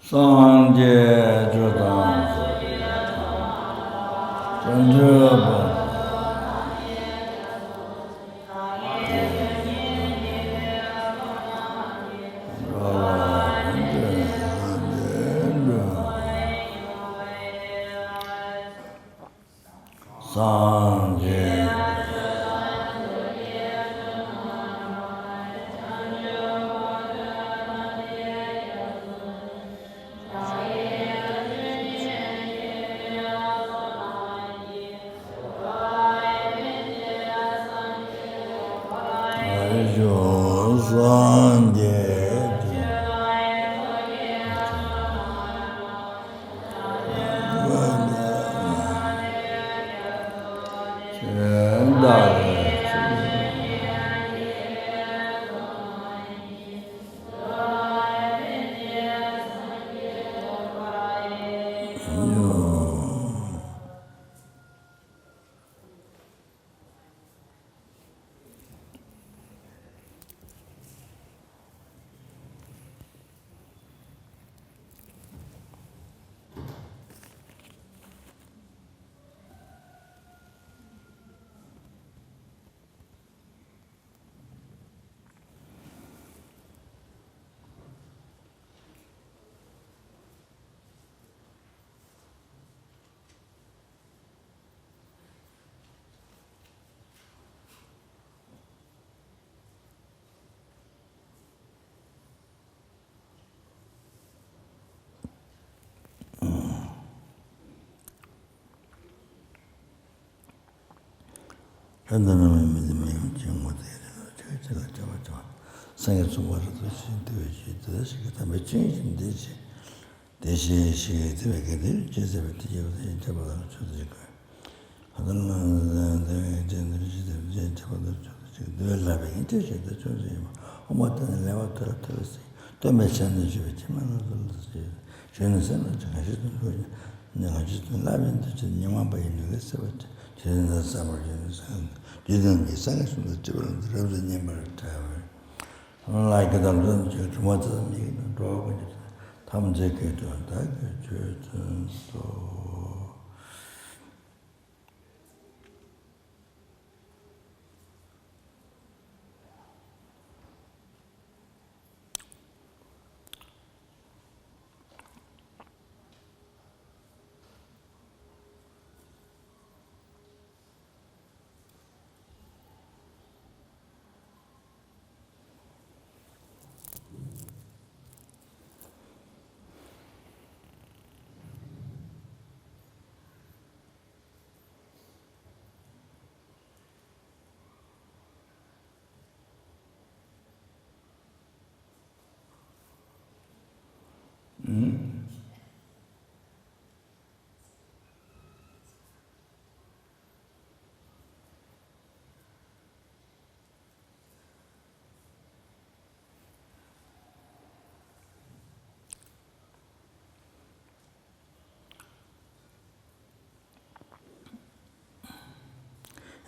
Sanje Jodam Sanjaba Sanje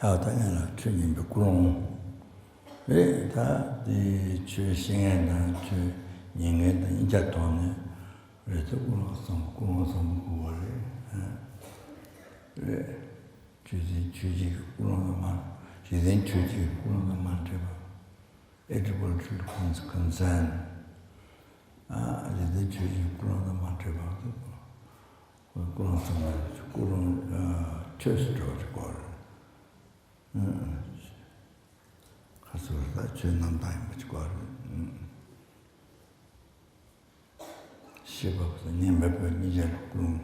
当然了，去年不光，他的去西安的去延安的一家团呢，这古老什么过的，去古老的嘛，现在去古老的嘛这吧，一直不去昆山，现在去古老的嘛这吧，古老什么古老确实着这过了。가서 전남 다니고 거를 시바부터 님몇 이제 그럼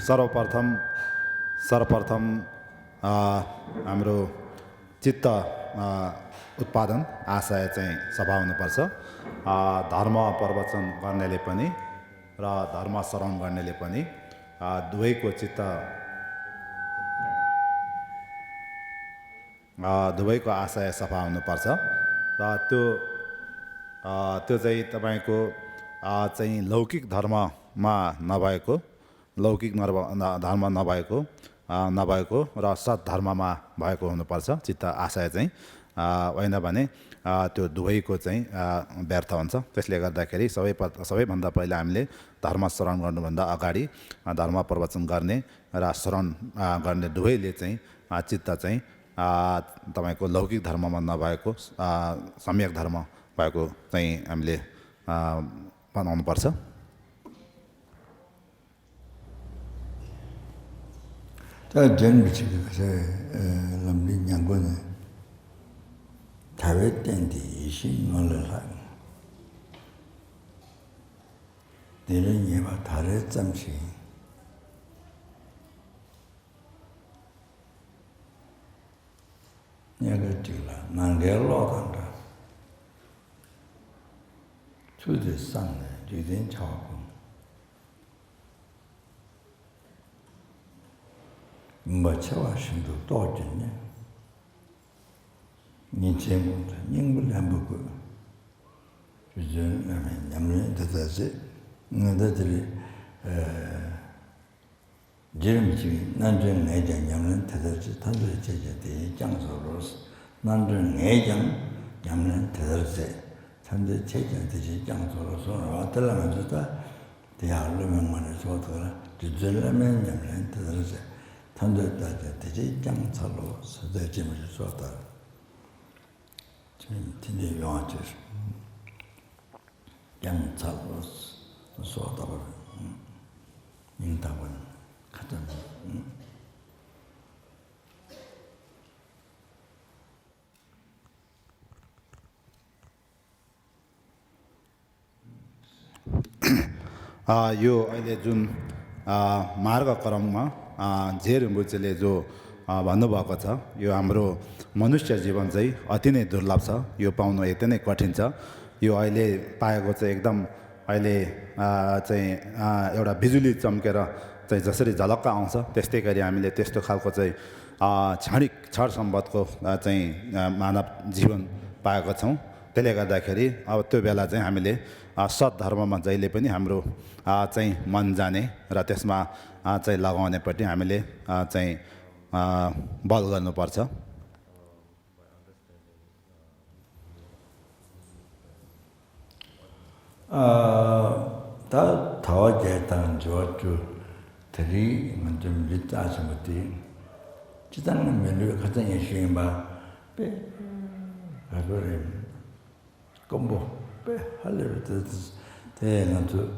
सर्वप्रथम हाम्रो चित्त उत्पादन आशय चाहिँ सफा हुनुपर्छ धर्म प्रवचन गर्नेले पनि र धर्म श्रवण गर्नेले पनि दुवैको चित्त दुवैको आशय सफा हुनुपर्छ र त्यो चाहिँ तपाईको चाहिँ लौकिक धर्ममा नभएको लौकिक धर्म नभएको र सद्धर्ममा भएको हुनुपर्छ चित्त आशय चाहिँ होइन भने त्यो दुवैको चाहिँ व्यर्थ हुन्छ त्यसले गर्दाखेरि सबैभन्दा पहिला हामीले धर्म श्रवण गर्नुभन्दा अगाडि धर्म प्रवचन गर्ने र श्रवण गर्ने दुवैले चाहिँ चित्त चाहिँ तपाईको लौकिक धर्ममा नभएको सम्यक धर्म भएको चाहिँ हामीले बनाउनु पर्छ 타베텐디 이신을라 내는 예와 다른 잠시 내가 들라 난게로간다 주대 상네 주된 차고 뭐처와 신도 또진네 니체문도 닝불 한부고 주전 냠는 데다지 너들이 제름지 난전 내장 냠는 데다지 단도의 제제대 장소로서 난전 내장 냠는 데다지 단도의 제제대 장소로서 왔들라면서다 대학로명만을 줘더라 주전라면 냠는 데다지 단도의 제제대 장소로 서대짐을 줬다今天用就是养草说到了，引导文看着यो अहिले जुन मार्गक्रममा जेर मुचेले जो भन्नुभएको छ यो हाम्रो मनुष्य जीवन चाहिँ अति नै दुर्लभ छ यो पाउनु यति नै कठिन छ यो अहिले पाएको चाहिँ एकदम अहिले चाहिँ एउटा बिजुली चम्केर चाहिँ जसरी झलक्क आउँछ त्यस्तै गरी हामीले त्यस्तो खालको चाहिँ क्षणिक क्षण सम्बन्धको चाहिँ मानव जीवन पाएको छौँ त्यसले गर्दाखेरि अब त्यो बेला चाहिँ हामीले सद्धर्ममा जहिले पनि हाम्रो चाहिँ मन जाने र त्यसमा चाहिँ लगाउनेपट्टि हामीले चाहिँ बल गर्नुपर्छ 다 더제단 저주 들이 먼저 리타스부터 지단은 면을 가장 열심히 봐 그거를 공부 할래를 대는도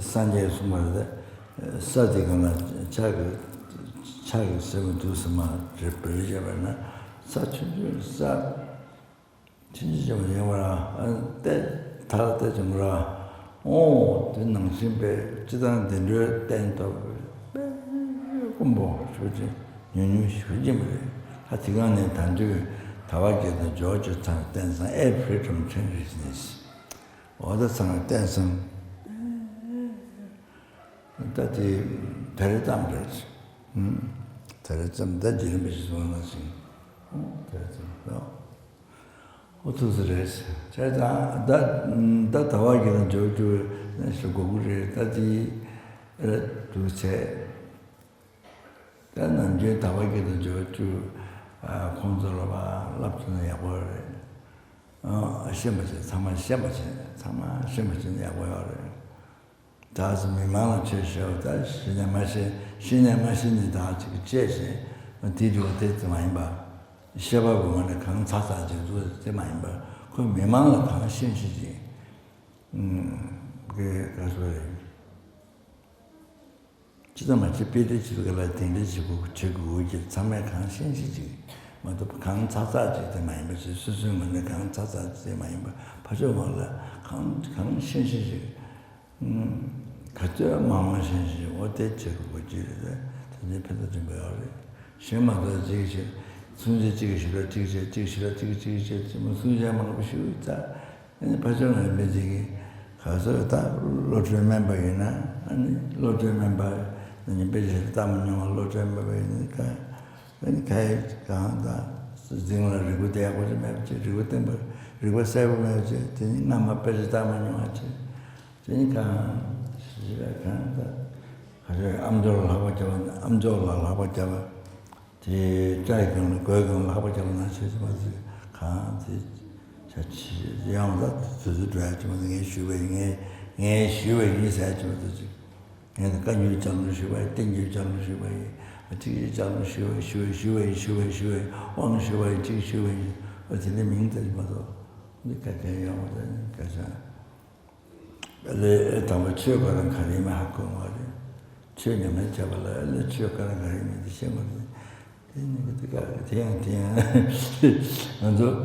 산제 수마데 사디가나 차그 세븐도 스마 제프리자바나 사춘주 사 진짜 뭐라 때 다들 좀라 오, 능심배 지단 된려 땡도 공부 그지 연유시 그지 뭐래 하여튼간에 단주 다와게도 저저 참 댄서 애플 좀 챙기시네시 어디서나 댄서 다지 대례담 그렇지 대례점 다지는 비슷한 거지 대례점 어떠세요? 제가 다 다와게는 저저 고구려 다지 두세 나는 다와게도 저저 공절로봐 랍스는 야고래 시험을 참아 시험을 야고래 다스 미만을 쳐셔 다 신의 다 지금 제시 뒤로 됐지 많이 봐 시험하고는 강사사지도 제 많이 봐그 미만을 강 신시지 그 가서 지도만 집비를 지도가 된지고 제고 이제 참에 강 신시지 뭐도 강 차사지 많이 봐서 수수는 강 차사지 많이 봐 봐줘 몰라 강 신시지 가져 마음 신시 어때 제고 지르다 이제 배도 좀 봐요 심마도 지기 순지 지기 싫어 뭐 순지만 뭐 쉬우다 이제 봐줘는 매지기 가서 다 로드 멤버이나 아니 로드 멤버 아니 베지 담는 로드 멤버이니까 그러니까 가다 진행을 하고 대하고 좀 해야지 그리고 때 그리고 세우면서 되니 남아 베지 담는 거지 그러니까 시가 간다 가서 암조를 하고 잡아 제 자기는 거기는 하고 잡아 나서서 가지 자치 양다 주주들한테 내 쉬웨이 사주듯이 내가 간유 장로 쉬웨이 땡유 장로 쉬웨이 어떻게 장로 쉬웨이 왕 쉬웨이 지 쉬웨이 어떻게 명字봐도 그러니까 대야거든 그래서 원래 담을 치어가는 가림을 하고 말이야 치어내면 잡을래 치어가는 가림이 시험을 그러니까 대양 먼저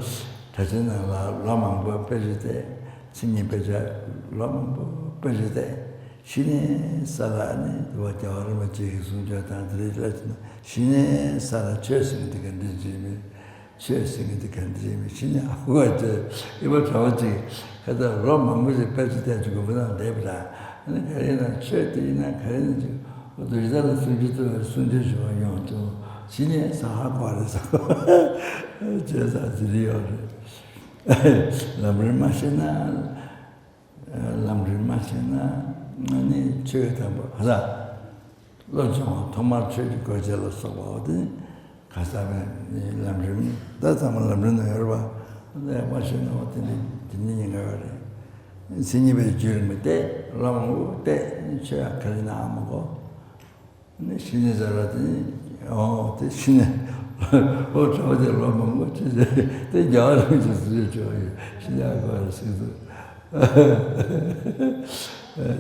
자신은 라만부 빼주대 신이 빼자 라만부 빼주대 신의 사랑이 도와줘를 맞지 순자단들이 신의 사랑 최선을 다한다지 최선을 다한다지 신이 하고 이제 이번 저번에 하다 라만부에 빼주대 주고 보다 내보다 그러나 최대나 그런 우리들 순지도 좀 신의 사하과에서 제자들이요 람을 마시나 아니 저기다 뭐 하자 로좀 토마토 거절로 써거든 가사면 람을 다자면 람을 열봐 내가 마시는 어떤 듣는 거래 신입에 주는 때 람을 때 제가 그러나 먹고 신의 자라더니 신의 저들 람을 먹지 때 여름 주스죠 신하고 알았어도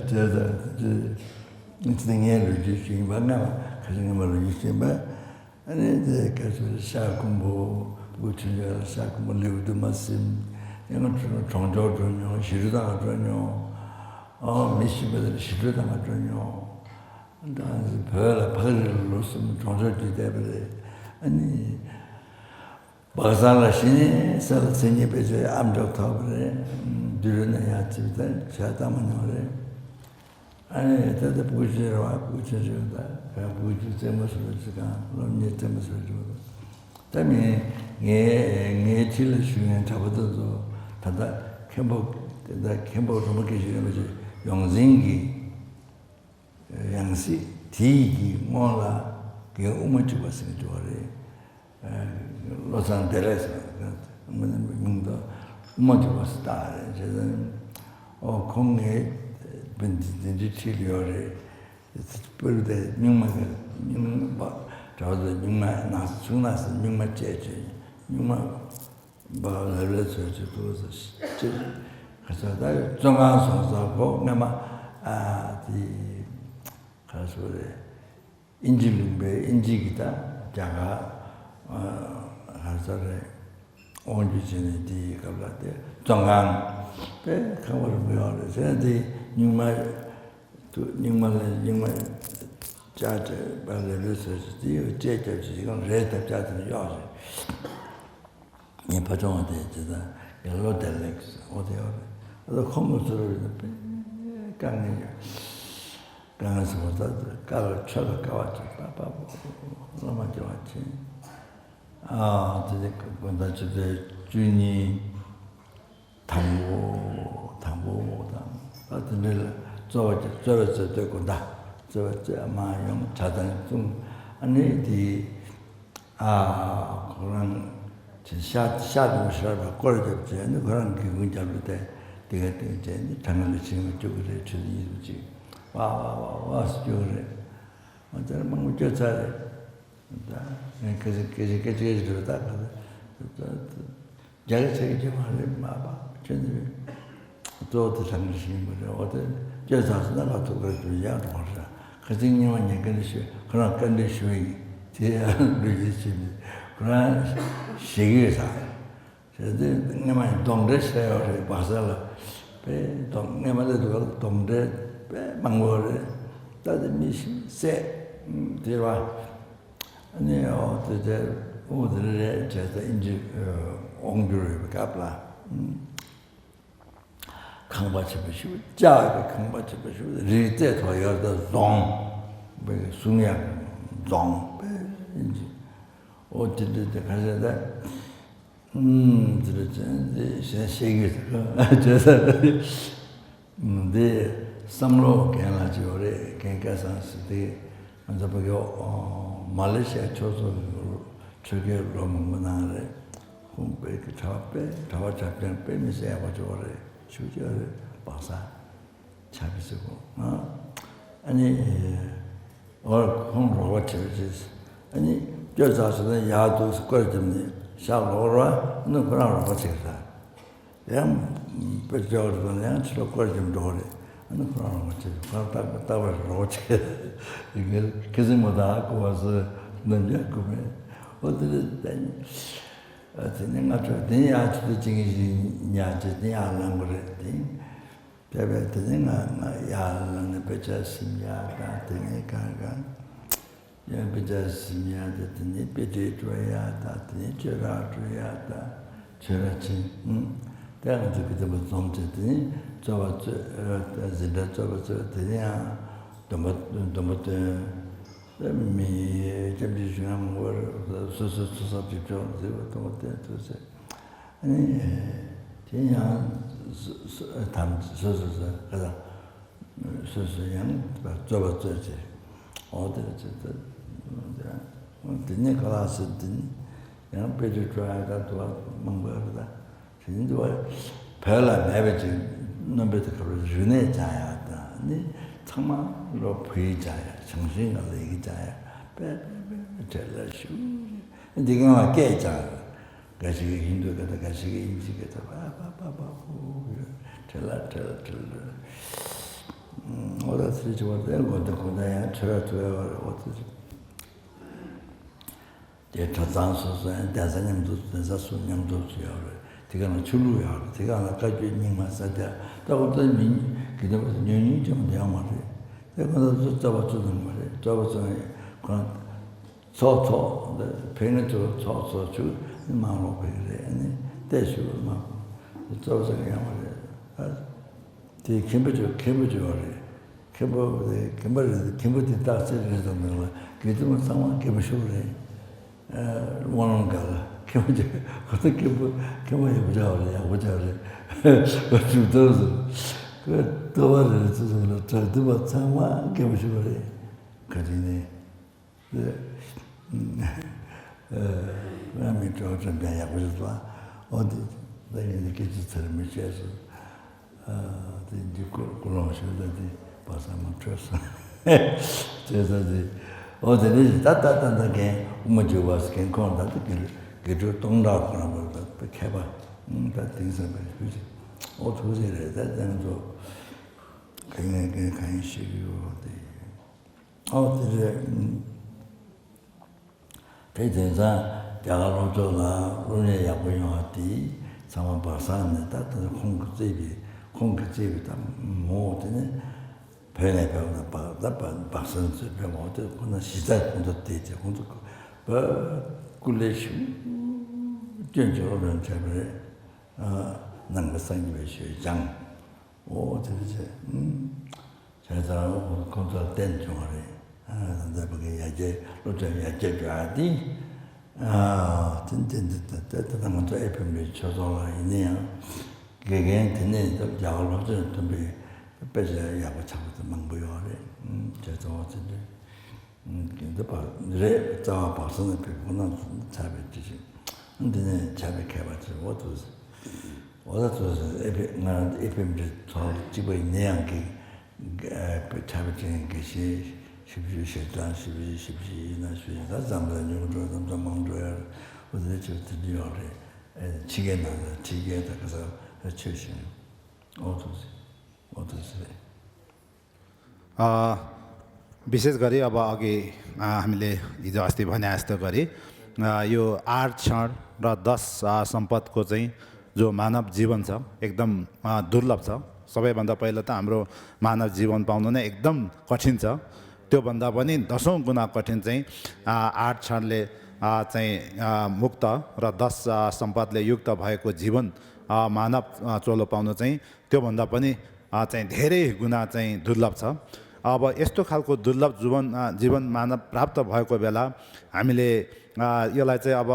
제가 인생을 주신 만나 가지고 말을 주시면 아니 이제 가서 샤군보 부처님 샤군보 리우드 마심 이런 종조전요 시르다전요 미시베들 시르다전요 난 별로 발로서 종조지 되버려 아니 바살라시니 살생이 베제 암적타버래 들으네야 집다 자다만요래 아니 다들 보시러 와 보셔줘다 보시 때문에가 너무 때문에죠 때문에 예 칠을 주는 잡아도 다다 캠보 좀 계시는 거지 영생기 양시 디기 몰라 그 우먼지 봤으니 좋아래 로산데레스 문도 우먼지 봤다 저는 공에 벤디디 치료를 그런데 명만 저도 명만 나서 중나서 명만 제제 명만 바르르서 저도 그래서 다 정하서고 내가 아디 가서 인지능배 인지기다 자가 가서래 온주진이 디 갑라데 정한 때 가버려 뭐래 저한테 정말 자제 발레르스 디오 제제지 이건 레드 자제는 야지 이 바정한테 진짜 여러 델렉스 어디요 그 컴퓨터를 강내야 강에서 보다 가을 쳐가 가왔죠 빠빠 너무 좋았지 아 이제 그건다 주제 주니 당보다 어떤 일 저저 되고다 저저 마용 자단 좀 아니 그런 샤샤도 걸어졌지 그런 기분 잡을 때 내가 이제 당연히 지금 쪽으로 주의지 와 스토리 먼저 막 저자래 그래서 들었다 잘 책이 말해 봐봐 전에 또 당신이 뭐래 어디 저자서 나가도 그래도 야 동사 그중에만 얘기를 그런 컨디션이 제한 리지미 그런 시기사 그래도 내가 동대세요 봐서 배 동네마다 동대 배 망고를 다들 미신 세 대화 아니 어제 오늘에 제가 이제 옹주를 갑라 강바치부시 자가 강바치부시 리때 더 여다 종 숭양 종 이제 어쨌든 가서다 들었지 세계에서 저서 근데 삼로 개나지오래 개가산스데 먼저 보고 말레이시아 초소 저게 로문나래 홈페이지 타와 잡장 빼면서 해가지고 주저를 봐서 잡히고 아니 rwchurches 아니 저자서는 야도 스쿼드니 샤로라 는 그런 거지다 양 베저르는 스쿼드 도래 는 그런 거지 그렇다 따와 로체 이게 계속마다 고와서 넘겨고매 어디든 내가 저 내가 저 중에 냐지 야는 거래 대베 내가 야는 베자심야가 되니까 야 베자심야 되니 베제줘야다 되니 저라줘야다 저라지 내가 저기도 뭐 좀되니 저와 저 진짜 저와 저 되냐 너무 미 점지 중앙 뭐 소소소소 비교 또 어때 아니 그냥 담 소소소 그다 소소양 저거 저지 어디 저도 근데 클래스 든 그냥 배주 좋아하다 또 뭔가다 진짜 별로 매베지 넘베도 그러 주네 자야다 네 정말 로 보이자야 정신을 내기자야 잘라슈 네가 깨자 가시게 힘들다 가시게 인지게다 바바바바고 잘라 어디서 좋아요 거기다 거다야 저러줘요 어디서 제 저장소에 대사님도 대사소님도 줘요 제가 줄로야 제가 아까 주님만 사자 또또 민 그다음에 년이 좀 돼야 말이야 내가 또 잡아주는 말이야 잡아서 그런 소소 배는 소소 주 마음으로 그래 아니 대수로 막 잡아서 그냥 말이야 제 캠버죠 캠버디 딱 쓰는 거 그래도 상황 캠버쇼래 원하는 거 캠버지 어떻게 캠버해 보자 그 도와를 주는 저도 참아 캠버쇼래 그러네 그다음에 좀 배야 보자 어디 내가 이렇게 지처럼 해서 이제 그런 식으로도 봐서만 쳤어. 그래서 어제는 따따따하게 우먼저 와서 괜찮다. 그 동다라고 그렇게 해봐. 다 등서 그지. 어떻게 해야 되는 거 그냥 간식이고 어제 대전사 야가로조가 오늘 야보용하디 상황 봐서는 따뜻한 공급제비 다 모든 편에 배우나 박선수 배우도 그나 시작 공부 때지 공부 꿀레시 전적으로는 제발 남가상이 회장 저제 제가 공부 된 중에 근데 그게 이제 로전 야제가디 진짜 먼저 애플이 쳐서 있네요. 그게 되는 좀 야로 좀 빼서 야고 잡아서 망보여래. 저도 어쨌든 근데 봐 그래 자 봐서는 그거는 잡았지. 근데 잡아해봤지. 어디서 애플이 더 집에 있네요. 그 잡아진 것이 십시 시단 십시 나 수다 잠들 요로 좀 망줘야 어디 저 드디어래 지게 나가 지게다 그래서 최신 어떠세요? विशेष गरी अब अघि हामीले हिजो अस्ति भने जस्तो गरी यो 8 क्षण र 10 सम्पदको चाहिँ जो मानव जीवन छ एकदम दुर्लभ छ सबैभन्दा पहिला त हाम्रो मानव जीवन पाउनु नै एकदम कठिन छ त्योभन्दा पनि 10औं गुणा कठिन चाहिँ 8 क्षणले चाहिँ मुक्त र 10 सम्पदले युक्त भएको जीवन मानव चोलो पाउनु चाहिँ त्योभन्दा पनि चाहिँ धेरै गुणा चाहिँ दुर्लभ छ अब यस्तो खालको दुर्लभ जीवन मानव प्राप्त भएको बेला हामीले यसलाई चाहिँ अब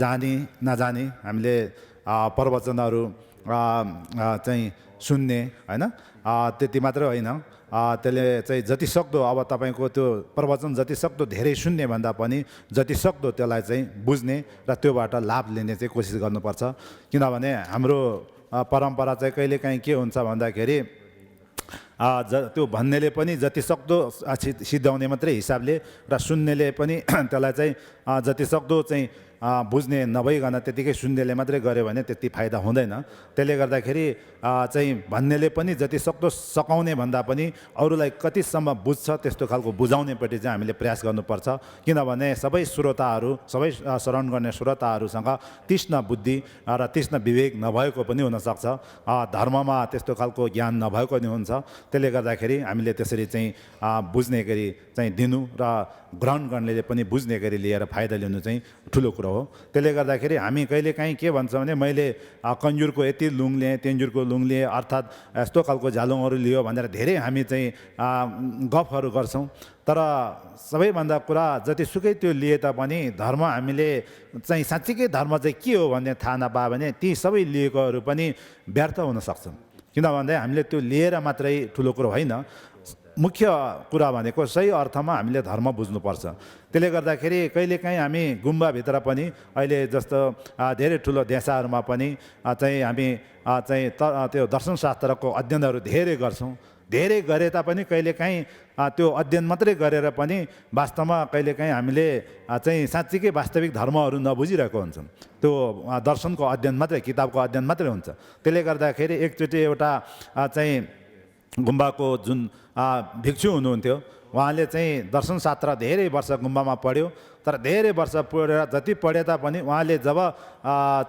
जानी नजानी हामीले प्रवचनहरू चाहिँ सुन्ने हैन त्यति मात्र होइन त्यसले चाहिँ जति सक्दो अब तपाईको त्यो प्रवचन जति सक्दो धेरै सुन्ने भन्दा पनि जति सक्दो त्यसलाई चाहिँ बुझ्ने र त्योबाट लाभ लिने चाहिँ कोसिस गर्नुपर्छ किनभने हाम्रो परम्परा चाहिँ कहिलेकाहीँ के हुन्छ भन्दाखेरि त्यो भन्नेले पनि जति सक्दो सिद्धाउने मात्रै हिसाबले र सुन्नेले पनि त्यसलाई चाहिँ जति सक्दो चाहिँ बुझ्ने नभइकन त्यतिकै सुन्नेले मात्रै गर्यो भने त्यति फाइदा हुँदैन त्यसले गर्दाखेरि चाहिँ भन्नेले पनि जति सक्दो सकाउने भन्दा पनि अरूलाई कतिसम्म बुझ्छ त्यस्तो खालको बुझाउनेपट्टि चाहिँ हामीले प्रयास गर्नुपर्छ किनभने सबै श्रोताहरू सबै श्रवण गर्ने श्रोताहरूसँग तीक्ष्ण बुद्धि र तीक्ष्ण विवेक नभएको पनि हुनसक्छ धर्ममा त्यस्तो खालको ज्ञान नभएको पनि हुन्छ त्यसले गर्दाखेरि हामीले त्यसरी चाहिँ बुझ्ने गरी चाहिँ दिनु र ग्रहण गर्नेले पनि बुझ्ने गरी लिएर फाइदा लिनु चाहिँ ठुलो कुरो हो त्यसले गर्दाखेरि हामी कहिलेकाहीँ के भन्छ भने मैले कन्जुरको यति लुङ लिएँ तेन्जुरको लुङ लिएँ अर्थात् यस्तो खालको झालुङहरू लियो भनेर धेरै हामी चाहिँ गफहरू गर्छौँ तर सबैभन्दा कुरा जतिसुकै त्यो लिए तापनि धर्म हामीले चाहिँ साँच्चीकै धर्म चाहिँ के हो भन्ने थाहा नपायो भने ती सबै लिएकोहरू पनि व्यर्थ हुन सक्छन् किनभने हामीले त्यो लिएर मात्रै ठुलो कुरो होइन मुख्य कुरा भनेको सही अर्थमा हामीले धर्म बुझ्नुपर्छ त्यसले गर्दाखेरि कहिलेकाहीँ हामी गुम्बाभित्र पनि अहिले जस्तो धेरै ठुलो देशहरूमा पनि चाहिँ हामी चाहिँ त्यो दर्शनशास्त्रको अध्ययनहरू धेरै गर्छौँ धेरै गरे तापनि कहिलेकाहीँ त्यो अध्ययन मात्रै गरेर पनि वास्तवमा कहिलेकाहीँ हामीले चाहिँ साँच्चीकै वास्तविक धर्महरू नबुझिरहेको हुन्छौँ त्यो दर्शनको अध्ययन मात्रै किताबको अध्ययन मात्रै हुन्छ त्यसले गर्दाखेरि एकचोटि एउटा चाहिँ गुम्बाको जुन भिक्षु हुनुहुन्थ्यो उहाँले चाहिँ दर्शनशास्त्र धेरै वर्ष गुम्बामा पढ्यो तर धेरै वर्ष पढेर जति पढे तापनि उहाँले जब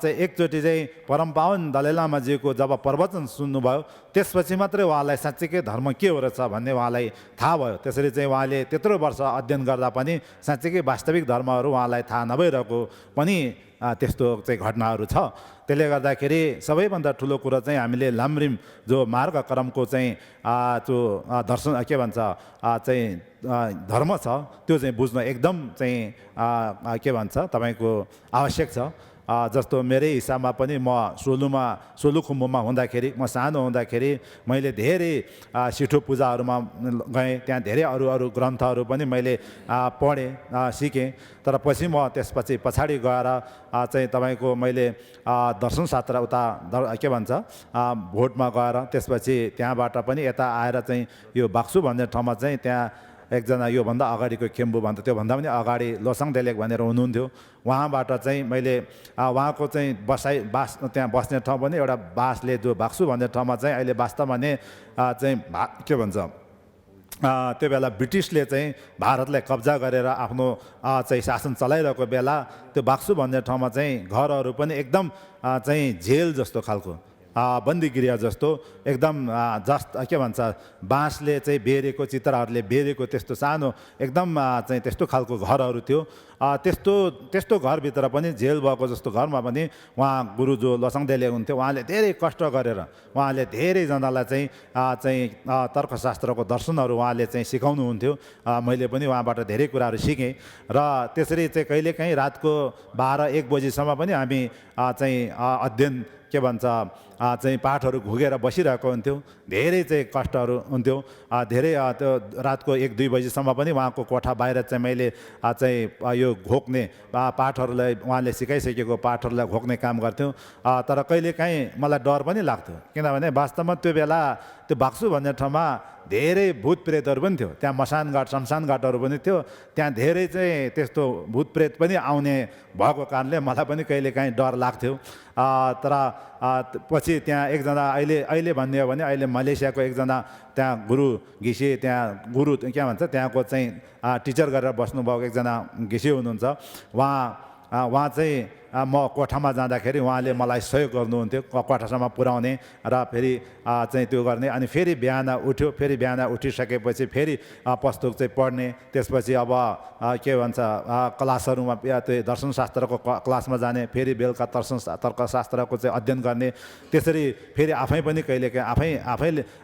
चाहिँ एकचोटि चाहिँ परमपावन दलाई लामाजीको जब प्रवचन सुन्नुभयो त्यसपछि मात्रै उहाँलाई साँच्चीकै धर्म के हो रहेछ भन्ने उहाँलाई थाहा भयो त्यसरी चाहिँ उहाँले त्यत्रो वर्ष अध्ययन गर्दा पनि साँच्चीकै वास्तविक धर्महरू उहाँलाई थाहा नभइरहेको पनि त्यस्तो चाहिँ घटनाहरू छ त्यसले गर्दाखेरि सबैभन्दा ठुलो कुरो चाहिँ हामीले लाम्रिम जो मार्गक्रमको चाहिँ जो दर्शन के भन्छ चाहिँ धर्म छ त्यो चाहिँ बुझ्न एकदम चाहिँ के भन्छ तपाईँको आवश्यक छ जस्तो मेरै हिसाबमा पनि म सोलुखुम्बुमा हुँदाखेरि म सानो हुँदाखेरि मैले धेरै सिठो पूजाहरूमा गएँ त्यहाँ धेरै अरू ग्रन्थहरू पनि मैले पढेँ सिकेँ तर पछि म त्यसपछि पछाडि गएर चाहिँ तपाईँको मैले दर्शनशास्त्र उता के भन्छ भोटमा गएर त्यसपछि त्यहाँबाट पनि यता आएर चाहिँ यो बाक्सु भन्ने ठाउँमा चाहिँ त्यहाँ एकजना योभन्दा अगाडिको खेम्बु भन्छ त्योभन्दा पनि अगाडि लोसाङ देलेक भनेर हुनुहुन्थ्यो उहाँबाट चाहिँ मैले उहाँको चाहिँ बास त्यहाँ बस्ने ठाउँ पनि एउटा बासले जो बाक्सु भन्ने ठाउँमा चाहिँ अहिले वास्तवमा नै चाहिँ के भन्छ त्यो बेला ब्रिटिसले चाहिँ भारतलाई कब्जा गरेर आफ्नो चाहिँ शासन चलाइरहेको बेला त्यो बाक्सु भन्ने ठाउँमा चाहिँ घरहरू पनि एकदम चाहिँ जेल जस्तो खालको बन्दी गृह जस्तो एकदम के भन्छ बाँसले चाहिँ बेरेको चित्रहरूले बेरेको त्यस्तो सानो एकदम चाहिँ त्यस्तो खालको घरहरू थियो त्यस्तो घरभित्र पनि जेल भएको जस्तो घरमा पनि उहाँ गुरु जो लसङदेले हुन्थ्यो उहाँले धेरै कष्ट गरेर उहाँले धेरैजनालाई चाहिँ तर्कशास्त्रको दर्शनहरू उहाँले चाहिँ सिकाउनुहुन्थ्यो मैले पनि उहाँबाट धेरै कुराहरू सिकेँ र त्यसरी चाहिँ कहिलेकाहीँ रातको 12-1 बजीसम्म पनि हामी चाहिँ अध्ययन के भन्छ चाहिँ पाठहरू घुगेर बसिरहेको हुन्थ्यौँ धेरै चाहिँ कष्टहरू हुन्थ्यो धेरै त्यो रातको 1-2 बजीसम्म पनि उहाँको कोठा बाहिर चाहिँ मैले चाहिँ यो घोक्ने पाठहरूलाई उहाँले सिकाइसकेको पाठहरूलाई घोक्ने काम गर्थ्यौँ तर कहिलेकाहीँ मलाई डर पनि लाग्थ्यो किनभने वास्तवमा त्यो बेला त्यो बाक्सु भन्ने ठाउँमा धेरै भूत प्रेतहरू पनि थियो त्यहाँ शमशान घाटहरू पनि थियो त्यहाँ धेरै चाहिँ त्यस्तो भूत प्रेत पनि आउने भएको कारणले मलाई पनि कहिलेकाहीँ डर लाग्थ्यो तर पछि त्यहाँ एकजना अहिले भन्ने हो भने अहिले मलेसियाको एकजना त्यहाँ गुरु घिसी त्यहाँ गुरु के भन्छ त्यहाँको चाहिँ टिचर गरेर बस्नुभएको एकजना घिसी हुनुहुन्छ उहाँ चाहिँ म कोठामा जाँदाखेरि उहाँले मलाई सहयोग गर्नुहुन्थ्यो कोठासम्म पुर्याउने र फेरि चाहिँ त्यो गर्ने अनि फेरि बिहान उठिसकेपछि फेरि पुस्तक चाहिँ पढ्ने त्यसपछि अब के भन्छ क्लासहरूमा त्यो दर्शनशास्त्रको क्लासमा जाने फेरि बेलुका तर्कशास्त्रको चाहिँ अध्ययन गर्ने त्यसरी फेरि आफै पनि कहिलेकाहीँ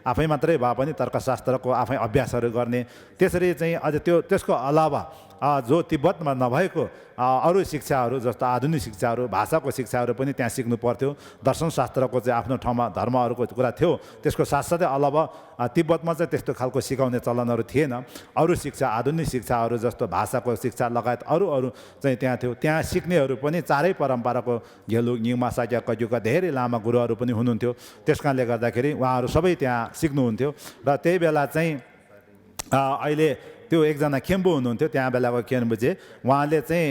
आफै मात्रै भए पनि तर्कशास्त्रको आफै अभ्यासहरू गर्ने त्यसरी चाहिँ अझ त्यसको अलावा जो तिब्बतमा नभएको अरू शिक्षाहरू जस्तो आधुनिक शिक्षाहरू भाषाको शिक्षाहरू पनि त्यहाँ सिक्नु पर्थ्यो दर्शनशास्त्रको चाहिँ आफ्नो ठाउँमा धर्महरूको कुरा थियो त्यसको साथसाथै अलावा तिब्बतमा चाहिँ त्यस्तो खालको सिकाउने चलनहरू थिएन अरू शिक्षा आधुनिक शिक्षाहरू जस्तो भाषाको शिक्षा लगायत अरू चाहिँ त्यहाँ थियो त्यहाँ सिक्नेहरू पनि चारै परम्पराको घेलुङ निङमा साक्या कजुका धेरै लामा गुरुहरू पनि हुनुहुन्थ्यो त्यस कारणले गर्दाखेरि उहाँहरू सबै त्यहाँ सिक्नुहुन्थ्यो र त्यही बेला चाहिँ अहिले त्यो एकजना खेम्बु हुनुहुन्थ्यो त्यहाँ बेलाको खेम्बु चाहिँ उहाँले चाहिँ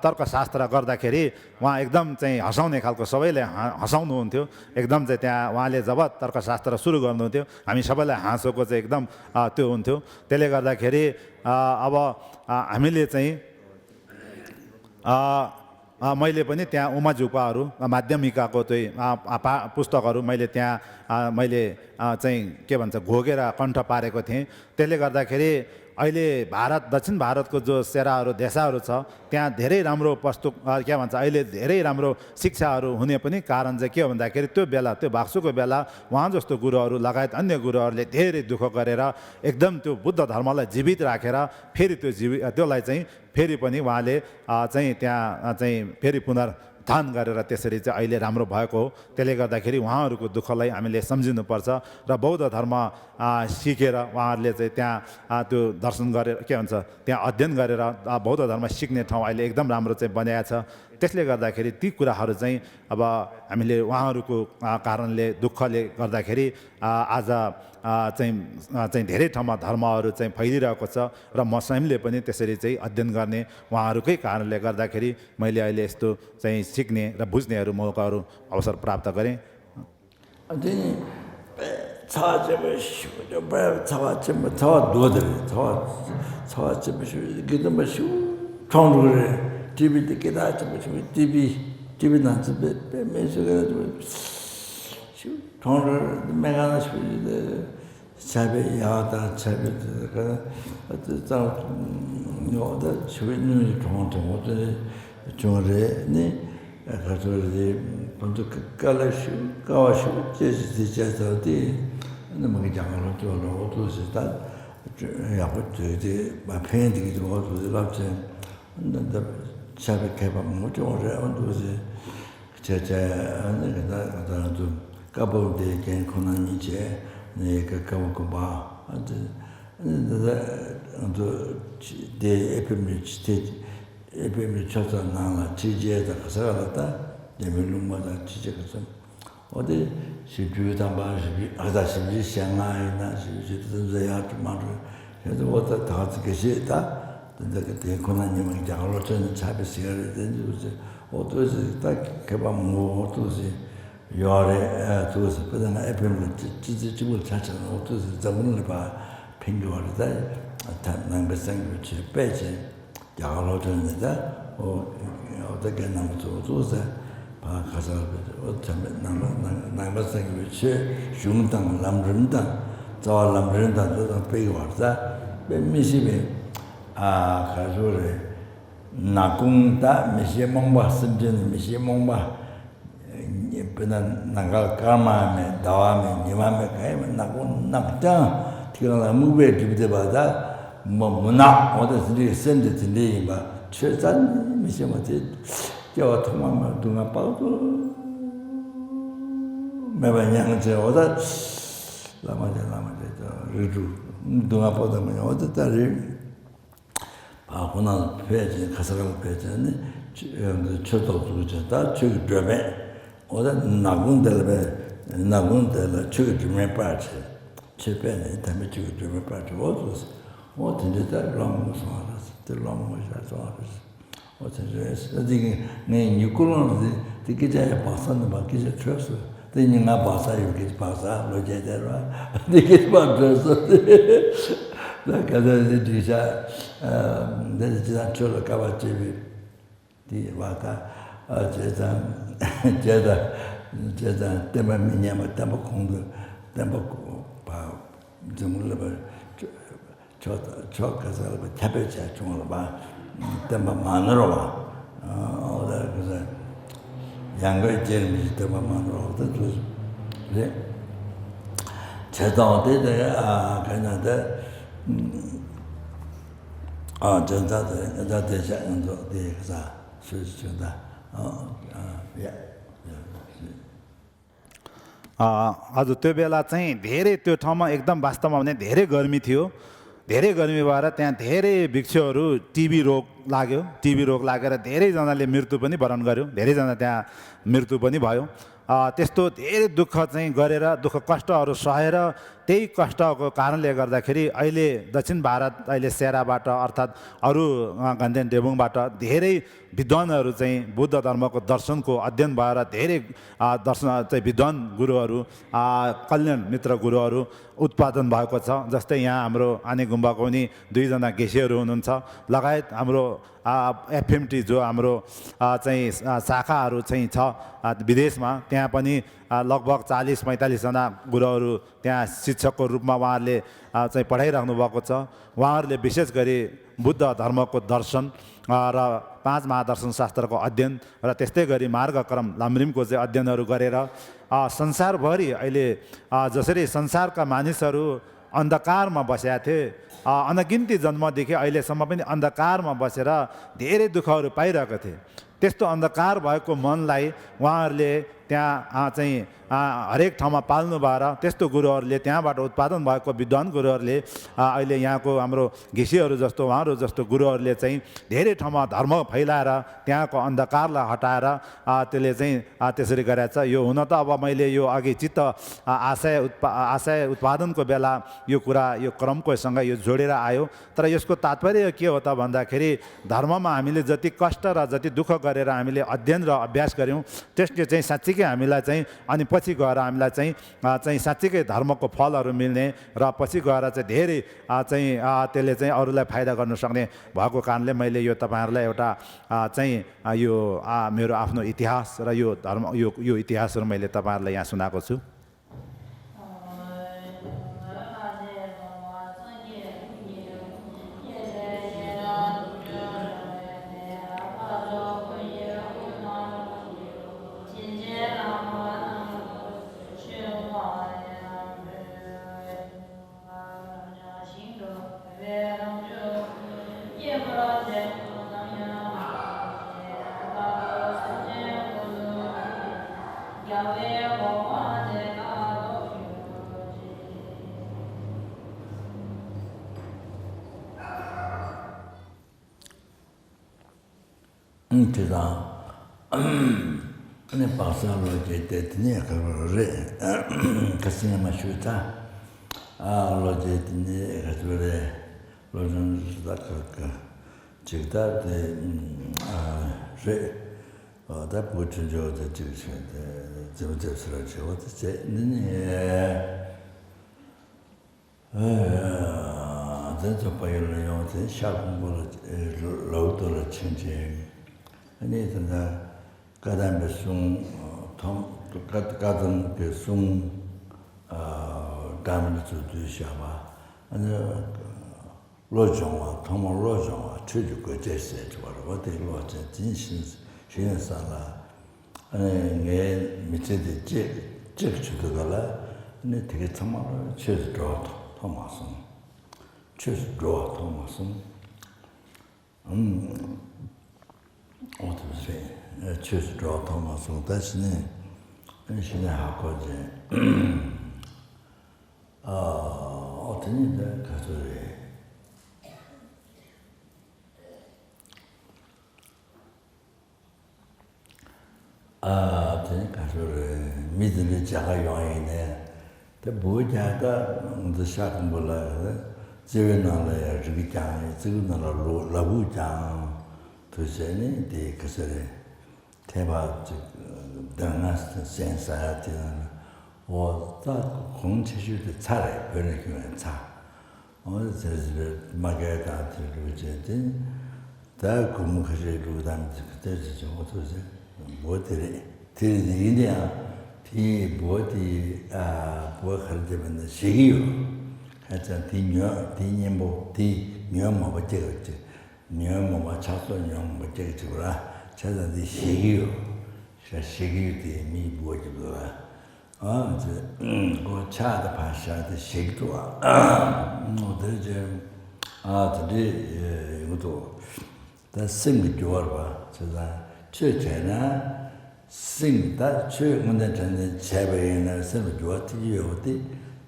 तर्कशास्त्र गर्दाखेरि उहाँ एकदम चाहिँ हँसाउने खालको सबैले हँसाउनुहुन्थ्यो एकदम चाहिँ त्यहाँ उहाँले जब तर्कशास्त्र सुरु गर्नुहुन्थ्यो हामी सबैलाई हाँसोको चाहिँ एकदम त्यो हुन्थ्यो त्यसले गर्दाखेरि अब हामीले चाहिँ मैले पनि त्यहाँ उमाझुपाहरू माध्यमिकाको चाहिँ पुस्तकहरू मैले त्यहाँ मैले चाहिँ के भन्छ घोगेर कण्ठ पारेको थिएँ त्यसले गर्दाखेरि अहिले दक्षिण भारतको जो सेराहरू देशाहरू छ त्यहाँ धेरै राम्रो पुस्तक के भन्छ अहिले धेरै राम्रो शिक्षाहरू हुने पनि कारण चाहिँ के हो भन्दाखेरि त्यो बेला त्यो भाक्सुको बेला उहाँ जस्तो गुरुहरू लगायत अन्य गुरुहरूले धेरै दुःख गरेर एकदम त्यो बुद्ध धर्मलाई जीवित राखेर फेरि त्यसलाई चाहिँ फेरि पनि उहाँले चाहिँ त्यहाँ चाहिँ फेरि पुनरुत्थान गरेर त्यसरी चाहिँ अहिले राम्रो भएको हो त्यसले गर्दाखेरि उहाँहरूको दुःखलाई हामीले सम्झिनुपर्छ र बौद्ध धर्म सिकेर उहाँहरूले चाहिँ त्यहाँ त्यो दर्शन गरेर के भन्छ त्यहाँ अध्ययन गरेर बौद्ध धर्म सिक्ने ठाउँ अहिले एकदम राम्रो चाहिँ बनाएको छ त्यसले गर्दाखेरि ती कुराहरू चाहिँ अब हामीले उहाँहरूको कारणले दुःखले गर्दाखेरि आज चाहिँ धेरै ठाउँमा धर्महरू चाहिँ फैलिरहेको छ र म स्वयंले पनि त्यसरी चाहिँ अध्ययन गर्ने उहाँहरूकै कारणले गर्दाखेरि मैले अहिले यस्तो चाहिँ सिक्ने र बुझ्नेहरू मौकाहरू अवसर प्राप्त गरेँ TV the kida TV not be measure toner the meganas the chabe yada chabe the no the chewing tonto the chore ne the ponto kalashu kawashu just the Namaganga to that ya put the painting to go to the rwchan the chabe keba mucho onto the chacha and the couple de can konani che ne kakawakoba and the epimich state epimich chata nana chije the kasarata the meluma the chichakasam or the Shibutamba Adashi Shanghai Nashi the Yat Mother the water thoughts Gazeta the Konani Rwchan Chabis then use or to the Kabamo to the Yore to the President Epim Jibul Chachan or to the Zamunaba Pingo that time number language page Rwchan or the Ganam to the 봐 가서 어쩌면 남아생이 중당 남른당 저 남른당도 빼고 왔다 미시비 가서래 나공다 미시 몽바 심전 미시 몽바 나가 까마메 다와메 니마메 가이면 나공 낙장 티가 무베 집대바다 뭐 문화 어디서 센데 들리바 최단 미시마지 저 통만 동아 빠도 매번 저 어디 라마자 저 르루 동아 빠도면 어디다리 혼나 배지 가서갈 배지는 저도 그러다 저기 드베 어디 나군들 저기 드메 빠지 제배는 담에 저기 드메 빠지 어디 다 롱 소화라서 롱 소화라서 어떻게 네 뉴클론데 되게 봐서는 바뀌지 트러스 되니가 봐서 이렇게 봐서 로제더라 되게 봐서 나 가서 진짜 내가 저러 가봤지 디 와가 제가 때문에 미냐마 때문에 공도 때문에 봐 정말 저 가서 잡혀자 중으로 봐 때문에 만으로 봐 그래서 양거 제일 때문에 만으로 네 제가 어디에 그냥데 전자들 자대자도 되자 수준다 हजुर त्यो बेला चाहिँ धेरै त्यो ठाउँमा एकदम वास्तवमा भने धेरै गर्मी थियो धेरै गर्मी भएर त्यहाँ धेरै वृक्षहरू टिबी रोग लागेर धेरैजनाले मृत्यु पनि वरण गर्यो धेरैजना त्यहाँ मृत्यु पनि भयो त्यस्तो धेरै दुःख चाहिँ गरेर दुःख कष्टहरू सहेर त्यही कष्टको कारणले गर्दाखेरि अहिले दक्षिण भारत अहिले सेराबाट अर्थात् अरू गन्धेन डेबुङबाट धेरै विद्वानहरू चाहिँ बुद्ध धर्मको दर्शनको अध्ययन भएर धेरै दर्शन चाहिँ विद्वान गुरुहरू कल्याण मित्र गुरुहरू उत्पादन भएको छ जस्तै यहाँ हाम्रो आने गुम्बाको पनि दुईजना गेसीहरू हुनुहुन्छ लगायत हाम्रो एफएमटी जो हाम्रो चाहिँ शाखाहरू चाहिँ छ विदेशमा त्यहाँ पनि लगभग 40-45 जना गुरुहरू त्यहाँ शिक्षकको रूपमा उहाँहरूले चाहिँ पढाइराख्नु भएको छ उहाँहरूले विशेष गरी बुद्ध धर्मको दर्शन र 5 महादर्शन शास्त्रको अध्ययन र त्यस्तै गरी मार्गक्रम लाम्रिमको चाहिँ अध्ययनहरू गरेर संसारभरि अहिले जसरी संसारका मानिसहरू अन्धकारमा बसेका थिए अनगिन्ती जन्मदेखि अहिलेसम्म पनि अन्धकारमा बसेर धेरै दुःखहरू पाइरहेका थिए त्यस्तो अन्धकार भएको मनलाई उहाँहरूले त्यहाँ चाहिँ हरेक ठाउँमा पाल्नु भएर त्यस्तो गुरुहरूले त्यहाँबाट उत्पादन भएको विद्वान गुरुहरूले अहिले यहाँको हाम्रो घिसीहरू जस्तो उहाँहरू जस्तो गुरुहरूले चाहिँ धेरै ठाउँमा धर्म फैलाएर त्यहाँको अन्धकारलाई हटाएर त्यसले चाहिँ त्यसरी गरेछ यो हुन त अब मैले यो अघि चित्त आशय उत्पादनको बेला यो कुरा यो क्रमकोसँग यो जोडेर आयो तर यसको तात्पर्य के हो त भन्दाखेरि धर्ममा हामीले जति कष्ट र जति दुःख गरेर हामीले अध्ययन र अभ्यास गऱ्यौँ त्यसले चाहिँ साँच्चीकै हामीलाई चाहिँ अनि पछि गएर हामीलाई चाहिँ साँच्चीकै धर्मको फलहरू मिल्ने र पछि गएर चाहिँ धेरै चाहिँ त्यसले चाहिँ अरूलाई फाइदा गर्न सक्ने भएको कारणले मैले यो तपाईहरुलाई एउटा चाहिँ यो मेरो आफ्नो इतिहास र यो धर्म यो इतिहासहरू मैले तपाईहरुलाई यहाँ सुनाएको छु ne pasalo je tetni akare kasina mashuta lo je tetni akare lo jon zakaka chigda de je da putin jo de chigche de zhe sura je wo de ni de pa yo de sha gong bo lo do le chen je 아니 진짜 가단 배송 가단 배송 감을 주듯이야 아니 로정아 통모 로정아 최주거 제세 좋아로 어디 로정 진신 신사라 아니 내 밑에도 제 주도가라 근데 되게 정말로 최주 좋아 토마스 최주 좋아 토마스 어떻게 최주 좋아 토마스 대신에 신의 학과제 어떤 일을 가져래 어떤 가져래 믿음의 자가 요인에 또 뭐냐가 그 시작은 몰라 제외나라야 저기 장 지금나라 라부장 도시에 대 그서래 대박 당나스 센사한테는 我在红旗区的菜来，别人给我菜，我这是马盖大的路线的，在古木开始路上这个是我做的，我的嘞，这是一年提我的我看这边的石油，还在提年么提年么不这个年么嘛差不多年么这个啦，现在的石油，是石油的米不这个啦。我查的爬山的习惯，我这这里有多，但生的多吧，就是去钱呢，生的去我那真的前边呢，生的多，这有的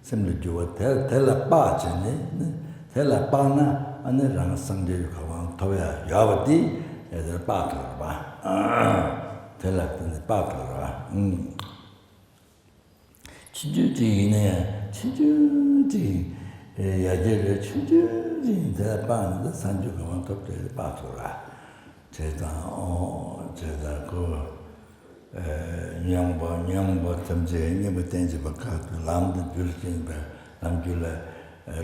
生的多，他了八钱呢，他了八呢，那让生的有可能特别要不的，也是八头吧，他了真的八头吧，치주지네 치주지 야제를 치주지 대반의 산주가만 돕게 빠져라 제가 제가 그 영보 점제 영보 땡지 바카 남도 줄진 남줄에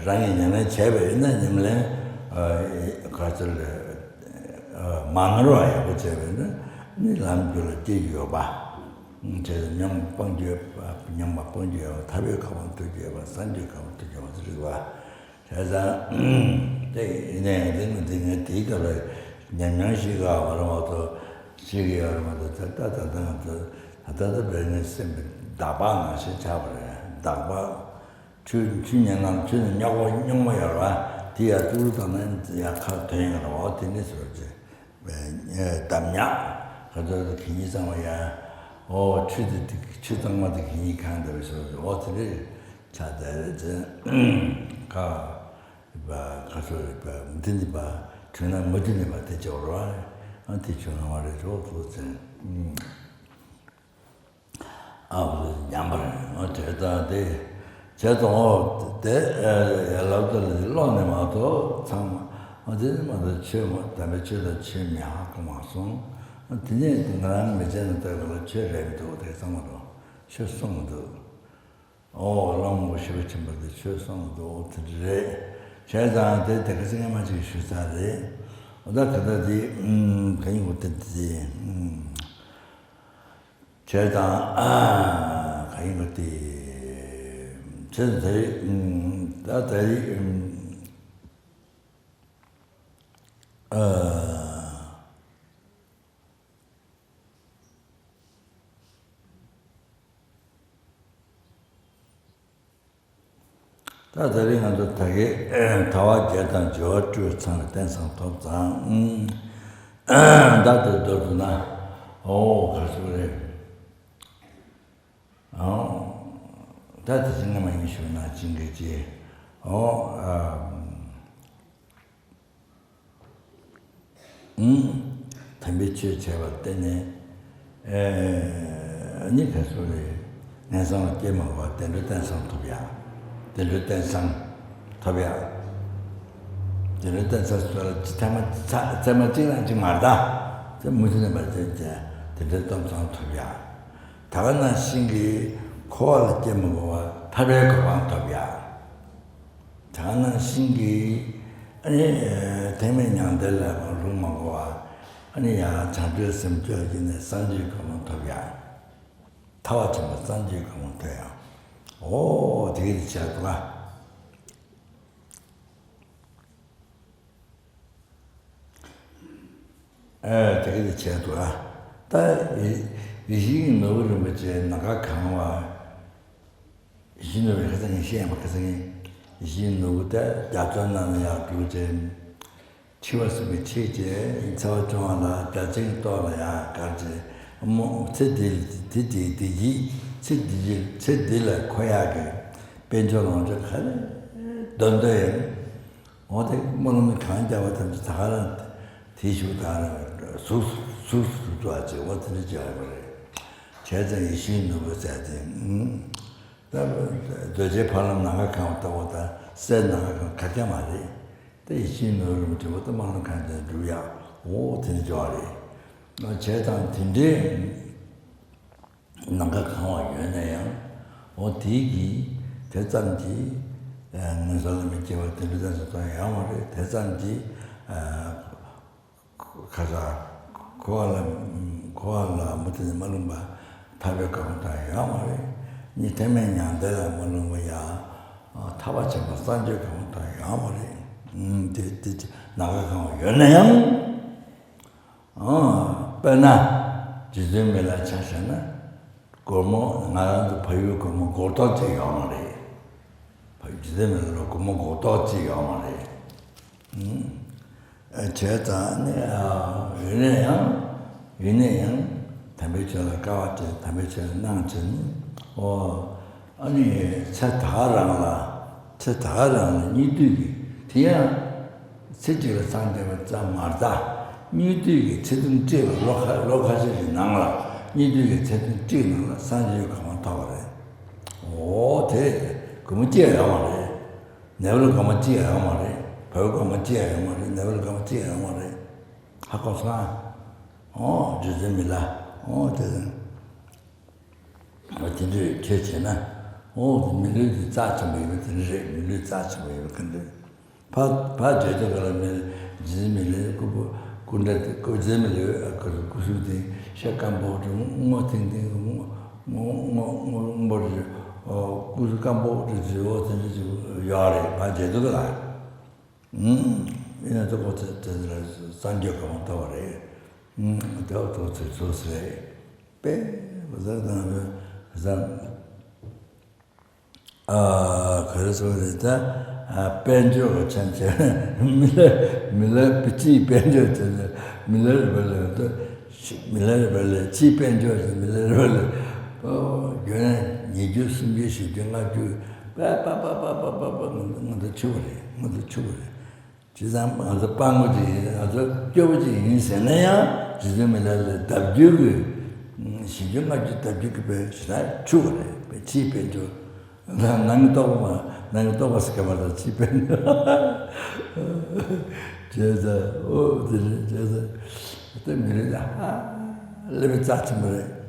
라인에 제베는 님래 가절 만으로야 그 제베는 니 남줄에 제요 봐 제가 명 번지에 명마 번지에 답을 가면 되게 봐 산지 가면 되게 봐 그리고 제가 네 되는 되게 년년시가 말하면서 시기가 말하면서 다다다다다 배는 셈 다방아 시작을 다바 주년랑 주는 영모여 봐 뒤에 둘다는 약할 되는 거 어떻게 소리지 왜 담냐 그래도 기니상이야 추당마다 기니 간다면서 어떻게 자다지 가서 무슨지 봐 전화 뭐든지 봐 대적으로 한테 전화 말해줘 그렇지 양말 어쩌다 돼 저도 연락들 로네마도 참 어제마다 처음 다음에 저도 취미하고 마송 드네 등랑 매제는 때가 최래도 대상으로 쇼송도 너무 쉬우침도 쇼송도 드레 제자한테 되게 생각만 지기 쉬사래 어다 그다지 괜히 못했지 제자 괜히 못했지 제자들이 다들이 다들이는 또 되게 다와 제단 저주 상 댄상 도장 다들 도나 그래서 그래 다들 생각만 이슈나 진게지 담배치 제발 때네 아니 그래서 그래 내상 게임을 왔는데 댄상 도비야 대르댄상 답이야. 대르댄상을 지타만 자마지는 지금 말다. 저 무슨 말이지? 대르댄상 답이야. 다른 신기 코알 때문에 답을 거방 답이야. 다른 신기 아니 대면양들라 rum마고와 아니 야 자주 섬겨지네 산지 가면 더야 타와치면 산지 가면 돼요 오 되게 잘구나 되게 잘구나 다 이신 노를 뭐지 나가 강화 이신 노를 가장 시행 가장 이신 노다 야전나는 야 그제 치워서게 체제 저정하나 자진 또야 가지 뭐 디디디디 체딜 코야게 벤조는 저 칸 던데 어디 뭐는 간자와 다른 디슈다 수수도 하지 어떻게 잘해 제정이 신는 거 자지 저제 발음 나가 가왔다고다 세 나가 가자 말이 대신으로 저것도 많은 간데 루야 오 되게 좋아해 너 제단 팀데 나가 강화 연애야 어디기 대장지 무슨 제가 들으면서 아무리 대장지 가자 고알라 무슨 말은 봐 타백하고 다야 말이 니 때문에 안 되라 뭐는 거야 타바치고 산적하고 다야 말이 나가고 연애양 빼나 지금에라 차잖아 como 나도 보이고 como 고도지 영어래 지금에라 como 고도지 영어래 제가 연애양 담배처럼 가왔지 담배처럼 나한테는 아니 차다랑라 니들이 디야 세계를 상대로 참 말다 니들이 제등 제로 로카지 나라 니들이 제등 제로 산지 가면 타버려 오대 그럼 제야 말해 내가 가면 제야 말해 배우 가면 제야 말해 내가 가면 제야 말해 하고서 주제미라 되는 어디를 제체나 민들이 짜증이 되는 민들 짜증이 근데 봐줘도 그러면 지미를 그 군대 그 지미를 그 구수대 시작한 보도 뭐 등등 뭐를 구수한 보도 어떤지 야래 봐줘도 그래 이나도 어쨌든 산적하고 더래 더 좋으세 빼 그다음에 그래서 일단 벤조 전체 밀레 피치 벤조 전체 밀레 치 벤조 밀레 그냥 니주 숨기시 정말 빠빠빠빠빠빠 모두 추구래 지금 아주 빵거지 아주 껴지 인생이야 지금에는 답주고 시중까지 답주고 배 추구래 치 벤조 나는 또 봤을 까 말다 집에 제자 어때 미래다 레베 짜침을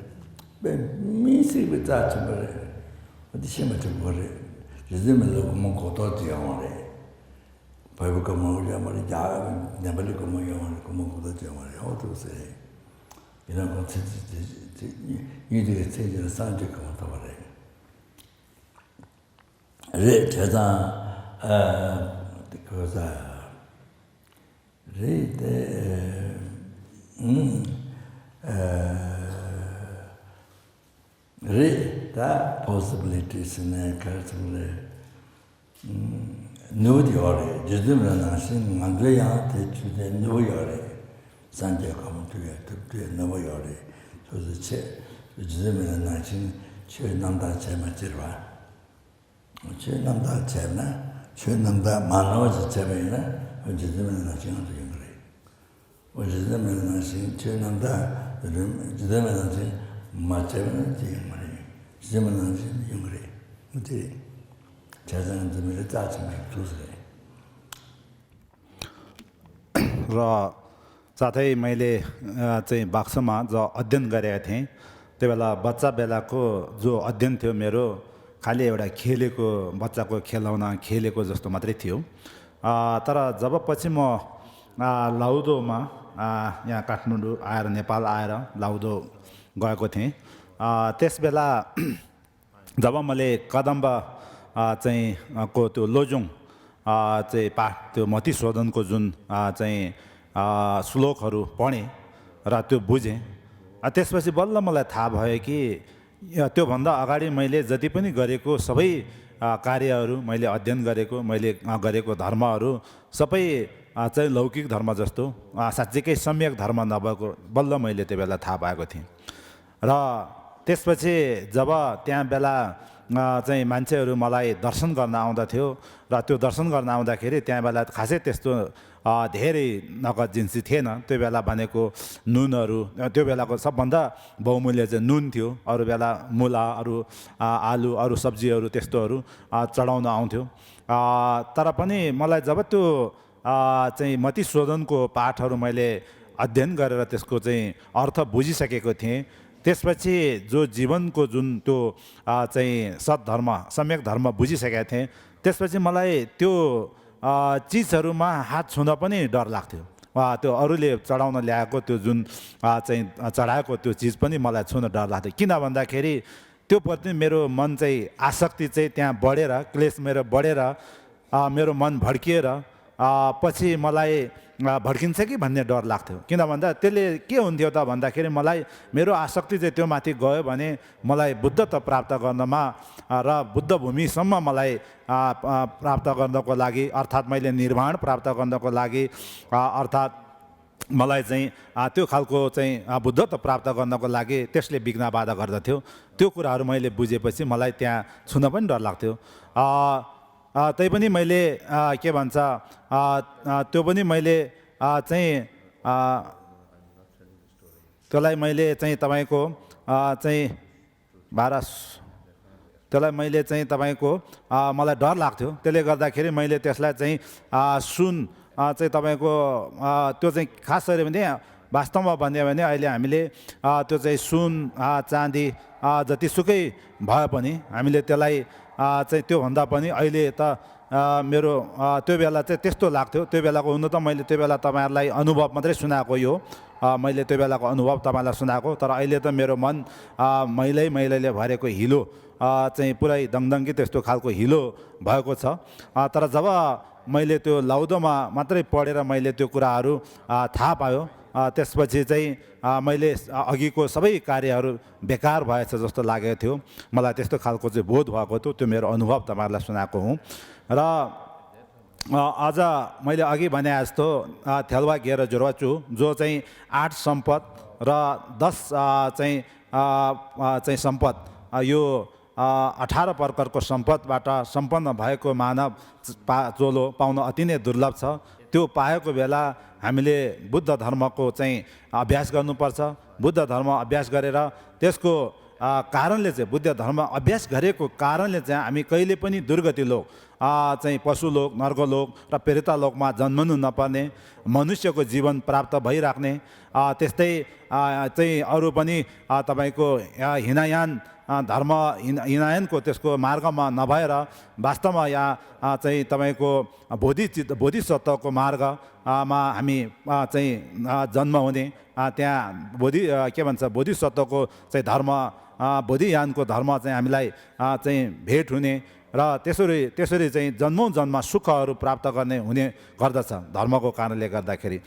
배 미시고 짜침을 어디 심어져 버려 요즘은 너무 고도지야 말해 바이브가 뭐야 말이야 내발이 그 뭐야 고도지야 말해 어떠세 이런 거 이들의 체제를 산적하고 더 말해 네, 제가 그거사 다 possibilities네 가르치래 노디어래 지금은 나신 만들어야 대주제 노여래 산재 가면 되게 노여래 그래서 지금은 나신 최남다 제마지와 최남다 제나 최남다 만화지 제메나 어제는 나중에 그래 어제는 나신 최남다 지금은 나신 맞제는 지금 말이야 지금은 나신 그래 무지 자자는 좀 짜증이 두스래 र साथै मैले चाहिँ बाक्समा जो अध्ययन गरेका थिएँ त्यो बेला बच्चा बेलाको जो अध्ययन थियो मेरो खालि एउटा खेलेको बच्चाको खेलाउन खेलेको जस्तो मात्रै थियो तर जब पछि म लाउदोमा यहाँ काठमाडौँ आएर नेपाल आएर लाउदो गएको थिएँ। त्यसबेला जब मैले कदम्ब चाहिँ को त्यो लोजुङ चाहिँ पाठ त्यो मतिशोधनको जुन चाहिँ श्लोकहरू पढेँ र त्यो बुझेँ। त्यसपछि बल्ल मलाई थाहा भयो कि त्योभन्दा अगाडि मैले जति पनि गरेको सबै कार्यहरू, मैले अध्ययन गरेको, मैले गरेको धर्महरू सबै चाहिँ लौकिक धर्म जस्तो साँच्चीकै सम्यक धर्म नभएको बल्ल मैले त्यो बेला थाहा पाएको थिएँ। र त्यसपछि जब त्यहाँ बेला चाहिँ मान्छेहरू मलाई दर्शन गर्न आउँदथ्यो र त्यो दर्शन गर्न आउँदाखेरि त्यहाँ बेला खासै त्यस्तो धेरै नगद जिन्सी थिएन। त्यो बेला भनेको नुनहरू, त्यो बेलाको सबभन्दा बहुमूल्य चाहिँ नुन थियो। अरू बेला मुला, अरू आलु, अरू सब्जीहरू त्यस्तोहरू चढाउन आउँथ्यो। तर पनि मलाई जब त्यो चाहिँ मतिशोधनको पाठहरू मैले अध्ययन गरेर त्यसको चाहिँ अर्थ बुझिसकेको थिएँ, त्यसपछि जो जीवनको जुन त्यो चाहिँ सद्धर्म, सम्यक धर्म बुझिसकेका थिएँ, त्यसपछि मलाई त्यो चिजहरूमा हात छुन पनि डर लाग्थ्यो। त्यो अरूले चढाउन ल्याएको त्यो जुन चाहिँ चढाएको त्यो चिज पनि मलाई छुन डर लाग्थ्यो। किन भन्दाखेरि त्यो प्रति मेरो मन चाहिँ आसक्ति चाहिँ त्यहाँ बढेर, क्लेश मेरो बढेर, मेरो मन भड्किएर पछि मलाई भड्किन्छ कि भन्ने डर लाग्थ्यो। किन भन्दा त्यसले के हुन्थ्यो त भन्दाखेरि मलाई मेरो आसक्ति चाहिँ त्यो माथि गयो भने मलाई बुद्धत्व प्राप्त गर्नमा र बुद्ध भूमिसम्म मलाई प्राप्त गर्नको लागि, अर्थात् मैले निर्वाण प्राप्त गर्नको लागि, अर्थात् मलाई चाहिँ त्यो खालको चाहिँ बुद्धत्व प्राप्त गर्नको लागि त्यसले विघ्न बाधा गर्दथ्यो। त्यो कुराहरू मैले बुझेपछि मलाई त्यहाँ छुन पनि डर लाग्थ्यो। तैपनि मैले के भन्छ त्यो पनि मैले चाहिँ त्यसलाई मैले चाहिँ तपाईँको चाहिँ त्यसलाई मैले चाहिँ तपाईँको मलाई डर लाग्थ्यो। त्यसले गर्दाखेरि मैले त्यसलाई चाहिँ सुन चाहिँ तपाईँको त्यो चाहिँ खास गऱ्यो भने वास्तवमा भन्यो भने अहिले हामीले त्यो चाहिँ सुन चाँदी जतिसुकै भए पनि हामीले त्यसलाई चाहिँ त्योभन्दा पनि अहिले त मेरो त्यो बेला चाहिँ त्यस्तो लाग्थ्यो। त्यो बेलाको हुनु त मैले त्यो बेला तपाईँहरूलाई अनुभव मात्रै सुनाएको, यो मैले त्यो बेलाको अनुभव तपाईँलाई सुनाएको। तर अहिले त मेरो मन मैलैले भरेको हिलो चाहिँ पुरै दङदङ्गी त्यस्तो खालको हिलो भएको छ। तर जब मैले त्यो लाउदोमा मात्रै पढेर मैले त्यो कुराहरू थाहा पायो, त्यसपछि चाहिँ मैले अघिको सबै कार्यहरू बेकार भएछ जस्तो लागेको थियो। मलाई त्यस्तो खालको चाहिँ बोध भएको थियो। त्यो मेरो अनुभव तपाईँहरूलाई सुनाएको हुँ। र अझ मैले अघि भने जस्तो थेल्वा गेर जोरवाचु जो चाहिँ 8 सम्पद र 10 चाहिँ सम्पद, यो 18 प्रकारको सम्पदबाट सम्पन्न भएको मानव चोलो पाउन अति नै दुर्लभ छ। त्यो पाएको बेला हामीले बुद्ध धर्मको चाहिँ अभ्यास गर्नुपर्छ। बुद्ध धर्म अभ्यास गरेर त्यसको कारणले चाहिँ, बुद्ध धर्म अभ्यास गरेको कारणले चाहिँ हामी कहिले पनि दुर्गति लोक चाहिँ पशुलोक, नर्गलोक र प्रेतलोकमा जन्मनु नपर्ने, मनुष्यको जीवन प्राप्त भइराख्ने, त्यस्तै चाहिँ अरू पनि तपाईँको हिनायान धर्म हिनायनको त्यसको मार्गमा नभएर वास्तवमा यहाँ चाहिँ तपाईँको बोधिसत्वको मार्गमा हामी चाहिँ जन्म हुने, त्यहाँ के भन्छ बोधिसत्वको चाहिँ धर्म, बोधियानको धर्म चाहिँ हामीलाई चाहिँ भेट हुने र त्यसरी चाहिँ जन्मौँ जन्म सुखहरू प्राप्त गर्ने हुने गर्दछ धर्मको कारणले गर्दाखेरि।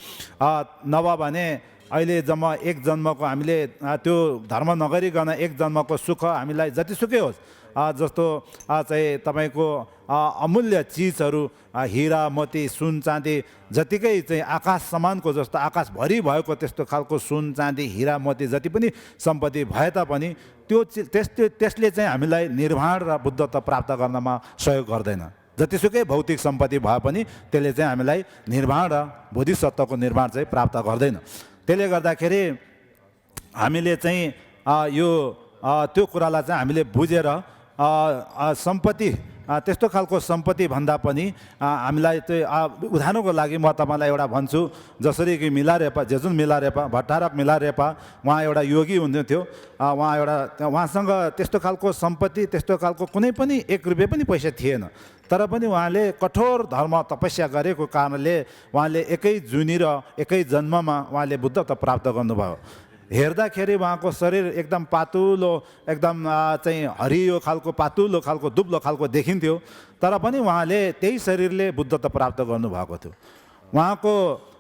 नभए भने अहिले जम्मा एक जन्मको हामीले त्यो धर्म नगरिकन एक जन्मको सुख हामीलाई जतिसुकै होस्, जस्तो चाहिँ तपाईँको अमूल्य चिजहरू हिरा मोती सुन चाँदी जतिकै चाहिँ आकाश समानको जस्तो आकाशभरि भएको त्यस्तो खालको सुन चाँदी हिरा मोती जति पनि सम्पत्ति भए तापनि त्यसले चाहिँ हामीलाई निर्वाण र बुद्धत्व प्राप्त गर्नमा सहयोग गर्दैन। जतिसुकै भौतिक सम्पत्ति भए पनि त्यसले चाहिँ हामीलाई निर्वाण र बोधिसत्वको निर्माण चाहिँ प्राप्त गर्दैन। त्यसले गर्दाखेरि हामीले चाहिँ यो त्यो कुरालाई चाहिँ हामीले बुझेर सम्पत्ति त्यस्तो खालको सम्पत्ति भन्दा पनि हामीलाई चाहिँ उदाहरणको लागि म तपाईँलाई एउटा भन्छु जसरी कि मिलारेपा जेजुन मिलारेपा भट्टारक मिलारेपा उहाँ एउटा योगी हुनुहुन्थ्यो उहाँसँग त्यस्तो खालको सम्पत्ति त्यस्तो खालको कुनै पनि 1 रुपैयाँ पनि पैसा थिएन तर पनि उहाँले कठोर धर्म तपस्या गरेको कारणले उहाँले एकै जुनी र एकै जन्ममा उहाँले बुद्धत्व प्राप्त गर्नुभयो हेर्दाखेरि उहाँको शरीर एकदम पातुलो एकदम चाहिँ हरियो खालको पातुलो खालको दुब्लो खालको देखिन्थ्यो तर पनि उहाँले त्यही शरीरले बुद्धत्व प्राप्त गर्नुभएको थियो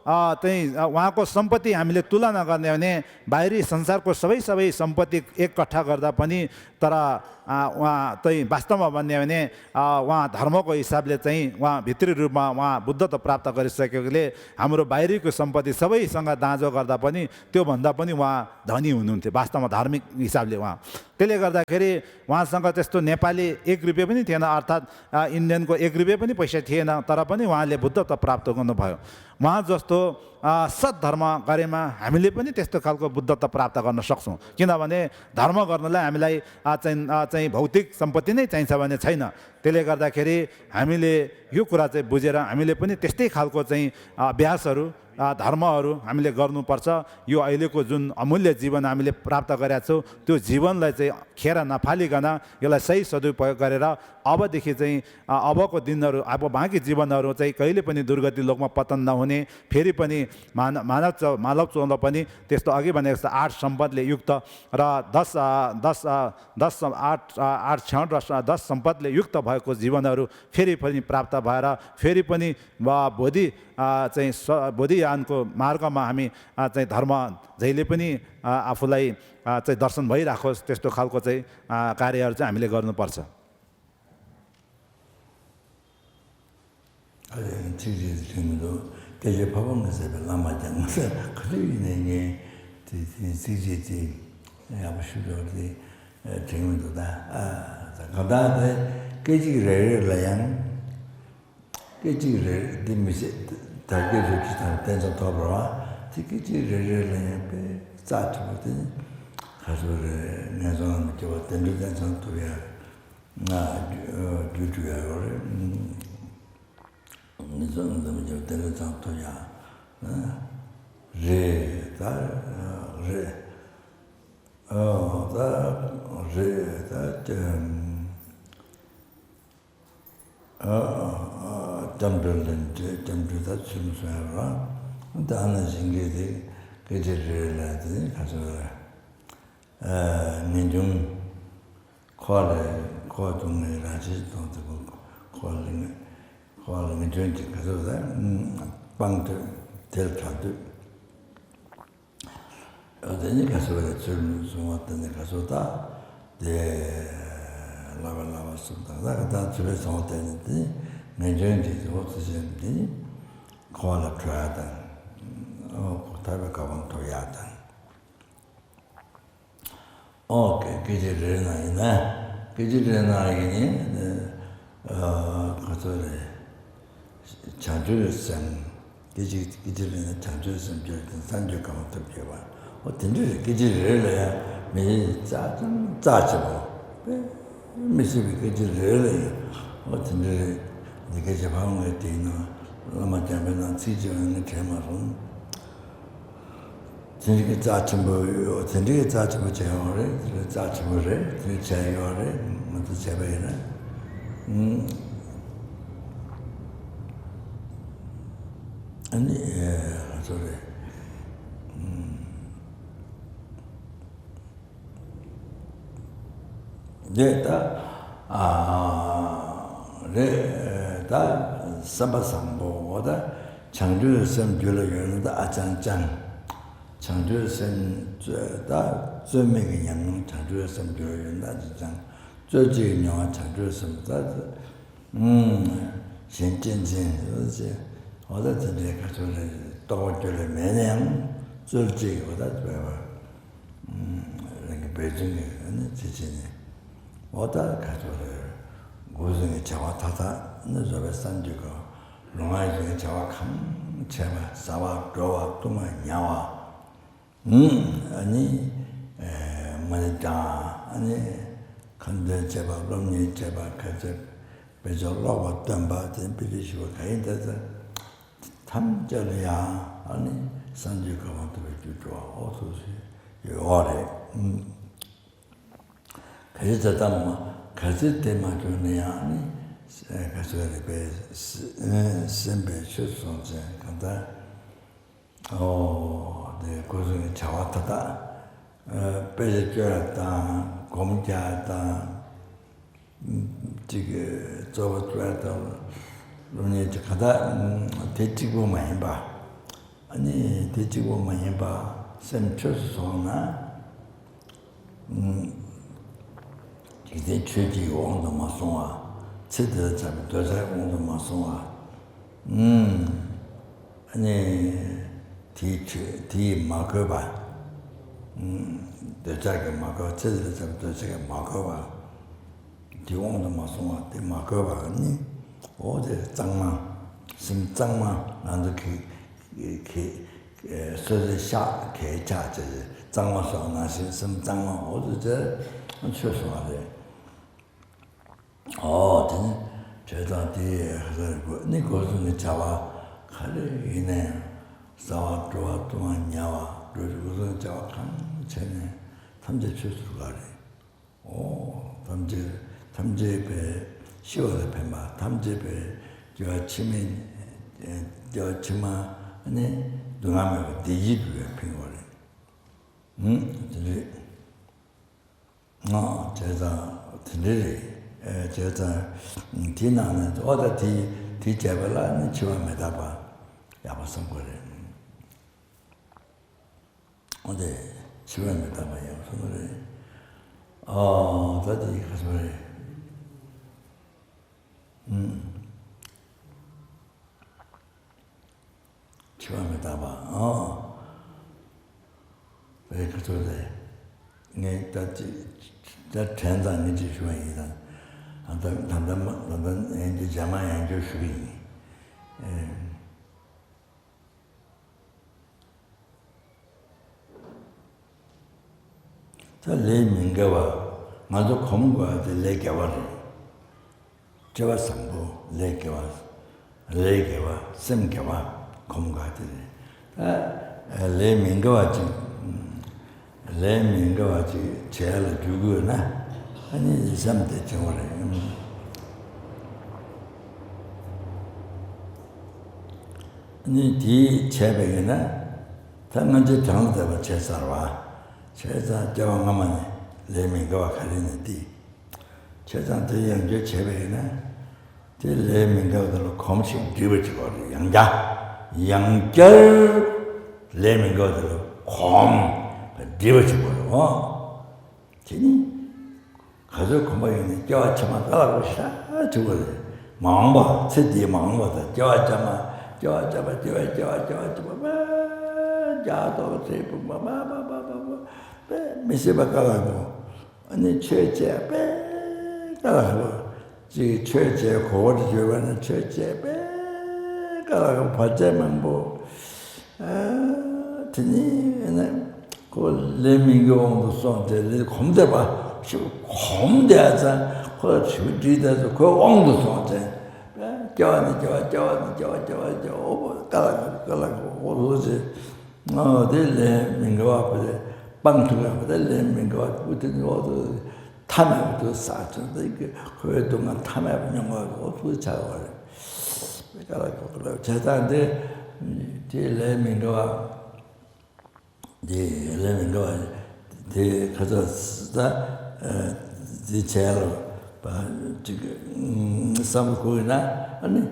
उहाँको सम्पत्ति हामीले तुलना गर्ने भने बाहिरी संसारको सबै सम्पत्ति एकट्ठा गर्दा पनि तर उहाँ चाहिँ वास्तवमा भन्ने भने उहाँ धर्मको हिसाबले चाहिँ उहाँ भित्री रूपमा उहाँ बुद्धत्व प्राप्त गरिसकेकोले हाम्रो बाहिरीको सम्पत्ति सबैसँग दाँजो गर्दा पनि त्योभन्दा पनि उहाँ धनी हुनुहुन्थ्यो वास्तवमा धार्मिक हिसाबले उहाँ त्यसले गर्दाखेरि उहाँसँग त्यस्तो नेपाली 1 रुपैयाँ पनि थिएन अर्थात् इन्डियनको 1 रुपैयाँ पनि पैसा थिएन तर पनि उहाँले बुद्धत्व प्राप्त गर्नुभयो उहाँ जस्तो सद्धर्म गरेमा हामीले पनि त्यस्तो खालको बुद्धत्व प्राप्त गर्न सक्छौँ किनभने धर्म गर्नलाई हामीलाई चाहिँ भौतिक सम्पत्ति नै चाहिन्छ भने छैन त्यसले गर्दाखेरि हामीले यो कुरा चाहिँ बुझेर हामीले पनि त्यस्तै खालको चाहिँ अभ्यासहरू धर्महरू हामीले गर्नुपर्छ यो अहिलेको जुन अमूल्य जीवन हामीले प्राप्त गरेका छौँ त्यो जीवनलाई चाहिँ खेर नफालिकन यसलाई सही सदुपयोग गरेर अबदेखि चाहिँ अबको दिनहरू अब बाँकी जीवनहरू चाहिँ कहिले पनि दुर्गति लोकमा पतन नहुने फेरि पनि मानव चौध पनि त्यस्तो अघि भनेको जस्तो 8 सम्पदले युक्त र 8 क्षण र 10 सम्पदले युक्त भएको जीवनहरू फेरि पनि प्राप्त भएर फेरि पनि बोधियानको मार्गमा हामी चाहिँ धर्म जहिले पनि आफूलाई चाहिँ दर्शन भइराखोस् त्यस्तो खालको चाहिँ कार्यहरू चाहिँ हामीले गर्नुपर्छ bezo loba tamba den bilishiwa kainda 탐절이야 아니 산지가 want to draw also you are 그래서 담마 가질 때만 좋네야 아니 가서를 배 선배 출선제 간다 네 고생이 자왔다 배제줘야다 공자다 지금 저거줘야다 눈이 가다 대치고 많이 봐 아니 대치고 많이 봐 샘초스소나 이제 최지 온도 마송아 제대로 잡 도자 온도 마송아 아니 뒤 막어봐 도자가 막어 제대로 잡 도자가 막어봐 뒤 온도 마송아 뒤 막어봐 아니 어제 장만 심장만 나도 소리 샤 개자지 장마서 나시 심장만 어제 최소하게 제자디 네 거기서 자와 가리네 사와 좋아 동안냐와 그리고 자와 강 전에 탐제 최소로 가래 탐제배 10월에 뱀마 탐제배 저 치민 저 치마 아니 동남아 디지털 핑거래 제가 들으리 제가 디나는 어디 디제발라는 치와메다 봐 야바선 거래 어디 치와메다 봐 야바선 거래 어디 가서 그래 치와메다 봐 왜 그러래 네 다 전단이 지수이다 단단 이제 자마야 조수이 자 레밍가와 맞아 검과 레게와 저와 상부 레게와 semgewa 검과들이 레밍가와 레밍가와 제일 주구나 아니 삼대 정월에 아니 뒤 제백이나 당연히 장대와 제사와 제사 저왕만 레밍가와 가리는데 제사한테 연결 제백이나 제 레밍가들로 검식 뒤버지고 양절 레밍가들로 검 뒤버지고 지니 가서 그만이네 저와처만 따라가고 싶다 저거를 망봐 세디에 망봐다 저와처만 자도 세부 마마마마마 미세바 가라고 아니 최제 빼 가라고 지 최제 고를 줘가는 최제 빼 가라고 받자면 뭐 드니 그 레밍고도 손들 검대봐 검대하자 그 주디다서 그 왕도 손대 저와니 가라고 오로지 델레 민가와 앞에 빵투가 델레 민가와 붙은 것도 탐해도 싸죠. 이게 그 동안 탐해 영화고 어떻게 자와 가라고 제단데 델레 민가와 데 가서다 제로 봐 지금 삼고이나 아니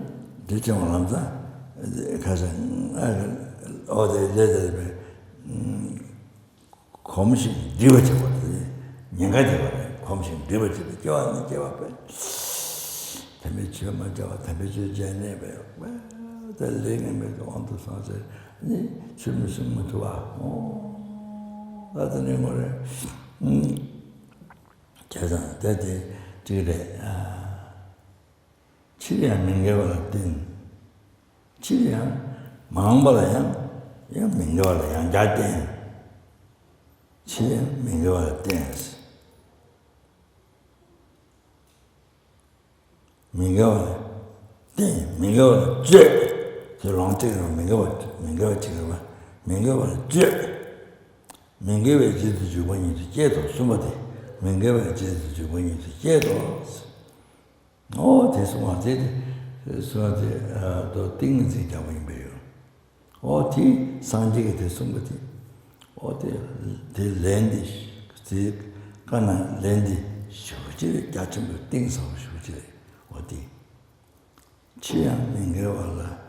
대정을 한다 가서 어디 레드베 검식 리버지거든 년가 되거든 검식 리버지 좋아하는 게 와봐 담배 치면 저 담배 주제네 봐 달링에도 온도 사서 니 숨숨 좋아 나도는 뭐래 제가 대대 지래 치리한 민가와 된 치리한 망발이야 이 민가와 양자된 치리한 민가와 된民歌对民歌这就让这个民歌这个吧民歌这民歌为就是就关于这多什么的民歌为就是就关于这多这是我这说的都定了这条文没有这上这个的什么的的人的这可能人的手机加这么定上手机的七样民歌完了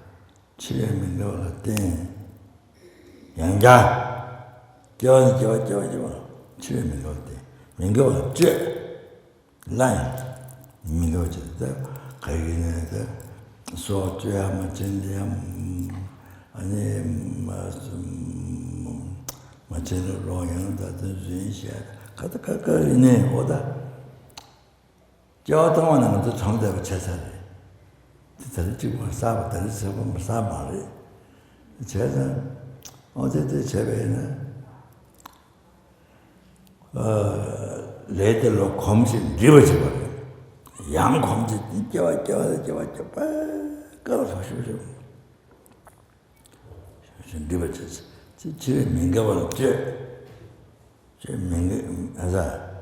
对杨家叫七样民歌完了这烂民歌就是可以呢说这样嘛真的아니 맞는 로양다 진짜 가다가네 오다 저동안은 또 정답을 찾아내 진짜 지금 사바들 저번 사바리 제가 어제도 제배는 레들로 검진 리버지 버려 양 검진 껴 끌어서 쉬죠 리버지 제 민가वर 제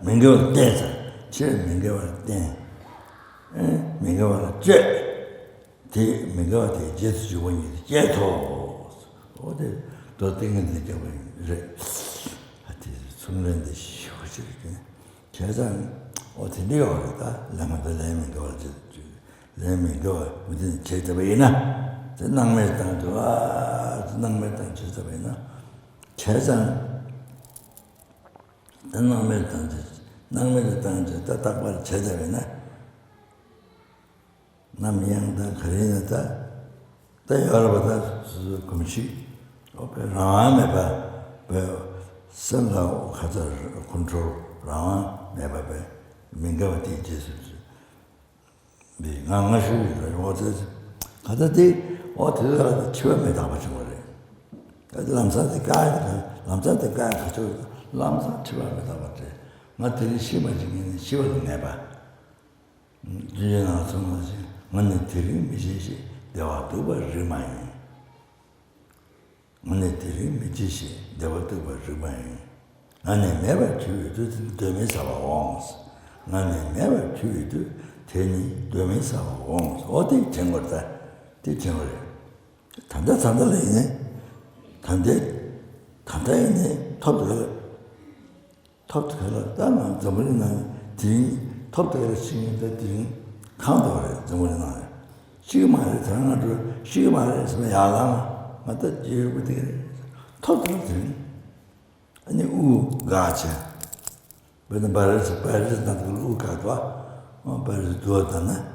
민가वर 대자 제 민가वर 대 민가वर 제 민가वर 제스 주원이 제토 어디 더 땡는데 저거 하여튼 손는데 쉬어지게 계산 어디 내려가다 라마들 민가वर 민가वर 무슨 제자베이나 낭매당도 낭매당 제자베이나 계산 낭매당 제자딱 제자베이나 남양다 그래나다 다 여러분다 금시 앞에 라마에 봐 선라고 가자 컨트롤 라마에 봐 민가와티 제수 네 강아슈를 어제 가다디 어떻게 가서 처음에 나와서 그래 남산에 가서 남산 처음에 나왔대 나들이 심어지면 시원을 내봐 이제 나서 뭐지 મને તેરી મિજેશે દેવા તો બરમાઈ મને તેરી મિજેશે દેવા તો બરમાઈ 나는 매번 주의도 되면 사와옹스 나는 매번 주의도 되니 되면 사와옹스 어디 정거다 뒤정을 단다 있네 단다 있네 톱도 다만 저번에는 뒤 톱도 신경도 뒤 강도를 저번에는 지금 말을 전화도 지금 말에서 야랑 맞다 지금부터 톱도 뒤 아니 우가체 근데 말에서 나도 우가도 말을 두었다나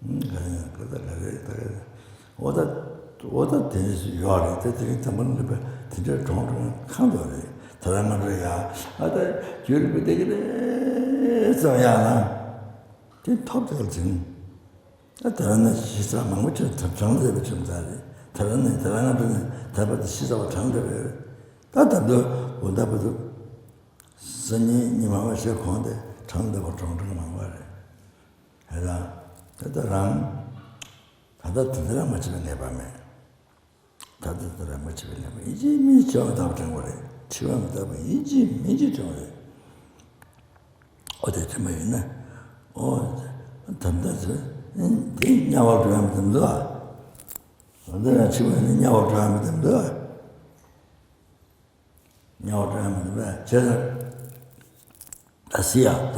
그래 오다 되지 요리 되게 담는 거 진짜 좋은 강도래 다른 거야 아다 줄을 되게 저야나 그 톱들 좀 다른 시사 망고처럼 정답을 좀 잘해 다른 거는 다들 시사와 정답을 다들 오다부터 선이 님하고 시작하는데 정답을 정정만 말해 해라 다들 다들 들으라 맞으면 내밤에 다들 들으라 맞으면 내밤에 이제 미쳐 답장 거래 치원 답은 이제 미지 정래 어디쯤 있나 담다서 이 냐와도 하면 된다 오늘 치원은 냐와도 하면 된다 냐와도 하면 된다 제가 다시야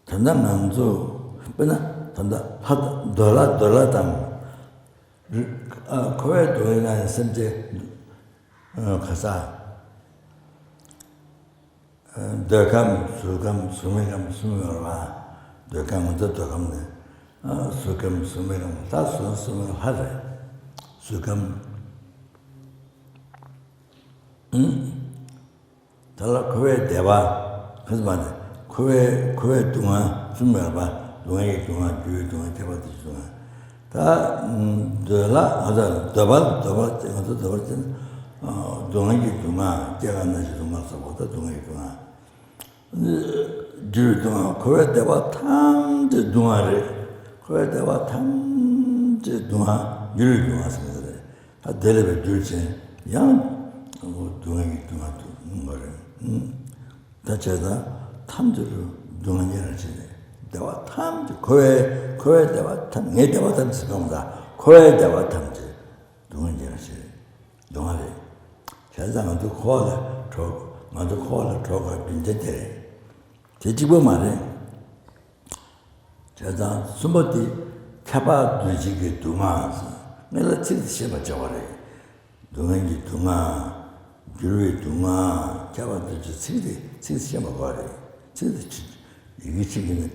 단단 만조 bena tanda had dola tam kowe doina semje khasa dekam sumegam dekam dokam ne sumegam ta sumegam hare sugam 달라 kowe deva khazmane kowe tunga sumeba 동아의 교회 대바도 좋아. 다 들라 하자 더발 동아의 동아 제가 나지 동아서보다 동아의 동아. 줄 동안 거기에 대와 탐지 동안을 거기에 대와 탐지 동안 줄 동안습니다. 다 데려베 줄지 양 동안이 동안도 거를 다쳐다 탐지로 동안이라 지내. 대와 탐지 거기에 대와 탐 내 대와 탐지 겁니다. 거기에 대와 탐지 동안이라 지내. 동안에 세상은 또 코어를 먼저 코어를 들어가 빈제대. 제집어 말해. 제가 숨어디 차바 두지게 두마서 내가 지금 시험 저거래. 동행기 동아, 주로의 동아, 차바 두지 지금 시험 거래. 지금 이게 지금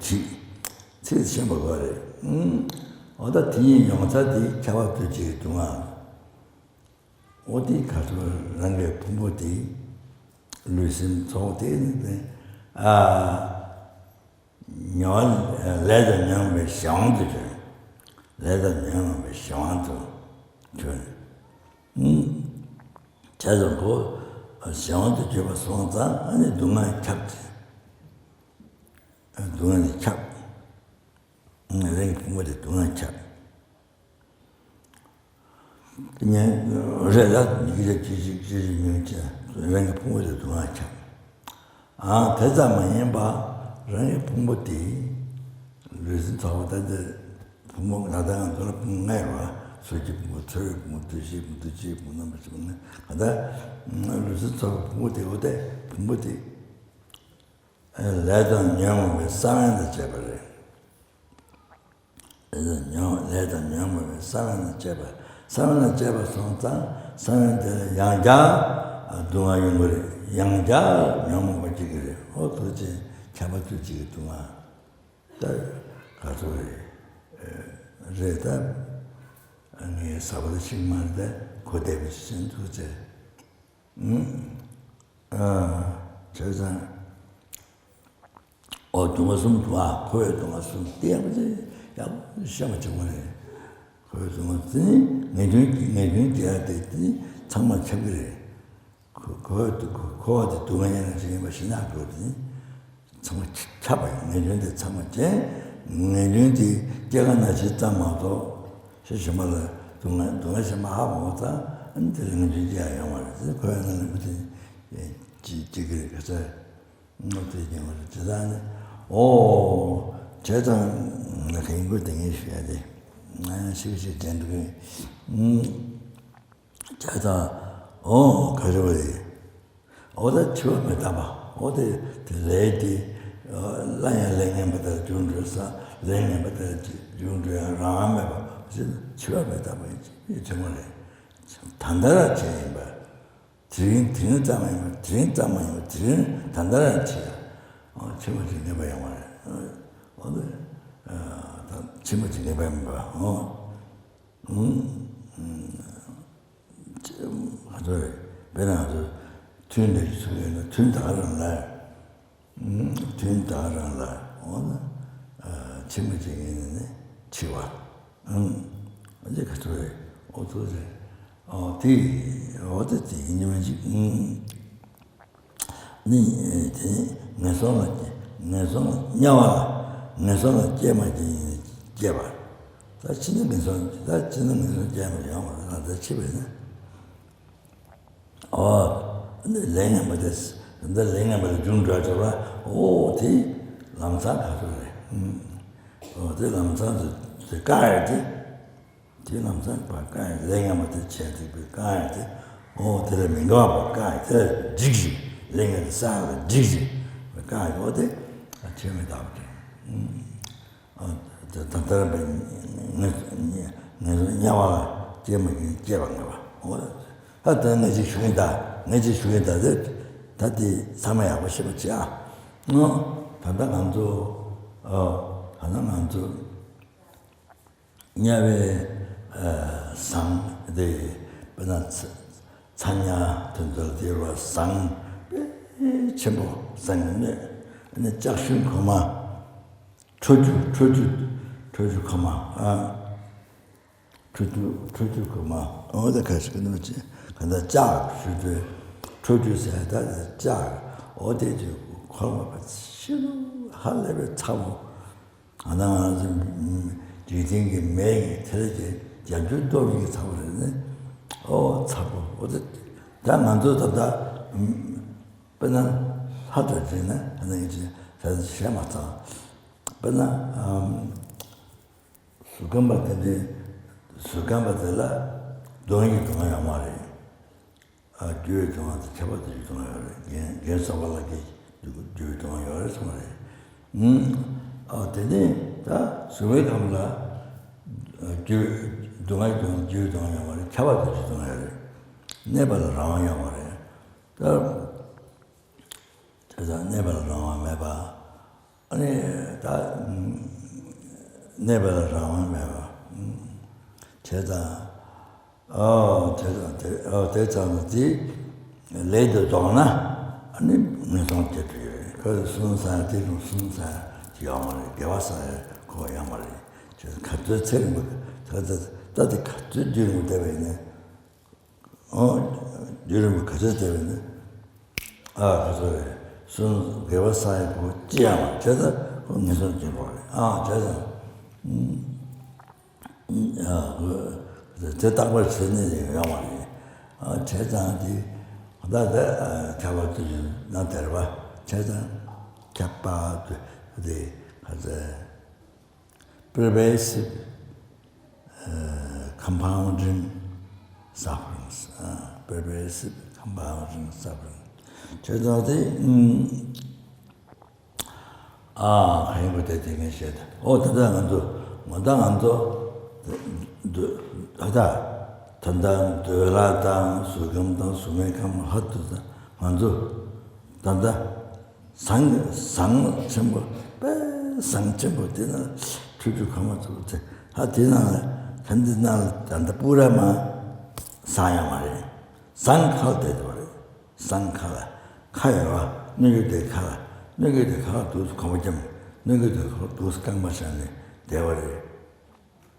지금 시험 거래. 어디 뒤 영사디 차바 두지 동아. 어디 가서 랑게 부모디 루신 저대는데 년来的人们想的人来的人们想的就这种个想的就把双子아니 동안 잡지 동안이 잡 랭 부모들 동안 잡 그냥 어제다 이게 지지면지 랭 부모들 동안 잡 대자만 봐 랭 부모들이 무슨 저한테 부모 나다가 돈 부모가 소지 못을 못듯이 못는 무슨 하다 무슨 저 부모들이 레던 영을 사는데 제발 레던 영을 사는데 제발 사는데 제발 손자 사는데 양자 동아용을 양자 영을 가지고 그래 어떻게 잡아주지 동아 딸 가서 레다 아니 사버식 말데 고대비 신두제 저자 동아숨 좋아 고에 동아숨 때문에 야 시험 정말 고에 동아숨이 내준 돼야 되지 정말 참그래 그거 동안에는 지금 맛이나 그러더니 정말 차봐요 내준데 참았지 내준데 제가 나 진짜 마도 시험을 동안에서 하고다 안 되는 주제야 영화를 그거는 무슨 지지게 그래서 어떻게 되는 거죠 저는 제장 내가 이거 등에 쉬어야 돼 시시 된게 제가 가져와야 돼 어디 처음에 봐봐 어디 레디 라야랭에부터 준주사 랭에부터 준주야 라면 처음에 봐야지 이 정말 단단하지 봐 드린 단단하지 지금까지 내봐야 말이야 오늘 지금까지 내봐야 봐 아주 배나도 튜인데 있으면 튜인다는 날 튜인다는 날 오늘 지금까지 있는데 치와 언제 가서 어떻게 어디 있는지 네 내서 냐와 내서 제마지 제바 다 지는 면서 제마야 나도 집에는 근데 랭은 됐어 근데 랭은 중조하잖아 디 남산 가서 그래 남산도 가야지 디 남산 가야 랭은 체지 가야지 들으면 거 가야 지지 랭은 싸고 지지 가야 어디 아침에 나오게 단단한 냐와 제마기 제방가 봐 하여튼 내지 죽인다 다디 삼아야 싶었지 단단 안주 단단 안주 냐외 상데 그나 찬야 던들디로 상 전부 상네 근데 짝신 거마 조주 거마 조주 거마 어디 가서 그러지 근데 짝 주주 조주세다 짝 어디 헐마 싫어 할래베 차고 하나 좀 지딩이 매일 틀게 자주도 이게 차고 그러네 차고 어디 다 만져다 그냥 하도 되네 하는 이제 그래서 시험하자 그냥 수감받을라 돈이 동안 말이 교회 동안 잡아들이 동안 예서발라게 교회 동안 열어서 말이 되네 다 수회 감라 교회 동안 교회 동안 말이 잡아들이 동안 네발 라와야 말이 다 그래서 네발 라와 매봐 아니 다 네발 라와 매봐 제가 대장지 레이더 동나 아니 무슨 뜻이에요? 그 순사 대중 순사 지역을 배웠어요. 거야말이 저 같이 책임 저도 다들 같이 주는 때문에 이름을 가져 때문에 그래서 순 배웠어요. 그 지역 저도 무슨 뜻이에요? 저도 저 땅을 쓰는 영화이 제장이 나다 잡아주지 나 데려와 제장 잡아도 어디 가서 pervasive compounding sufferings pervasive compounding suffering 제장이 해보 되는 시다 당한도 하다 단단 들라당 수금당 수매감 하도다 먼저 단다 상상첨부 상첨부 되는 주주감을 좀 하디나 간디나 단다 뿌라마 사야 말이 상칼 때도 말이 상칼 카여와 너희들 가 도스 가면 너희들 도스 강마산에 대화를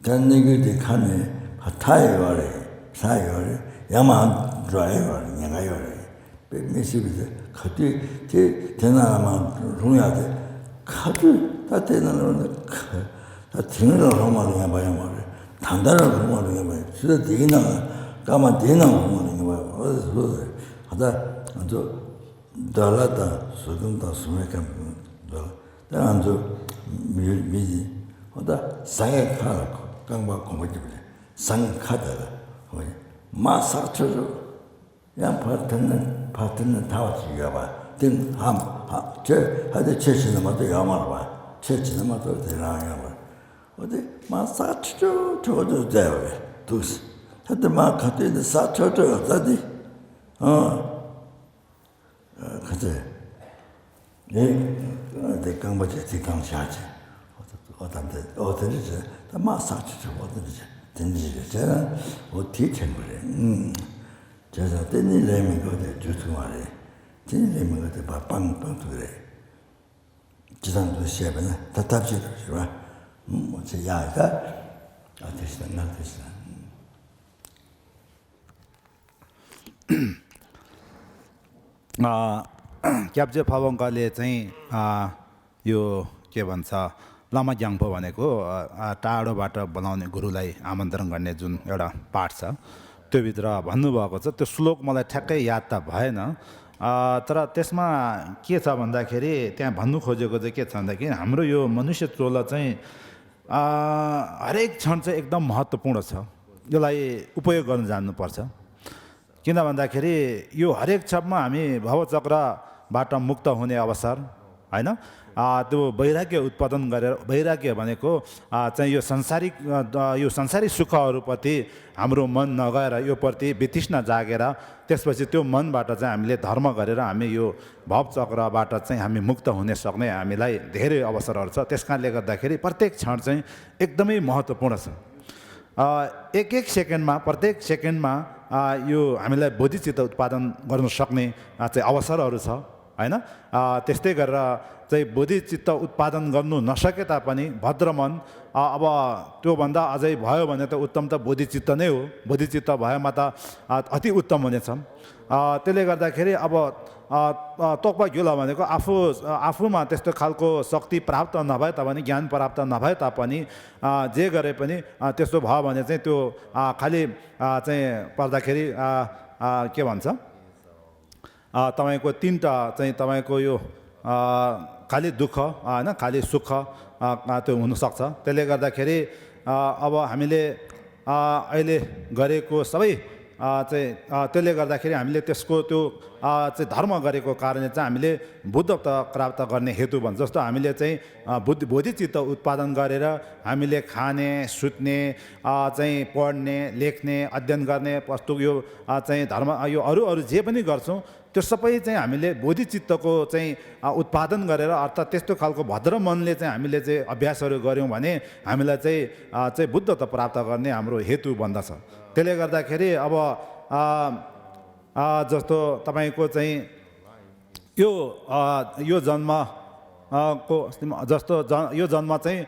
전내게 칸에 타이어래 사이어래 야만 드라이버래 내가요래 메시비데 그때 대나만 중요하대 카드 다 대나는 다 등을 하면 봐야 말해 단단한 하면 봐야 진짜 되나 가만 되나 하면 봐야 어서 하다 저 달라다 소금다 소매감 또 미지 하다 상에 가고 강바 공부집에 상카다가 마사처로 야 파트는 다 왔지가 봐. 등함저 하대 체시는 것도 야말 봐. 체치는 것도 되라야 봐. 어디 마사처로 저도 돼요. 두스. 하대 마 같은 사처로 어디 그때 내 강바지 대강시하지. 어떤지 다 마사처 어떤지 된지 제가 어떻게 된 거래. 제가 때니 레미 거대 주스 말에 때니 레미 거대 빵빵 그래. 지상도 시에는 다 답지를 봐. 뭐제 야가 어디서 나타났어. क्याब्जे फावङकाले चाहिँ यो के भन्छ लामा ज्याङपो भनेको टाढोबाट बनाउने गुरुलाई आमन्त्रण गर्ने जुन एउटा पाठ छ त्यो भित्र भन्नुभएको छ त्यो श्लोक मलाई ठ्याक्कै याद त भएन तर त्यसमा के छ भन्दाखेरि त्यहाँ भन्नु खोजेको चाहिँ के छ भन्दाखेरि हाम्रो यो मनुष्य चोला चाहिँ हरेक क्षण चाहिँ एकदम महत्त्वपूर्ण छ यसलाई उपयोग गर्न जान्नुपर्छ किन भन्दाखेरि यो हरेक क्षणमा हामी भवचक्रबाट मुक्त हुने अवसर हैन त्यो वैराग्य उत्पादन गरेर वैराग्य भनेको चाहिँ यो संसारिक सुखहरूप्रति हाम्रो मन नगएर यो प्रति वितृष्णा जागेर त्यसपछि त्यो मनबाट चाहिँ हामीले धर्म गरेर हामी यो भवचक्रबाट चाहिँ हामी मुक्त हुने सक्ने हामीलाई धेरै अवसरहरू छ त्यसकारणले गर्दाखेरि प्रत्येक क्षण चाहिँ एकदमै महत्त्वपूर्ण छ एक सेकेन्डमा प्रत्येक सेकेन्डमा यो हामीलाई बोधिचित्त उत्पादन गर्न सक्ने चाहिँ अवसरहरू छ हैन त्यस्तै गरेर चाहिँ बोधिचित्त उत्पादन गर्नु नसके तापनि भद्र मन अब त्योभन्दा अझै भयो भने त उत्तम त बोधिचित्त नै हो बोधिचित्त भएमा त अति उत्तम हुनेछ त्यसले गर्दाखेरि अब तोक्पा ग्युला भनेको आफूमा त्यस्तो खालको शक्ति प्राप्त नभए तापनि ज्ञान प्राप्त नभए तापनि जे गरे पनि त्यस्तो भयो भने चाहिँ त्यो खालि चाहिँ पर्दाखेरि के भन्छ तपाईँको तीनटा चाहिँ तपाईँको यो खालि दुःख हैन खालि सुख त्यो हुनसक्छ त्यसले गर्दाखेरि अब हामीले अहिले गरेको सबै चाहिँ त्यसले गर्दाखेरि हामीले त्यसको त्यो चाहिँ धर्म गरेको कारणले चाहिँ हामीले बुद्धत्व प्राप्त गर्ने हेतु भन्छ जस्तो हामीले चाहिँ बोधिचित्त उत्पादन गरेर हामीले खाने सुत्ने चाहिँ पढ्ने लेख्ने अध्ययन गर्ने वस्तु यो चाहिँ धर्म यो अरू जे पनि गर्छौँ त्यो सबै चाहिँ हामीले बोधिचित्तको चाहिँ उत्पादन गरेर अर्थात् त्यस्तो खालको भद्र मनले चाहिँ हामीले चाहिँ अभ्यासहरू गऱ्यौँ भने हामीलाई चाहिँ बुद्धत्व प्राप्त गर्ने हाम्रो हेतु बन्दछ त्यसले गर्दाखेरि अब जस्तो तपाईँको चाहिँ यो जन्म को जस्तो यो जन्म चाहिँ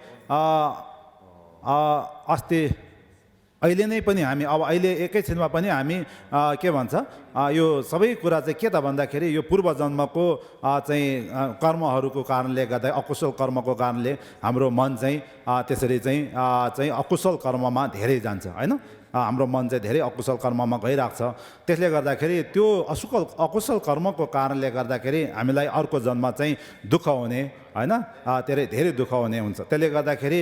अस्ति अहिले नै पनि हामी अब अहिले एकैछिनमा पनि हामी के भन्छ यो सबै कुरा चाहिँ के त भन्दाखेरि यो पूर्व जन्मको चाहिँ कर्महरूको कारणले गर्दा अकुशल कर्मको कारणले हाम्रो मन चाहिँ त्यसरी चाहिँ अकुशल कर्ममा धेरै जान्छ हैन हाम्रो मन चाहिँ धेरै अकुशल कर्ममा गइरहेको छ त्यसले गर्दाखेरि त्यो अकुशल कर्मको कारणले गर्दाखेरि हामीलाई अर्को जन्म चाहिँ दुःख हुने हैन धेरै दुःख हुने हुन्छ त्यसले गर्दाखेरि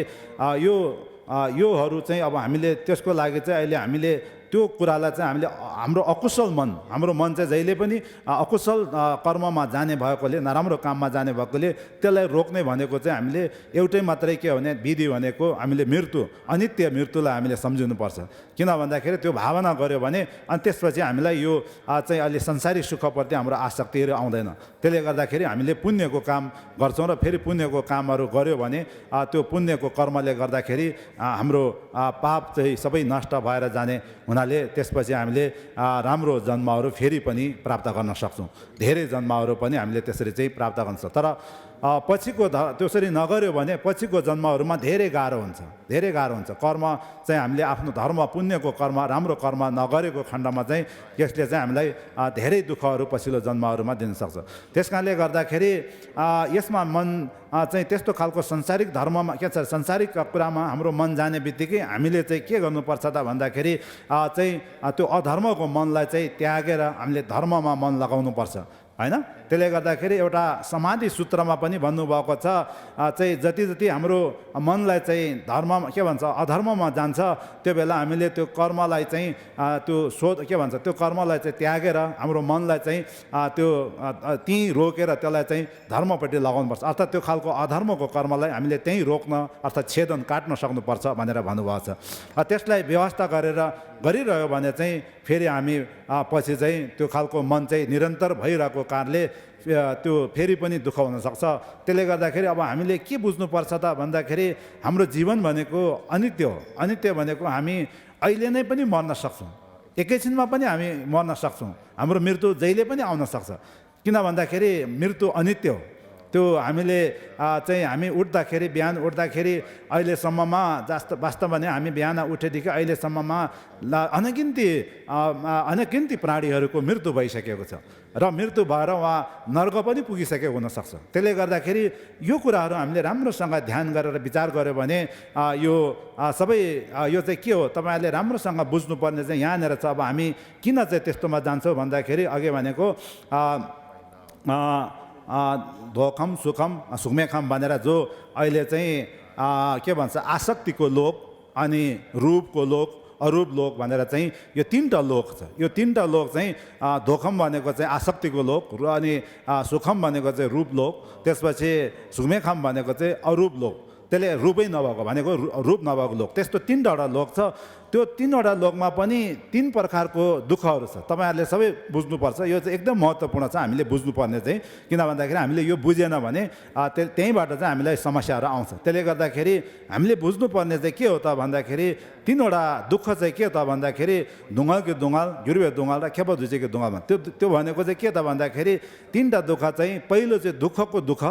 योहरू चाहिँ अब हामीले त्यसको लागि चाहिँ अहिले हामीले त्यो कुरालाई चाहिँ हामीले हाम्रो मन चाहिँ जहिले पनि अकुशल कर्ममा जाने भएकोले नराम्रो काममा जाने भएकोले त्यसलाई रोक्ने भनेको चाहिँ हामीले एउटै मात्रै के भने विधि भनेको हामीले अनित्य मृत्युलाई हामीले सम्झिनुपर्छ किन भन्दाखेरि त्यो भावना गर्यो भने अनि त्यसपछि हामीलाई यो चाहिँ अहिले संसारी सुखप्रति हाम्रो आसक्तिहरू आउँदैन त्यसले गर्दाखेरि हामीले पुण्यको काम गर्छौँ र फेरि पुण्यको कामहरू गर्यो भने त्यो पुण्यको कर्मले गर्दाखेरि हाम्रो पाप चाहिँ सबै नष्ट भएर जाने हुनाले त्यसपछि हामीले राम्रो जन्महरू फेरि पनि प्राप्त गर्न सक्छौँ धेरै जन्महरू पनि हामीले त्यसरी चाहिँ प्राप्त गर्न सक्छौँ तर पछिको त्यसरी नगर्यो भने पछिको जन्महरूमा धेरै गाह्रो हुन्छ कर्म चाहिँ हामीले आफ्नो धर्म पुण्यको कर्म राम्रो कर्म नगरेको खण्डमा चाहिँ यसले चाहिँ हामीलाई धेरै दुःखहरू पछिल्लो जन्महरूमा दिन सक्छ त्यस कारणले गर्दाखेरि यसमा मन चाहिँ त्यस्तो खालको संसारिक धर्ममा के छ संसारिक कुरामा हाम्रो मन जाने बित्तिकै हामीले चाहिँ के गर्नुपर्छ त भन्दाखेरि चाहिँ त्यो अधर्मको मनलाई चाहिँ त्यागेर हामीले धर्ममा मन लगाउनुपर्छ हैन त्यसले गर्दाखेरि एउटा समाधि सूत्रमा पनि भन्नुभएको छ चाहिँ जति हाम्रो मनलाई चाहिँ धर्ममा के भन्छ अधर्ममा जान्छ त्यो बेला हामीले त्यो कर्मलाई चाहिँ त्यो कर्मलाई चाहिँ त्यागेर हाम्रो मनलाई चाहिँ त्यो त्यहीँ रोकेर त्यसलाई चाहिँ धर्मपट्टि लगाउनुपर्छ अर्थात् त्यो खालको अधर्मको कर्मलाई हामीले त्यहीँ रोक्न अर्थात् छेदन काट्न सक्नुपर्छ भनेर भन्नुभएको छ त्यसलाई व्यवस्था गरिरह्यो भने चाहिँ फेरि हामी पछि चाहिँ त्यो खालको मन चाहिँ निरन्तर भइरहेको कारणले त्यो फेरि पनि दुःख हुनसक्छ त्यसले गर्दाखेरि अब हामीले के बुझ्नुपर्छ त भन्दाखेरि हाम्रो जीवन भनेको अनित्य भनेको हामी अहिले नै पनि मर्न सक्छौँ एकैछिनमा पनि हामी मर्न सक्छौँ हाम्रो मृत्यु जहिले पनि आउन सक्छ किन भन्दाखेरि मृत्यु अनित्य हो त्यो हामीले चाहिँ हामी बिहान उठ्दाखेरि अहिलेसम्ममा वास्तवमा नै हामी बिहान उठेदेखि अहिलेसम्ममा अनगिन्ती प्राणीहरूको मृत्यु भइसकेको छ र मृत्यु भएर उहाँ नर्क पनि पुगिसकेको हुनसक्छ त्यसले गर्दाखेरि यो कुराहरू हामीले राम्रोसँग ध्यान गरेर विचार गऱ्यो भने यो सबै यो चाहिँ के हो तपाईँहरूले राम्रोसँग बुझ्नुपर्ने चाहिँ यहाँनिर छ अब हामी किन चाहिँ त्यस्तोमा जान्छौँ भन्दाखेरि अघि भनेको धोखम सुखमेखम भनेर जो अहिले चाहिँ के भन्छ आसक्तिको लोक अनि रूपको लोक अरूप लोक भनेर चाहिँ यो तीनटा लोक छ यो तीनटा लोक चाहिँ धोखम भनेको चाहिँ आसक्तिको लोक र अनि सुखम भनेको चाहिँ रूप लोक त्यसपछि सुखमेखम भनेको चाहिँ अरूप लोक त्यसले रूपै नभएको भनेको रूप नभएको लोक। त्यस्तो 3वटा लोक छ। त्यो 3वटा लोकमा पनि 3 प्रकारको दुःखहरू छ। तपाईँहरूले सबै बुझ्नुपर्छ। यो चाहिँ एकदम महत्त्वपूर्ण छ हामीले बुझ्नुपर्ने चाहिँ। किन भन्दाखेरि हामीले यो बुझेन भने त्यहीँबाट चाहिँ हामीलाई समस्याहरू आउँछ। त्यसले गर्दाखेरि हामीले बुझ्नुपर्ने चाहिँ के हो त भन्दाखेरि 3वटा दुःख चाहिँ के त भन्दाखेरि दुङ्गालको दुङ्गाल, घिर्वे दुङ्गाल र खेपधुचीको दुङ्गालमा त्यो भनेको चाहिँ के त भन्दाखेरि 3टा दुःख चाहिँ पहिलो चाहिँ दुःखको दुःख,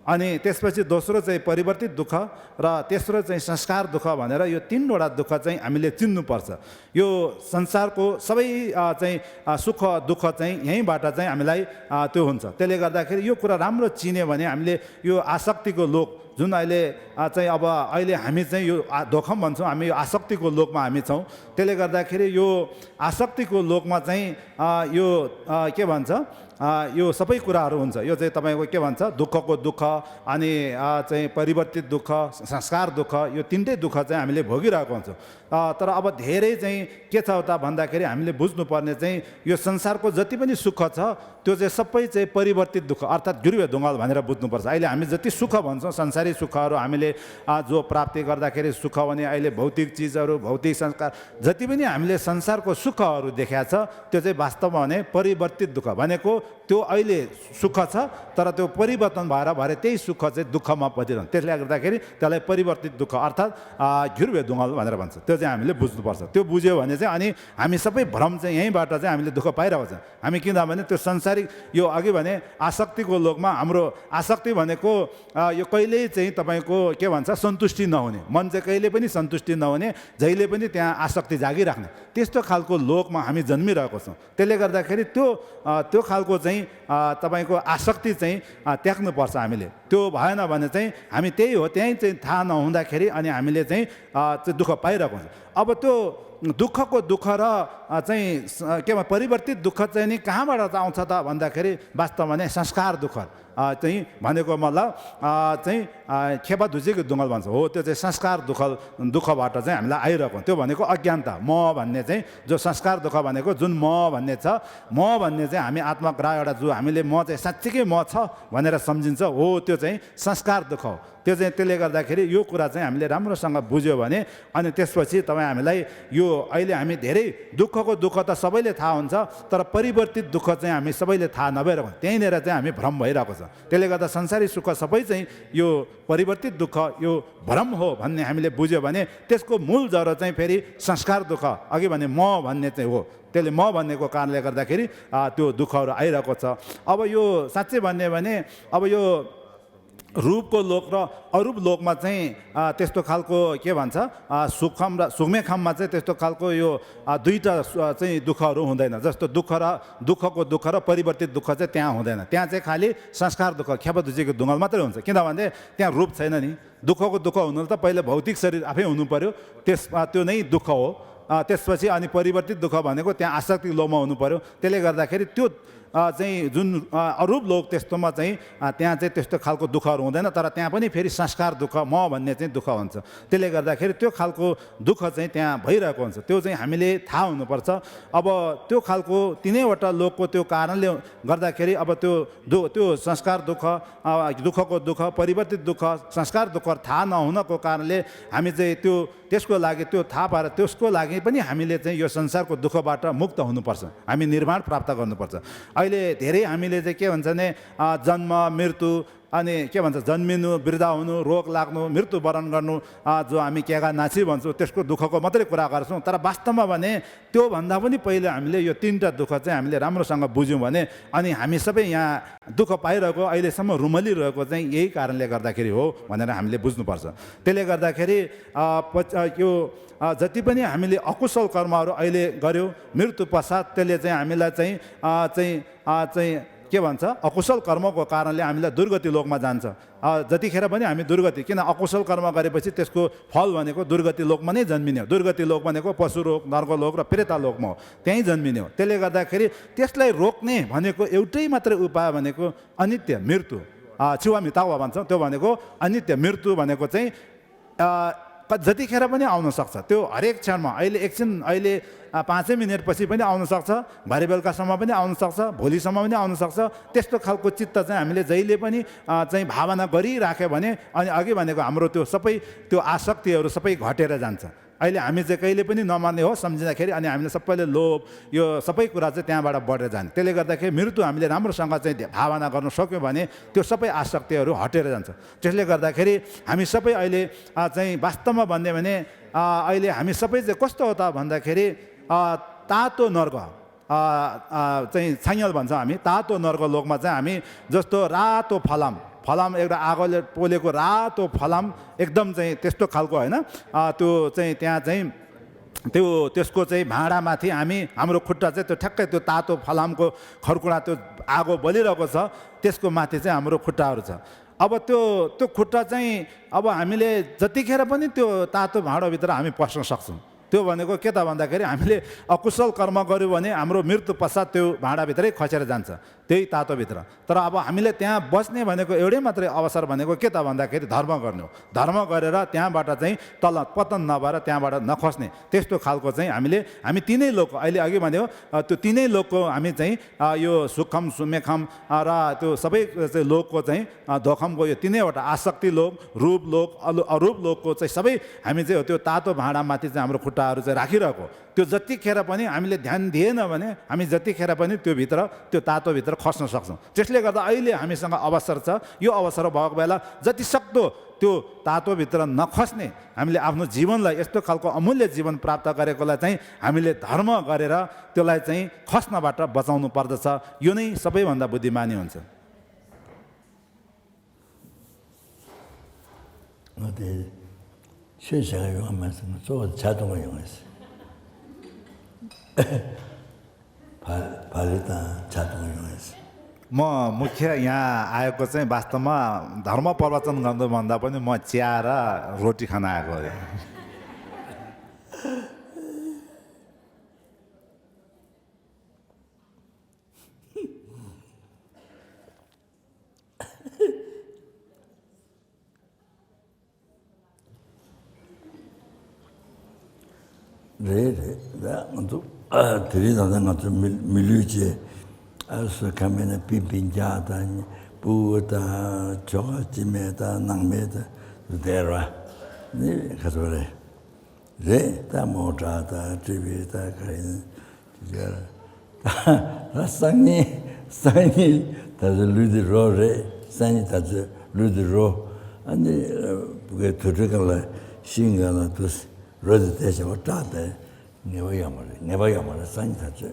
अनि त्यसपछि दोस्रो चाहिँ परिवर्तित दुःख र तेस्रो चाहिँ संस्कार दुःख भनेर यो 3वटा दुःख चाहिँ हामीले चिन्नुपर्छ। यो संसारको सबै चाहिँ सुख दुःख चाहिँ यहीँबाट चाहिँ हामीलाई त्यो हुन्छ। त्यसले गर्दाखेरि यो कुरा राम्रो चिन्यो भने हामीले यो आसक्तिको लोक जुन अहिले चाहिँ अब अहिले हामी चाहिँ यो धोखम भन्छौँ, हामी यो आसक्तिको लोकमा हामी छौँ। त्यसले गर्दाखेरि यो आसक्तिको लोकमा चाहिँ यो के भन्छ यो सबै कुराहरू हुन्छ। यो चाहिँ तपाईँको के भन्छ दुःखको दुःख, अनि चाहिँ परिवर्तित दुःख, संस्कार दुःख, यो 3टै दुःख चाहिँ हामीले भोगिरहेको हुन्छौँ। तर अब धेरै चाहिँ के छ त भन्दाखेरि हामीले बुझ्नुपर्ने चाहिँ यो संसारको जति पनि सुख छ त्यो चाहिँ सबै चाहिँ परिवर्तित दुःख अर्थात् घिर्वे दुङ्गाल भनेर बुझ्नुपर्छ। अहिले हामी जति सुख भन्छौँ संसारी सुखहरू हामीले जो प्राप्ति गर्दाखेरि सुख भने अहिले भौतिक चिजहरू, भौतिक संस्कार जति पनि हामीले संसारको सुखहरू देखाएको छ त्यो चाहिँ वास्तवमा भने परिवर्तित दुःख भनेको त्यो अहिले सुख छ तर त्यो परिवर्तन भएर भरे त्यही सुख चाहिँ दुःखमा परिरहन्छ। त्यसले गर्दाखेरि त्यसलाई परिवर्तित दुःख अर्थात् घिर्वे दुङ्गाल भनेर भन्छ। त्यो चाहिँ हामीले बुझ्नुपर्छ। त्यो बुझ्यो भने चाहिँ अनि हामी सबै भ्रम चाहिँ यहीँबाट चाहिँ हामीले दुःख पाइरहेको छ हामी। किनभने त्यो संसारिक यो अघि भने आसक्तिको लोकमा हाम्रो आसक्ति भनेको यो कहिल्यै चाहिँ तपाईँको के भन्छ सन्तुष्टि नहुने, मन चाहिँ कहिले पनि सन्तुष्टि नहुने, जहिले पनि त्यहाँ आसक्ति जागिराख्ने त्यस्तो खालको लोकमा हामी जन्मिरहेको छौँ। त्यसले गर्दाखेरि त्यो खालको चाहिँ तपाईँको आसक्ति चाहिँ त्याग्नुपर्छ हामीले। त्यो भएन भने चाहिँ हामी त्यही हो त्यहीँ चाहिँ थाहा नहुँदाखेरि अनि हामीले चाहिँ दुःख पाइरहेको हुन्छ। अब त्यो दुःखको दुःख र चाहिँ के भन्छ परिवर्तित दुःख चाहिँ नि कहाँबाट आउँछ त भन्दाखेरि वास्तवमा नै संस्कार दुःख चाहिँ भनेको मतलब चाहिँ खेपधुचीको दुङ्गाल भन्छ हो। त्यो चाहिँ संस्कार दुःखबाट चाहिँ हामीलाई आइरहेको त्यो भनेको अज्ञानता म भन्ने चाहिँ जो संस्कार दुःख भनेको जुन म भन्ने छ, म भन्ने चाहिँ हामी आत्मग्राह एउटा जो हामीले म चाहिँ साँच्चीकै म छ भनेर सम्झिन्छ हो त्यो चाहिँ संस्कार दुःख हो। त्यो चाहिँ त्यसले गर्दाखेरि यो कुरा चाहिँ हामीले राम्रोसँग बुझ्यो भने अनि त्यसपछि तपाईँ हामीलाई यो अहिले हामी धेरै दुःखको दुःख त सबैले थाहा हुन्छ तर परिवर्तित दुःख चाहिँ हामी सबैले थाहा नभएर त्यहीँनिर चाहिँ हामी भ्रम भइरहेको छ। त्यसले गर्दा संसारी सुख सबै चाहिँ यो परिवर्तित दुःख यो भ्रम हो भन्ने हामीले बुझ्यो भने त्यसको मूल जरो चाहिँ फेरि संस्कार दुःख अघि भने म भन्ने चाहिँ हो। त्यसले म भन्नेको कारणले गर्दाखेरि त्यो दुःखहरू आइरहेको छ। अब यो साँच्चै भन्ने भने अब यो रूपको लोक र अरूप लोकमा चाहिँ त्यस्तो खालको के भन्छ सुखम र सुखमे खाममा चाहिँ त्यस्तो खालको यो 2टा चाहिँ दुःखहरू हुँदैन। जस्तो दुःखको दुःख र परिवर्तित दुःख चाहिँ त्यहाँ हुँदैन। त्यहाँ चाहिँ खालि संस्कार दुःख खेपधुचीको दुङ्गाल मात्रै हुन्छ। किनभने त्यहाँ रूप छैन नि। दुःखको दुःख हुनु त पहिला भौतिक शरीर आफै हुनु पर्यो, त्यो नै दुःख हो। त्यसपछि अनि परिवर्तित दुःख भनेको त्यहाँ आसक्ति लोभमा हुनु पर्यो। त्यसले गर्दाखेरि त्यो चाहिँ जुन अरूप लोक त्यस्तोमा चाहिँ त्यहाँ चाहिँ त्यस्तो खालको दुःखहरू हुँदैन तर त्यहाँ पनि फेरि संस्कार दुःख म भन्ने चाहिँ दुःख हुन्छ। त्यसले गर्दाखेरि त्यो खालको दुःख चाहिँ त्यहाँ भइरहेको हुन्छ। त्यो चाहिँ हामीले थाहा हुनुपर्छ। अब त्यो खालको 3वटा लोकको त्यो कारणले गर्दाखेरि अब त्यो संस्कार दुःख, दुःखको दुःख, परिवर्तित दुःख, संस्कार दुःख थाहा नहुनको कारणले हामी चाहिँ त्यसको लागि त्यो थाहा पाएर त्यसको लागि पनि हामीले चाहिँ यो संसारको दुःखबाट मुक्त हुनुपर्छ। हामी निर्माण प्राप्त गर्नुपर्छ। अहिले धेरै हामीले चाहिँ के भन्छ भने जन्म मृत्यु अनि के भन्छ जन्मिनु, वृद्ध हुनु, रोग लाग्नु, मृत्युवरण गर्नु जो हामी केगा नाची भन्छौँ त्यसको दुःखको मात्रै कुरा गर्छौँ। तर वास्तवमा भने त्योभन्दा पनि पहिले हामीले यो 3टा दुःख चाहिँ हामीले राम्रोसँग बुझ्यौँ भने अनि हामी सबै यहाँ दुःख पाइरहेको अहिलेसम्म रुमलिरहेको चाहिँ यही कारणले गर्दाखेरि हो भनेर हामीले बुझ्नुपर्छ। त्यसले गर्दाखेरि यो जति पनि हामीले अकुशल कर्महरू अहिले गऱ्यौँ मृत्यु पश्चात त्यसले चाहिँ हामीलाई चाहिँ के भन्छ अकुशल कर्मको कारणले हामीलाई दुर्गति लोकमा जान्छ। जतिखेर पनि हामी दुर्गति किन अकुशल कर्म गरेपछि त्यसको फल भनेको दुर्गति लोकमा नै जन्मिने हो। दुर्गति लोक भनेको पशु लोक, नर्कलोक र प्रेता लोकमा हो, त्यहीँ जन्मिने हो। त्यसले गर्दाखेरि त्यसलाई रोक्ने भनेको एउटै मात्रै उपाय भनेको अनित्य मृत्यु, छिवामी तावा भन्छौँ। त्यो भनेको अनित्य मृत्यु भनेको चाहिँ जतिखेर पनि आउन सक्छ त्यो हरेक क्षणमा अहिले 5 मिनेटपछि पनि आउन सक्छ भरे बेलुकासम्म पनि आउन सक्छ भोलिसम्म पनि आउन सक्छ त्यस्तो खालको चित्त चाहिँ हामीले जहिले पनि चाहिँ भावना गरिराख्यो भने अनि अघि भनेको हाम्रो त्यो आसक्तिहरू सबै घटेर जान्छ अहिले हामी चाहिँ कहिले पनि नमान्ने हो सम्झिँदाखेरि अनि हामीले सबैले लोभ यो सबै कुरा चाहिँ त्यहाँबाट बढेर जान्छ त्यसले गर्दाखेरि मृत्यु हामीले राम्रोसँग चाहिँ भावना गर्न सक्यौँ भने त्यो सबै आसक्तिहरू हटेर जान्छ त्यसले गर्दाखेरि हामी सबै अहिले चाहिँ वास्तवमा भन्यो भने अहिले हामी सबै चाहिँ कस्तो हो त भन्दाखेरि तातो नर्क चाहिँ छाङ्यल भन्छ हामी तातो नर्क लोकमा चाहिँ हामी जस्तो रातो फलाम एउटा आगोले पोलेको रातो फलाम एकदम चाहिँ त्यस्तो खालको होइन त्यो चाहिँ त्यहाँ चाहिँ त्यसको चाहिँ भाँडामाथि हाम्रो खुट्टा चाहिँ त्यो ठ्याक्कै त्यो तातो फलामको खरकुडा त्यो आगो बलिरहेको छ त्यसको माथि चाहिँ हाम्रो खुट्टाहरू छ अब त्यो खुट्टा चाहिँ अब हामीले जतिखेर पनि त्यो तातो भाँडोभित्र हामी पस्न सक्छौँ त्यो भनेको के त भन्दाखेरि हामीले अकुशल कर्म गर्यो भने हाम्रो मृत्यु पश्चात त्यो भाँडाभित्रै खसेर जान्छ त्यही तातोभित्र तर अब हामीले त्यहाँ बस्ने भनेको एउटै मात्रै अवसर भनेको के त भन्दाखेरि धर्म गर्ने हो धर्म गरेर त्यहाँबाट चाहिँ तल पतन नभएर त्यहाँबाट नखस्ने त्यस्तो खालको चाहिँ हामी तिनै लोकको अहिले अघि भन्यो त्यो तिनै लोकको हामी चाहिँ यो सुखम सुमेखम र त्यो सबै चाहिँ लोकको चाहिँ धोखमको यो तिनैवटा आसक्ति लोक रूप लोक अरूप लोकको चाहिँ सबै हामी चाहिँ त्यो तातो भाँडामाथि चाहिँ हाम्रो खुट्टाहरू चाहिँ राखिरहेको त्यो जतिखेर पनि हामीले ध्यान दिएन भने हामी जतिखेर पनि त्यो तातोभित्र खस्न सक्छौँ त्यसले गर्दा अहिले हामीसँग अवसर छ यो अवसर भएको बेला जति सक्दो त्यो तातोभित्र नखस्ने हामीले आफ्नो जीवनलाई यस्तो खालको अमूल्य जीवन प्राप्त गरेकोलाई चाहिँ हामीले धर्म गरेर त्यसलाई चाहिँ खस्नबाट बचाउनु पर्दछ यो नै सबैभन्दा बुद्धिमानी हुन्छ म मुख्य यहाँ आएको चाहिँ वास्तवमा धर्म प्रवचन गर्नुभन्दा पनि म चिया र रोटी खान आएको हो 들이다가 좀 밀류지 알수 가면은 빈빈자다 부다 저가지메다 낭메다 되라 네 가서 그래 다 모자다 집에다 그래 자 상니 다들 루드로래 상니 다들 루드로 아니 그게 들어가라 신가나 또 로드 대셔 왔다 내가 말을 산타죠.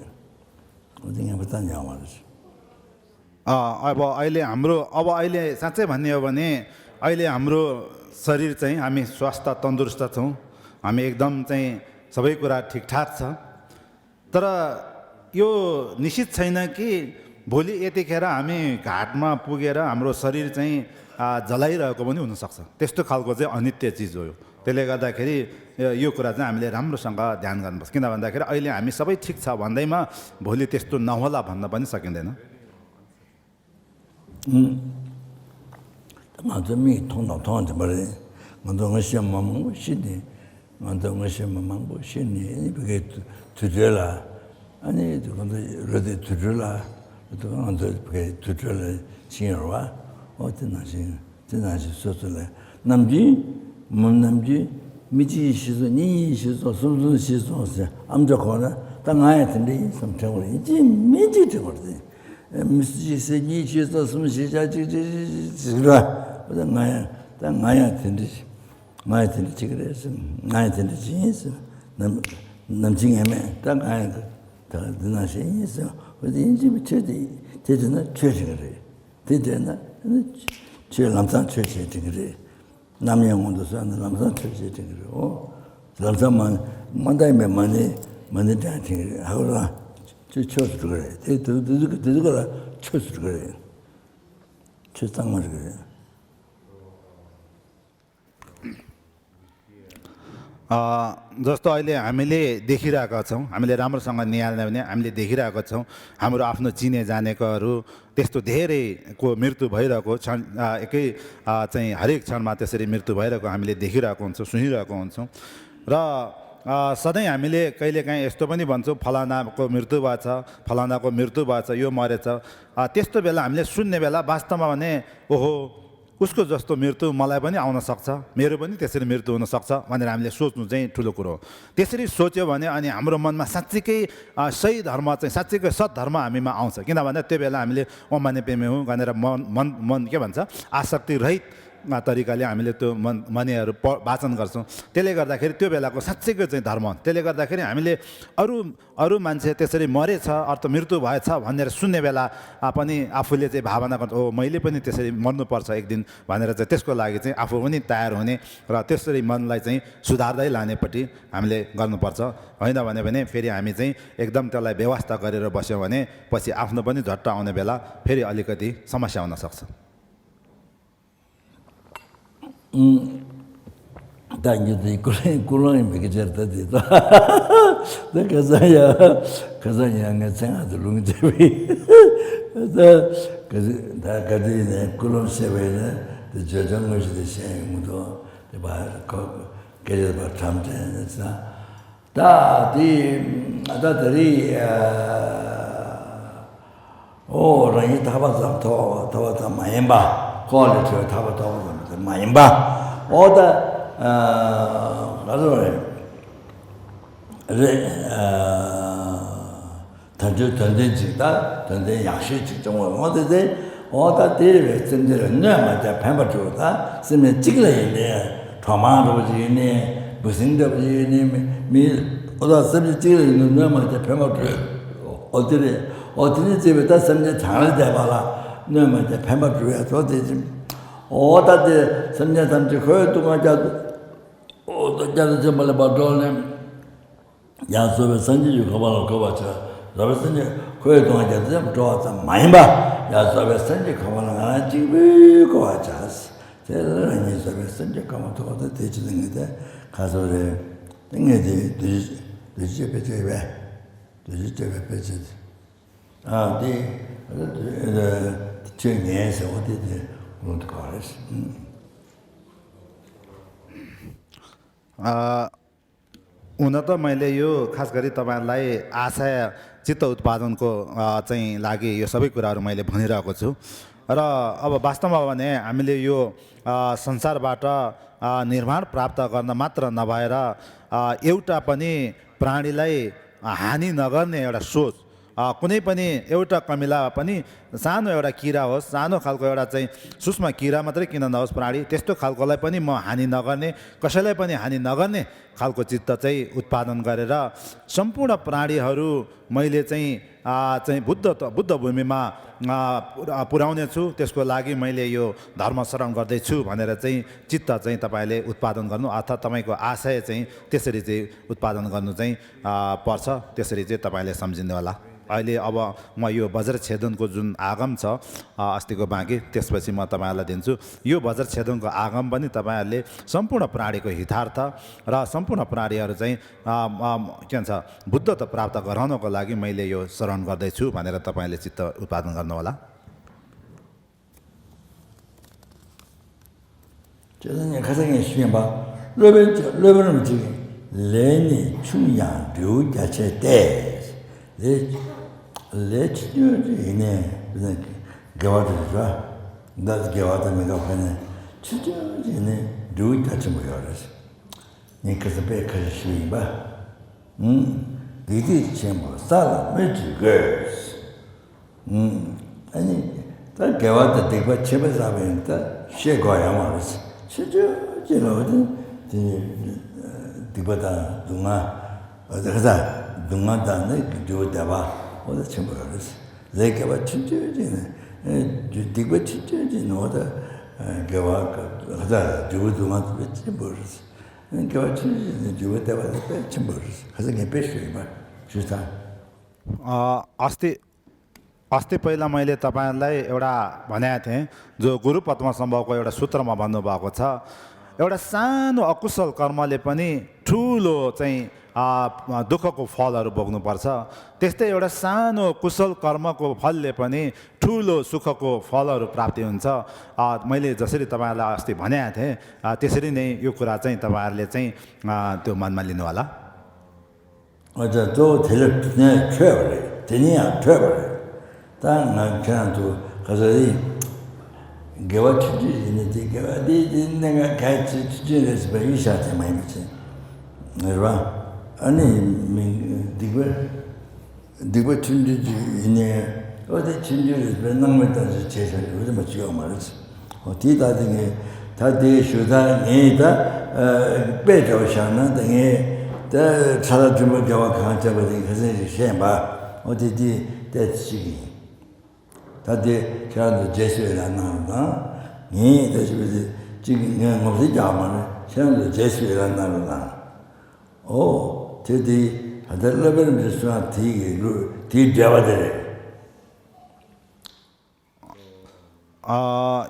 어디가 부탁냐 말이지. अब अहिले साँच्चै भन्ने हो भने अहिले हाम्रो शरीर चाहिँ हामी स्वस्थ तन्दुरुस्त छौँ हामी एकदम चाहिँ सबै कुरा ठिकठाक छ तर यो निश्चित छैन कि भोलि यतिखेर हामी घाटमा पुगेर हाम्रो शरीर चाहिँ जलाइरहेको पनि हुनसक्छ त्यस्तो खालको चाहिँ अनित्य चिज हो त्यसले गर्दाखेरि यो कुरा चाहिँ हामीले राम्रोसँग ध्यान गर्नुपर्छ किन भन्दाखेरि अहिले हामी सबै ठिक छ भन्दैमा भोलि त्यस्तो नहोला भन्न पनि सकिँदैन 남지 미지 시소 니 시소 숨숨 시소서 암적거나 땅아야 된대 섬청을 이제 미지 되거든 미지 니 시소 숨 시자지지지라 보다 땅아야 된대 마야 된대 그래서 나야 된대 진짜 남징에면 땅아야 다 드나시 있어 어디 인지 미쳐지 되잖아 최저래 되잖아 제일 남산 최저 되게 남영원도 사는 남산 철제 되고 남산만 만다이면 많이 다니게 하고라 저 쳐서 그래 되더라 쳐서 그래 최상만 그래 जस्तो अहिले हामीले देखिरहेका छौँ हामीले राम्रोसँग निहाल्ने भने हामीले देखिरहेका छौँ हाम्रो आफ्नो चिने जानेकोहरू त्यस्तो धेरैको मृत्यु भइरहेको क्षण एकै चाहिँ हरेक क्षणमा त्यसरी मृत्यु भइरहेको हामीले देखिरहेको हुन्छौँ सुनिरहेको हुन्छौँ र सधैँ हामीले कहिलेकाहीँ यस्तो पनि भन्छौँ फलानाको मृत्यु भएछ फलानाको मृत्यु भएछ यो मरेछ त्यस्तो बेला हामीले सुन्ने बेला वास्तवमा भने ओहो उसको जस्तो मृत्यु मलाई पनि आउन सक्छ मेरो पनि त्यसरी मृत्यु हुनसक्छ भनेर हामीले सोच्नु चाहिँ ठुलो कुरो हो त्यसरी सोच्यो भने अनि हाम्रो मनमा साँच्चीकै सही धर्म चाहिँ साँच्चीकै सद्धर्म हामीमा आउँछ किनभने त्यो बेला हामीले ओमाने पेमे हुँ भनेर मन के भन्छ आसक्ति रहित तरिकाले हामीले त्यो मनीहरू वाचन गर्छौँ त्यसले गर्दाखेरि त्यो बेलाको साँच्चैको चाहिँ धर्म त्यसले गर्दाखेरि हामीले अरू मान्छे त्यसरी मरेछ अर्थ मृत्यु भएछ भनेर सुन्ने बेला पनि आफूले चाहिँ भावना गर्छ ओ मैले पनि त्यसरी मर्नुपर्छ एक दिन भनेर चाहिँ त्यसको लागि चाहिँ आफू पनि तयार हुने र त्यसरी मनलाई चाहिँ सुधार्दै लानेपट्टि हामीले गर्नुपर्छ होइन भने फेरि हामी चाहिँ एकदम त्यसलाई व्यवस्था गरेर बस्यौँ भने पछि आफ्नो पनि झट्ट आउने बेला फेरि अलिकति समस्या हुनसक्छ 당기도 꿀렁이 먹이졌다지도 그래서야 생아도 룽제비 다 가지네 꿀렁 세베네 저정거지도 생무도 봐 그래서 봐 참전했어 다들이 랑이 타바서 더 많이 봐 퀄리티 타바서 많이 봐 오다 나도 던데 약시 직종을 어디데 오다 데르 전제를 뇌마다 뱀바주다 쓰면 찍으려네 도마로지네 무슨도지네 미 오다 쓰면 찍으려는 뇌마다 뱀바주 어디에 집에다 쓰면 장을 대봐라 뇌마다 뱀바주야 도대체 오다데 선녀담지 거기 동안 오다자도 정말 봐도네 야소베 선지주 가봐서 러버선지 거기 동안 좀 좋았다 많이 봐 야소베 선지 가봐는 하나 찍고 와자스 제일은 야소베 선지 가면 또 되지는 게 가서래 땡게지 되지 배지 저기에서 어디에 그런 거 알았어. हुन त मैले यो खास गरी तपाईँहरूलाई आशा चित्त उत्पादनको चाहिँ लागि यो सबै कुराहरू मैले भनिरहेको छु र अब वास्तवमा भने हामीले यो संसारबाट निर्माण प्राप्त गर्न मात्र नभएर एउटा पनि प्राणीलाई हानि नगर्ने एउटा सोच कुनै पनि एउटा कमिला पनि सानो एउटा किरा होस् सानो खालको एउटा चाहिँ सूक्ष्म किरा मात्रै किन नहोस् प्राणी त्यस्तो खालकोलाई पनि म हानि नगर्ने कसैलाई पनि हानि नगर्ने खालको चित्त चाहिँ उत्पादन गरेर सम्पूर्ण प्राणीहरू मैले चाहिँ बुद्ध भूमिमा पुर्याउने छु त्यसको लागि मैले यो धर्म शरण गर्दैछु भनेर चाहिँ चित्त चाहिँ तपाईँले उत्पादन गर्नु अर्थात् तपाईँको आशय चाहिँ त्यसरी चाहिँ उत्पादन गर्नु चाहिँ पर्छ त्यसरी चाहिँ तपाईँले सम्झिनु होला अहिले अब म यो वज्रछेदनको जुन आगम छ अस्तिको बाँकी त्यसपछि म तपाईँहरूलाई दिन्छु यो वज्रछेदनको आगम पनि तपाईँहरूले सम्पूर्ण प्राणीको हितार्थ र सम्पूर्ण प्राणीहरू चाहिँ के भन्छ बुद्धत्व प्राप्त गराउनको लागि मैले यो शरण गर्दैछु भनेर तपाईँले चित्त उत्पादन गर्नुहोला 저는 가정에 쉬면 봐 러버는 지금 레니 충양 류자체 때 레치주이네 그냥 개와들이 좋아 나도 개와들미가 그냥 치주이네 류자체 뭐야 그래서 니 그래서 배까지 쉬면 봐 이게 전부 살아 매주게 아니 다 개와들 되고 집에 잡으니까 쉬고야 말이지 치주이는 어디 디바다 동아 어디가다 동아다네 주다봐 어디 전부 그랬어 내가 봐 치주이네 디바 치주이네 어디 개와 가다 주도만 배치 버렸어 개와 치주이네 주다봐 배치 버렸어 가서 개 배치 봐 주다 अस्ति पहिला मैले तपाईँहरूलाई एउटा भनेको थिएँ जो गुरु पद्म सम्भवको एउटा सूत्रमा भन्नुभएको छ एउटा सानो अकुशल कर्मले पनि ठुलो चाहिँ दुःखको फलहरू भोग्नुपर्छ त्यस्तै एउटा सानो कुशल कर्मको फलले पनि ठुलो सुखको फलहरू प्राप्ति हुन्छ मैले जसरी तपाईहरुलाई अस्ति भनेको थिएँ त्यसरी नै यो कुरा चाहिँ तपाईहरुले चाहिँ त्यो मनमा लिनु होला अझ त्यो धेरै कसरी गेवा छिटि गेवा दिनगा खाइ छिटि इसा चाहिँ मैले चाहिँ र अनि दिगो छिटि हिने 어디 진주를 맨날부터 제대로 요즘 지금 말이지 어디다든지 다들 쇼다 내다 배저샤나 등에 다 찾아주면 겨와 강자거든 그래서 시험봐 어디디 대치기 다들 저한테 제수를 안 나온다 네 대수를 지금 그냥 없이 자면 저한테 제수를 안 나온다 저기 하들러면 제수한 뒤 잡아들래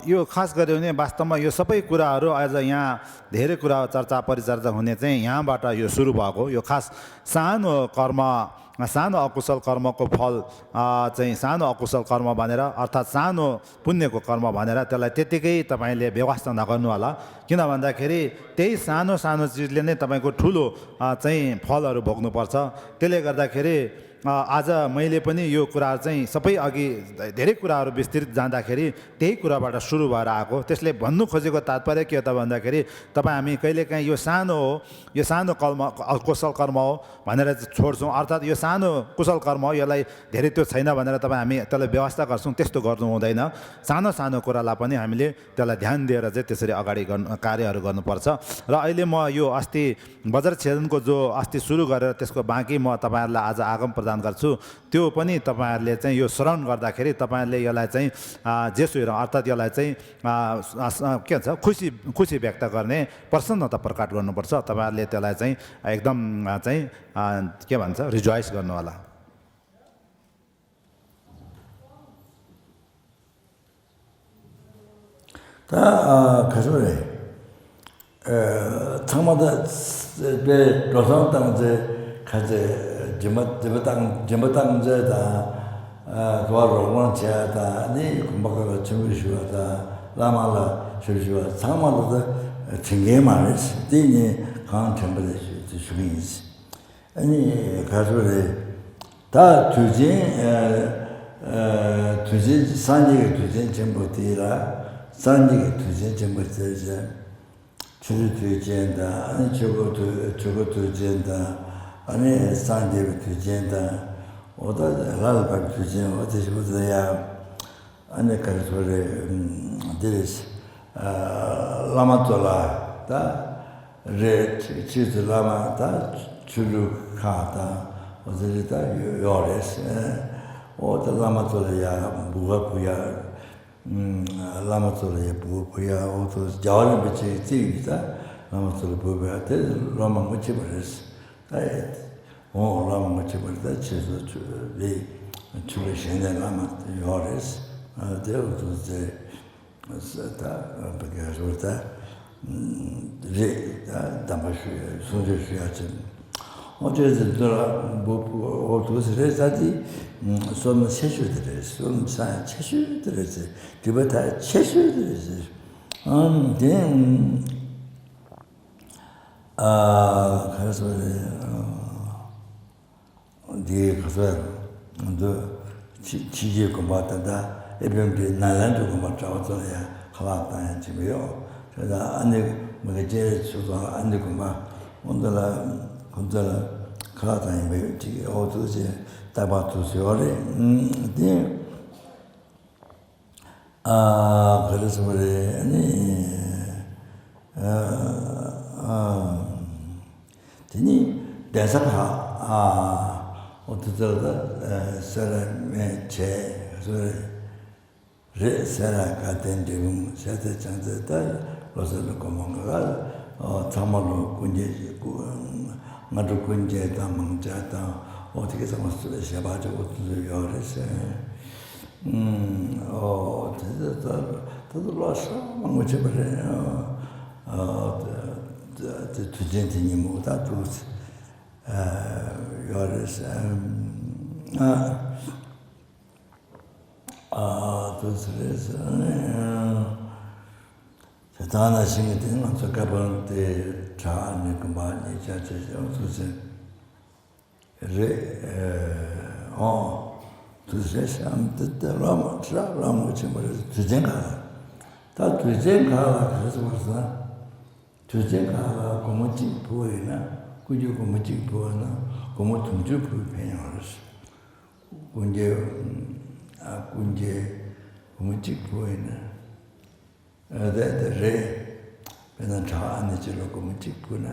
यो खास गऱ्यो भने वास्तवमा यो सबै कुराहरू आज यहाँ धेरै कुरा चर्चा परिचर्चा हुने चाहिँ यहाँबाट यो सुरु भएको यो खास सानो कर्म सानो अकुशल कर्मको फल चाहिँ सानो अकुशल कर्म भनेर अर्थात् सानो पुण्यको कर्म भनेर त्यसलाई त्यतिकै तपाईले व्यवस्था नगर्नु होला किन भन्दाखेरि त्यही सानो सानो चिजले नै तपाईको ठुलो चाहिँ फलहरू भोग्नुपर्छ त्यसले गर्दाखेरि आज मैले पनि यो कुरा चाहिँ सबै अघि धेरै कुराहरू विस्तृत जाँदाखेरि त्यही कुराबाट सुरु भएर आएको त्यसले भन्नु खोजेको तात्पर्य के हो त भन्दाखेरि तपाईँ हामी कहिलेकाहीँ यो सानो हो यो सानो कर्म कुशल कर्म हो भनेर छोड्छौँ अर्थात् यो सानो कुशल कर्म हो यसलाई धेरै त्यो छैन भनेर तपाईँ हामी त्यसलाई व्यवस्था गर्छौँ त्यस्तो गर्नु हुँदैन सानो सानो कुरालाई पनि हामीले त्यसलाई ध्यान दिएर चाहिँ त्यसरी अगाडि कार्यहरू गर्नुपर्छ र अहिले म यो अस्ति बजार छेदनको जो अस्ति सुरु गरेर त्यसको बाँकी म तपाईँहरूलाई आज आगम प्रदान गर्छु त्यो पनि तपाईहरुले चाहिँ यो श्रवण गर्दाखेरि तपाईहरुले यसलाई चाहिँ जेसुएर अर्थात् यसलाई चाहिँ के भन्छ खुसी व्यक्त गर्ने प्रसन्नता प्रकट गर्नुपर्छ तपाईहरुले त्यसलाई चाहिँ एकदम चाहिँ के भन्छ रिजोइस गर्नु होला 다 가서래 참마다 배 로상 땅제 가제 제마땅제다 도와로원제다 네 kumba가 준비시하다 라마라 실시와 상마도 증개 말이지 뒤니 강 전부의 수빈이지 아니 가서래 다 두제 산지가 두제 전부 뒤라 산지가 두제 전부 뒤라 주로 두제다 아니 저거 두제다 아니 산지가 두제다 오다 라르바 두제 어디서 보다야 아니 그래서래 데레스 라마토라 다 레 치즈 라마다 줄루카다 어디다 요레스 오다 라마토라야 부가부야 라마토라야 부부야 오도 자원 비치 티기다 라마토라 부부야 때 라마 뭐지 버렸어 라마 뭐지 버렸다 치즈 왜 줄을 신내 라마 요레스 되어도 이제 다 그래서 다 담아서 손주셔야지 어제도 뭐 어두스레자지 손 세슈들이 손사 세슈들이 그보다 세슈들이 그래서 뒤에 가서 너 지지에 고마다 에병기 나란도 고마 잡아서야 가봤다 집이요 그래서 안에 뭐가 제일 수도 안에 고마 온달라 가다니 왜 지금 어두지 따바투스요래 그래서 그래 아니 되니 대사가 어떻게 사람의 제 re sera katende sete changzeta loselo komonga tamalo kunje ngadu kunje ta mangja ta 어떻게 samastule shabajo otu yorese todo losa mangoche bare 투젠티니 뭐다 두스 요르스 두스레스 다나 신기는 저가번데 자네 그만이 자체죠 두스 두스레스 암뜻대로 라마 투젠가 다 투젠가 그래서 벌써 투젠가 고모지 보이나 꾸주 고모지 보이나 고모 통주 보이면서 군제 고모지 보이나 네 배는 다 안에지로 고모지 보나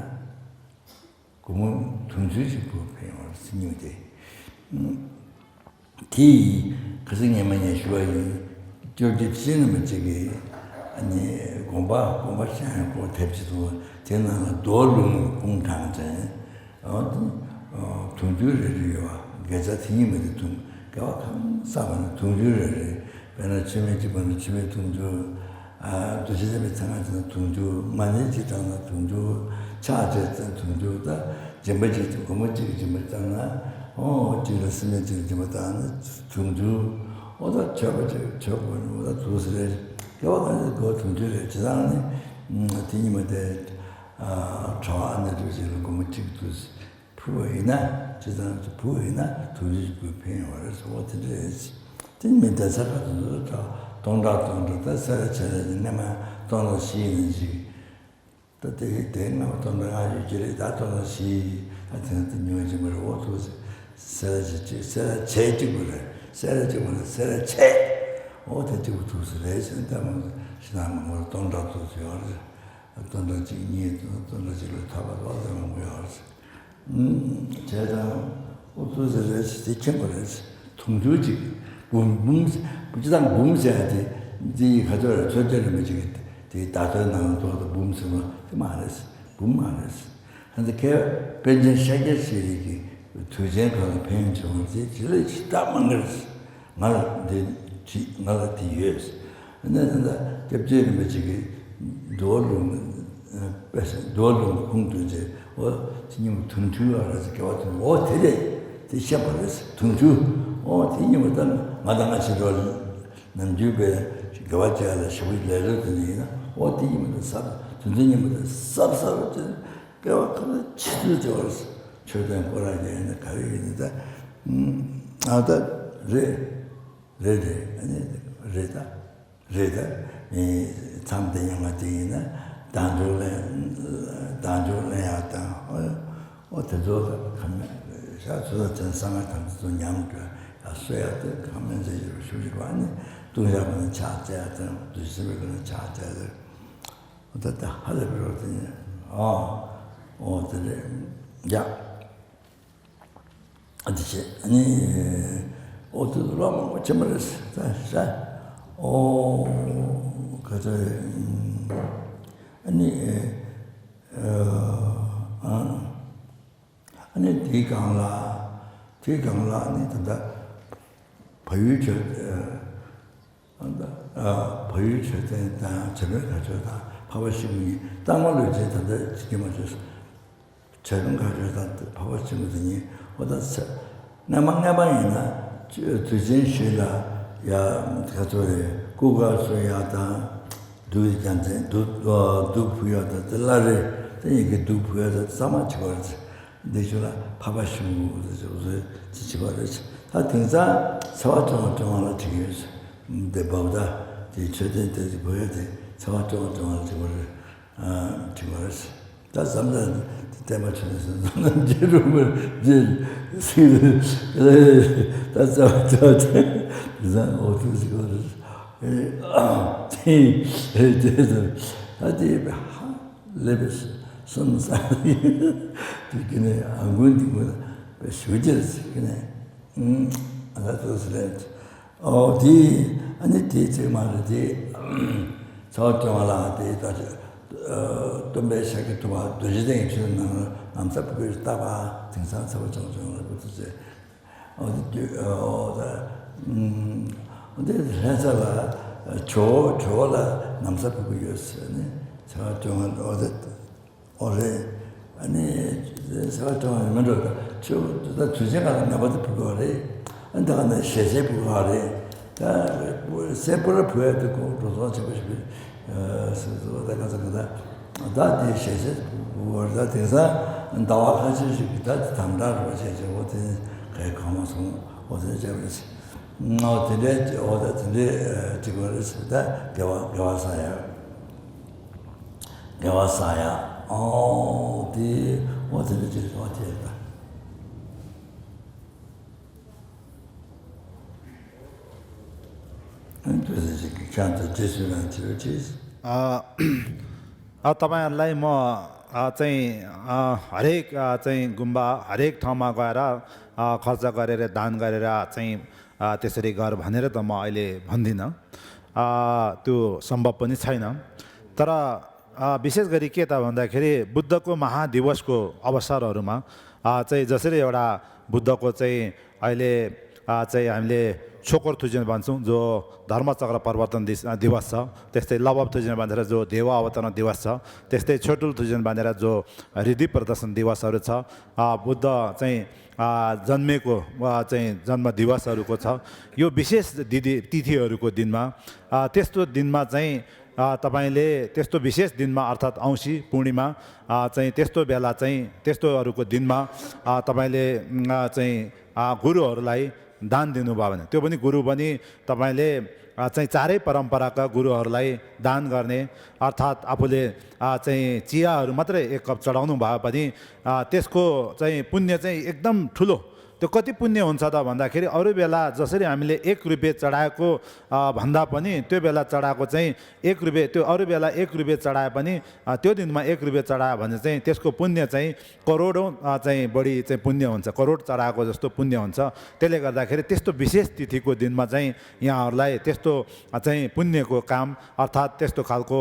고모 통주지 보이면서 스님데 티 그승님만이 쉬어요 저기 지는 저기 아니 공부하고 대비도 되는 도를 공장제 동주를요 계좌 팀이 좀 가끔 사는 동주를 배는 집에 동주 도시집에 장하는 동주 많이 지잖아 동주 차제던 동주다 전부지 고모지 좀 있잖아 지금 쓰면 지금 동주 어다 저번보다 두스레 여기는 그 동주를 지나니 뒤님한테 저안에 주시는 거 뭐지도 부이나 지나는 부이나 도지 부페어를 어떻게 뒤님에 대해서도 동다동다 살아차는 내가 동시인지 그때 내가 동다가지를 다 동시 같은 뉴저지를 어떻게 세제직으로 어떻게 두스레스 다만 지나면 동다도 줘요. 동다지니 동다지를 타봐도 어떤 거야. 제가 어두스레스 뒤쳐버렸어. 통주지 부지당 몸세야지 이 가져라 절절히 매지겠다. 이 다들 도도 몸세면 말했어. 몸말했어. 근데 걔 벤전 샤게시리기 투젠가 벤전지 질이 담은 거지. 나라 뒤에서 근데 갑자기 매지기 도를 도를 공주제 지금 tun주 알아서 겨왔던 되게 시작했어. tun주 뒤님은 마당아치를 남주배 겨왔자라 쇼이래더니 뒤님은 tun주님은 쌉싸로 겨왔던 치즈저스 저된 거라게 가리는데 아다 레데 아니 레다 이 참대영아지나 단조레 하다 어때도 가면 샤스도 전상을 담도 냥도 아서야도 가면서 수리고 아니 동양은 자자들 두시베는 자자들 어떻다 하려 그러더니 어들에 야 어디지 아니 어디로 정말했어. 자, 그저 아니 뒤강라 아니 된다. 보유저 보유저다 저를 가져다 파워시이 땅을 이제 된다. 지금 아주 저를 가져다 파워시거든요. 어디서 나만나만이나 두진실라 야 가져래 고가서야다 두이간데 두부야다 들라레 이게 두부야다 사마치거지 내주라 파바시고 그래서 지치거지 다 등사 서와정정하나 지기서 내보다 이 최대한테 보여야 돼 서와정정하나 지거지 다 삼단 때마쳐서 저는 제rum을 제 그래 다서 그래서 어떻게 그걸 아디 레베스 선사이 그네 안군디고 쉬지르스 그네 알아서스레 디 아니 디제 말디 저쪽알아디 다시 돈배샤게 도와 도지댕이 주는 남사부를 따봐 등산사고 정정을 붙이지 근데 회사가 조라 남사 부부였어요. 제가 좀 어제 아니 제가 좀 먼저 저 주제가 나버도 부거래. 안다가 셰셰 부거래. 다 세포를 보여야 되고 그래서 제가 그래서 내가 그다 다디 셰셰 부거다 돼서 나와 같이 기타 담다로 셰셰 어디 그 가면서 어디 제가 어디에 어디에 지금 있다 배워서야 어디 어디에 지금 어디에다 그래서 그냥 제수는 지르지 तपाईहरुलाई म चाहिँ हरेक चाहिँ गुम्बा हरेक ठाउँमा गएर खर्च गरेर दान गरेर चाहिँ त्यसरी गर भनेर त म अहिले भन्दिनँ त्यो सम्भव पनि छैन तर विशेष गरी के त भन्दाखेरि बुद्धको महादिवसको अवसरहरूमा चाहिँ जसरी एउटा बुद्धको चाहिँ अहिले चाहिँ हामीले छोकर थुजिन भन्छौँ जो धर्मचक्र परिवर्तन दिवस छ त्यस्तै लवब थुजिन भनेर जो देव अवतरण दिवस छ त्यस्तै छोटुल थुजिन भनेर जो हृदय प्रदर्शन दिवसहरू छ बुद्ध चाहिँ जन्मेको चाहिँ जन्म दिवसहरूको छ यो विशेष तिथिहरूको दिनमा त्यस्तो दिनमा चाहिँ तपाईले त्यस्तो विशेष दिनमा अर्थात् औँसी पूर्णिमा चाहिँ त्यस्तो बेला चाहिँ त्यस्तोहरूको दिनमा तपाईले चाहिँ गुरुहरूलाई दान दिनुभयो भने त्यो पनि गुरु पनि तपाईले चाहिँ चारै परम्पराका गुरुहरूलाई दान गर्ने अर्थात् आफूले चाहिँ चियाहरू मात्रै एक कप चढाउनु भए पनि त्यसको चाहिँ पुण्य चाहिँ एकदम ठुलो त्यो कति पुण्य हुन्छ त भन्दाखेरि अरू बेला जसरी हामीले 1 रुपैयाँ चढाएको भन्दा पनि त्यो बेला चढाएको चाहिँ 1 रुपैयाँ त्यो अरू बेला 1 रुपैयाँ चढाए पनि त्यो दिनमा 1 रुपैयाँ चढायो भने चाहिँ त्यसको पुण्य चाहिँ करोडौँ चाहिँ बढी चाहिँ पुण्य हुन्छ करोड चढाएको जस्तो पुण्य हुन्छ त्यसले गर्दाखेरि त्यस्तो विशेष तिथिको दिनमा चाहिँ यहाँहरूलाई त्यस्तो चाहिँ पुण्यको काम अर्थात् त्यस्तो खालको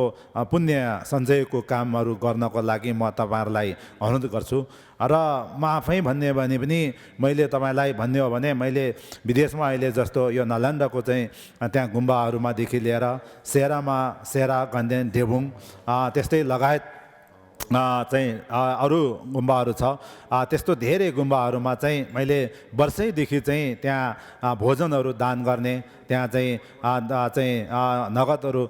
पुण्य सञ्चयको कामहरू गर्नको लागि म तपाईहरुलाई अनुरोध गर्छु र म आफै भन्ने भने पनि मैले तपाईलाई भन्ने हो भने मैले विदेशमा अहिले जस्तो यो नालन्दाको चाहिँ त्यहाँ गुम्बाहरूमादेखि लिएर सेरा गन्देन डेबुङ त्यस्तै लगायत चाहिँ अरू गुम्बाहरू छ त्यस्तो धेरै गुम्बाहरूमा चाहिँ मैले वर्षैदेखि चाहिँ त्यहाँ भोजनहरू दान गर्ने त्यहाँ चाहिँ नगदहरू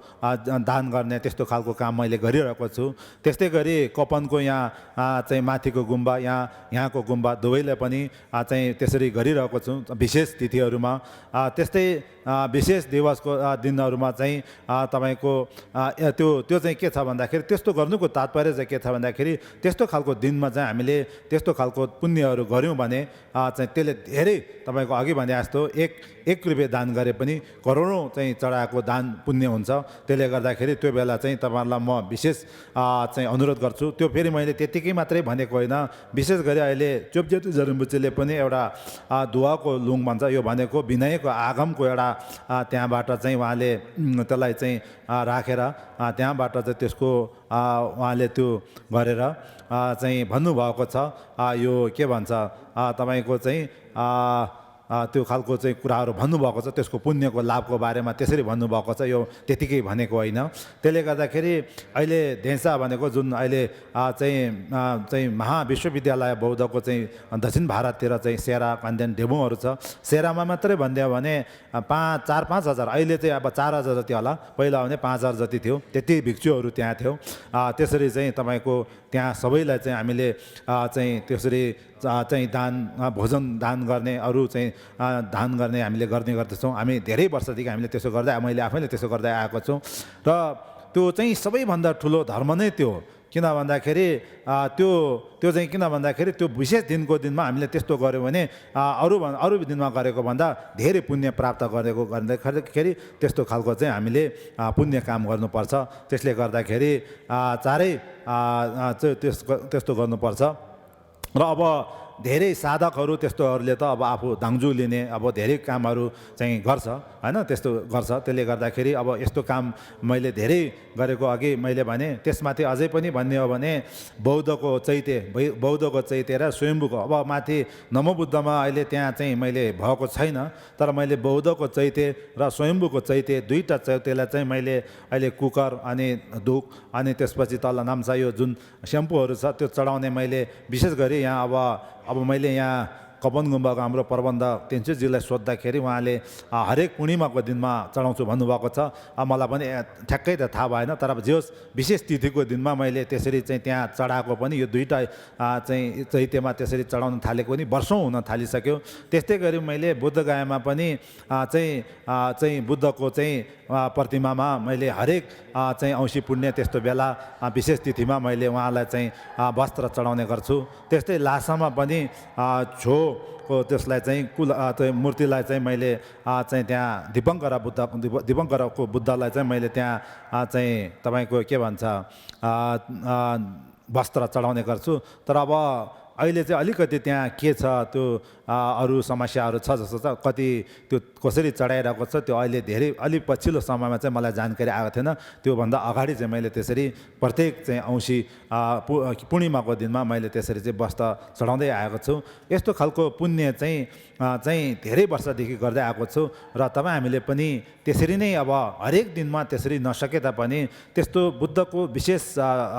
दान गर्ने त्यस्तो खालको काम मैले गरिरहेको छु त्यस्तै गरी कपनको यहाँ चाहिँ माथिको गुम्बा यहाँको गुम्बा दुवैले पनि चाहिँ त्यसरी गरिरहेको छु विशेष तिथिहरूमा त्यस्तै विशेष दिवसको दिनहरूमा चाहिँ तपाईको त्यो चाहिँ के छ भन्दाखेरि त्यस्तो गर्नुको तात्पर्य चाहिँ के छ भन्दाखेरि त्यस्तो खालको दिनमा चाहिँ हामीले त्यस्तो खालको पुण्यहरू गर्यौं भने चाहिँ त्यसले धेरै तपाईको अघि भने जस्तो एक रुपैयाँ दान गरे पनि करोडौं चाहिँ चढाएको दान पुण्य हुन्छ त्यसले गर्दाखेरि त्यो बेला चाहिँ तपाईहरुलाई म विशेष चाहिँ अनुरोध गर्छु त्यो फेरि मैले त्यतिकै मात्रै भनेको होइन विशेष गरी अहिले चोपजेतु जरुम्बुचेले पनि एउटा दुवाको लुङ भन्छ यो भनेको विनयको आगमको एउटा त्यहाँबाट चाहिँ उहाँले त्यसलाई चाहिँ राखेर त्यहाँबाट चाहिँ त्यसको उहाँले त्यो गरेर चाहिँ भन्नुभएको छ यो के भन्छ तपाईको चाहिँ त्यो खालको चाहिँ कुराहरू भन्नुभएको छ त्यसको पुण्यको लाभको बारेमा त्यसरी भन्नुभएको छ यो त्यतिकै भनेको होइन त्यसले गर्दाखेरि अहिले धेसा भनेको जुन अहिले चाहिँ महाविश्वविद्यालय बौद्धको चाहिँ दक्षिण भारततिर चाहिँ सेरा कन्देन डेबुङहरू छ सेरामा मात्रै भनिदियो भने 4-5 हजार अहिले चाहिँ अब 4,000 जति होला पहिला भने 5,000 जति थियो त्यति भिक्षुहरू त्यहाँ थियो त्यसरी चाहिँ तपाईको त्यहाँ सबैलाई चाहिँ हामीले चाहिँ त्यसरी चाहिँ दान भोजन दान गर्ने अरू चाहिँ दान गर्ने हामीले गर्ने गर्दछौँ हामी धेरै वर्षदेखि हामीले त्यसो गर्दै मैले आफैले त्यसो गर्दै आएको छु र त्यो चाहिँ सबैभन्दा ठुलो धर्म नै त्यो हो किन भन्दाखेरि त्यो चाहिँ किन भन्दाखेरि त्यो विशेष दिनको दिनमा हामीले त्यस्तो गर्यो भने अरू दिनमा गरेको भन्दा धेरै पुण्य प्राप्त गरेको गर्दाखेरि त्यस्तो खालको चाहिँ हामीले पुण्य काम गर्नुपर्छ त्यसले गर्दाखेरि चारै त्यस्तो गर्नुपर्छ र अब धेरै साधकहरू त्यस्तोहरूले त अब आफू दाङजु लिने अब धेरै कामहरू चाहिँ गर्छ हैन त्यस्तो गर्छ त्यसले गर्दाखेरि अब यस्तो काम मैले धेरै गरेको अघि मैले भने त्यसमाथि अझै पनि भन्ने हो भने बौद्धको चैत्य र स्वयम्भूको अब माथि नमोबुद्धमा अहिले त्यहाँ चाहिँ मैले भएको छैन तर मैले बौद्धको चैत्य र स्वयम्भूको चैत्य दुईटा चैत्यलाई चाहिँ मैले अहिले कुकर अनि धुक अनि त्यसपछि तल नाम्सा यो जुन स्याम्पूहरू छ त्यो चढाउने मैले विशेष गरी यहाँ अब मैले यहाँ कपन गुम्बाको हाम्रो प्रबन्धक तेन्चुजीलाई सोद्धाखेरि उहाँले हरेक पूर्णिमाको दिनमा चढाउँछु भन्नुभएको छ मलाई पनि ठ्याक्कै त थाहा भएन तर अब जे होस् विशेष तिथिको दिनमा मैले त्यसरी चाहिँ त्यहाँ चढाएको पनि यो दुईटा चाहिँ चैत्यमा त्यसरी चढाउन थालेको पनि वर्षौँ हुन थालिसक्यो त्यस्तै गरी मैले बुद्धगयामा पनि चाहिँ बुद्धको चाहिँ प्रतिमामा मैले हरेक चाहिँ औँसी पुण्य त्यस्तो बेला विशेष तिथिमा मैले उहाँलाई चाहिँ वस्त्र चढाउने गर्छु त्यस्तै लासामा पनि को त्यसलाई चाहिँ मूर्तिलाई चाहिँ मैले चाहिँ त्यहाँ दिपङ्करको बुद्धलाई चाहिँ मैले त्यहाँ चाहिँ तपाईँको के भन्छ वस्त्र चढाउने गर्छु तर अब अहिले चाहिँ अलिकति त्यहाँ के छ त्यो अरू समस्याहरू छ जस्तो छ कति त्यो कसरी चढाइरहेको छ त्यो अहिले धेरै अलि पछिल्लो समयमा चाहिँ मलाई जानकारी आएको थिएन त्योभन्दा अगाडि चाहिँ मैले त्यसरी प्रत्येक चाहिँ औँसी पूर्णिमाको दिनमा मैले त्यसरी चाहिँ वस्त्र चढाउँदै आएको छु यस्तो खालको पुण्य चाहिँ धेरै वर्षदेखि गर्दै आएको छु र तपाईँ हामीले पनि त्यसरी नै अब हरेक दिनमा त्यसरी नसके तापनि त्यस्तो बुद्धको विशेष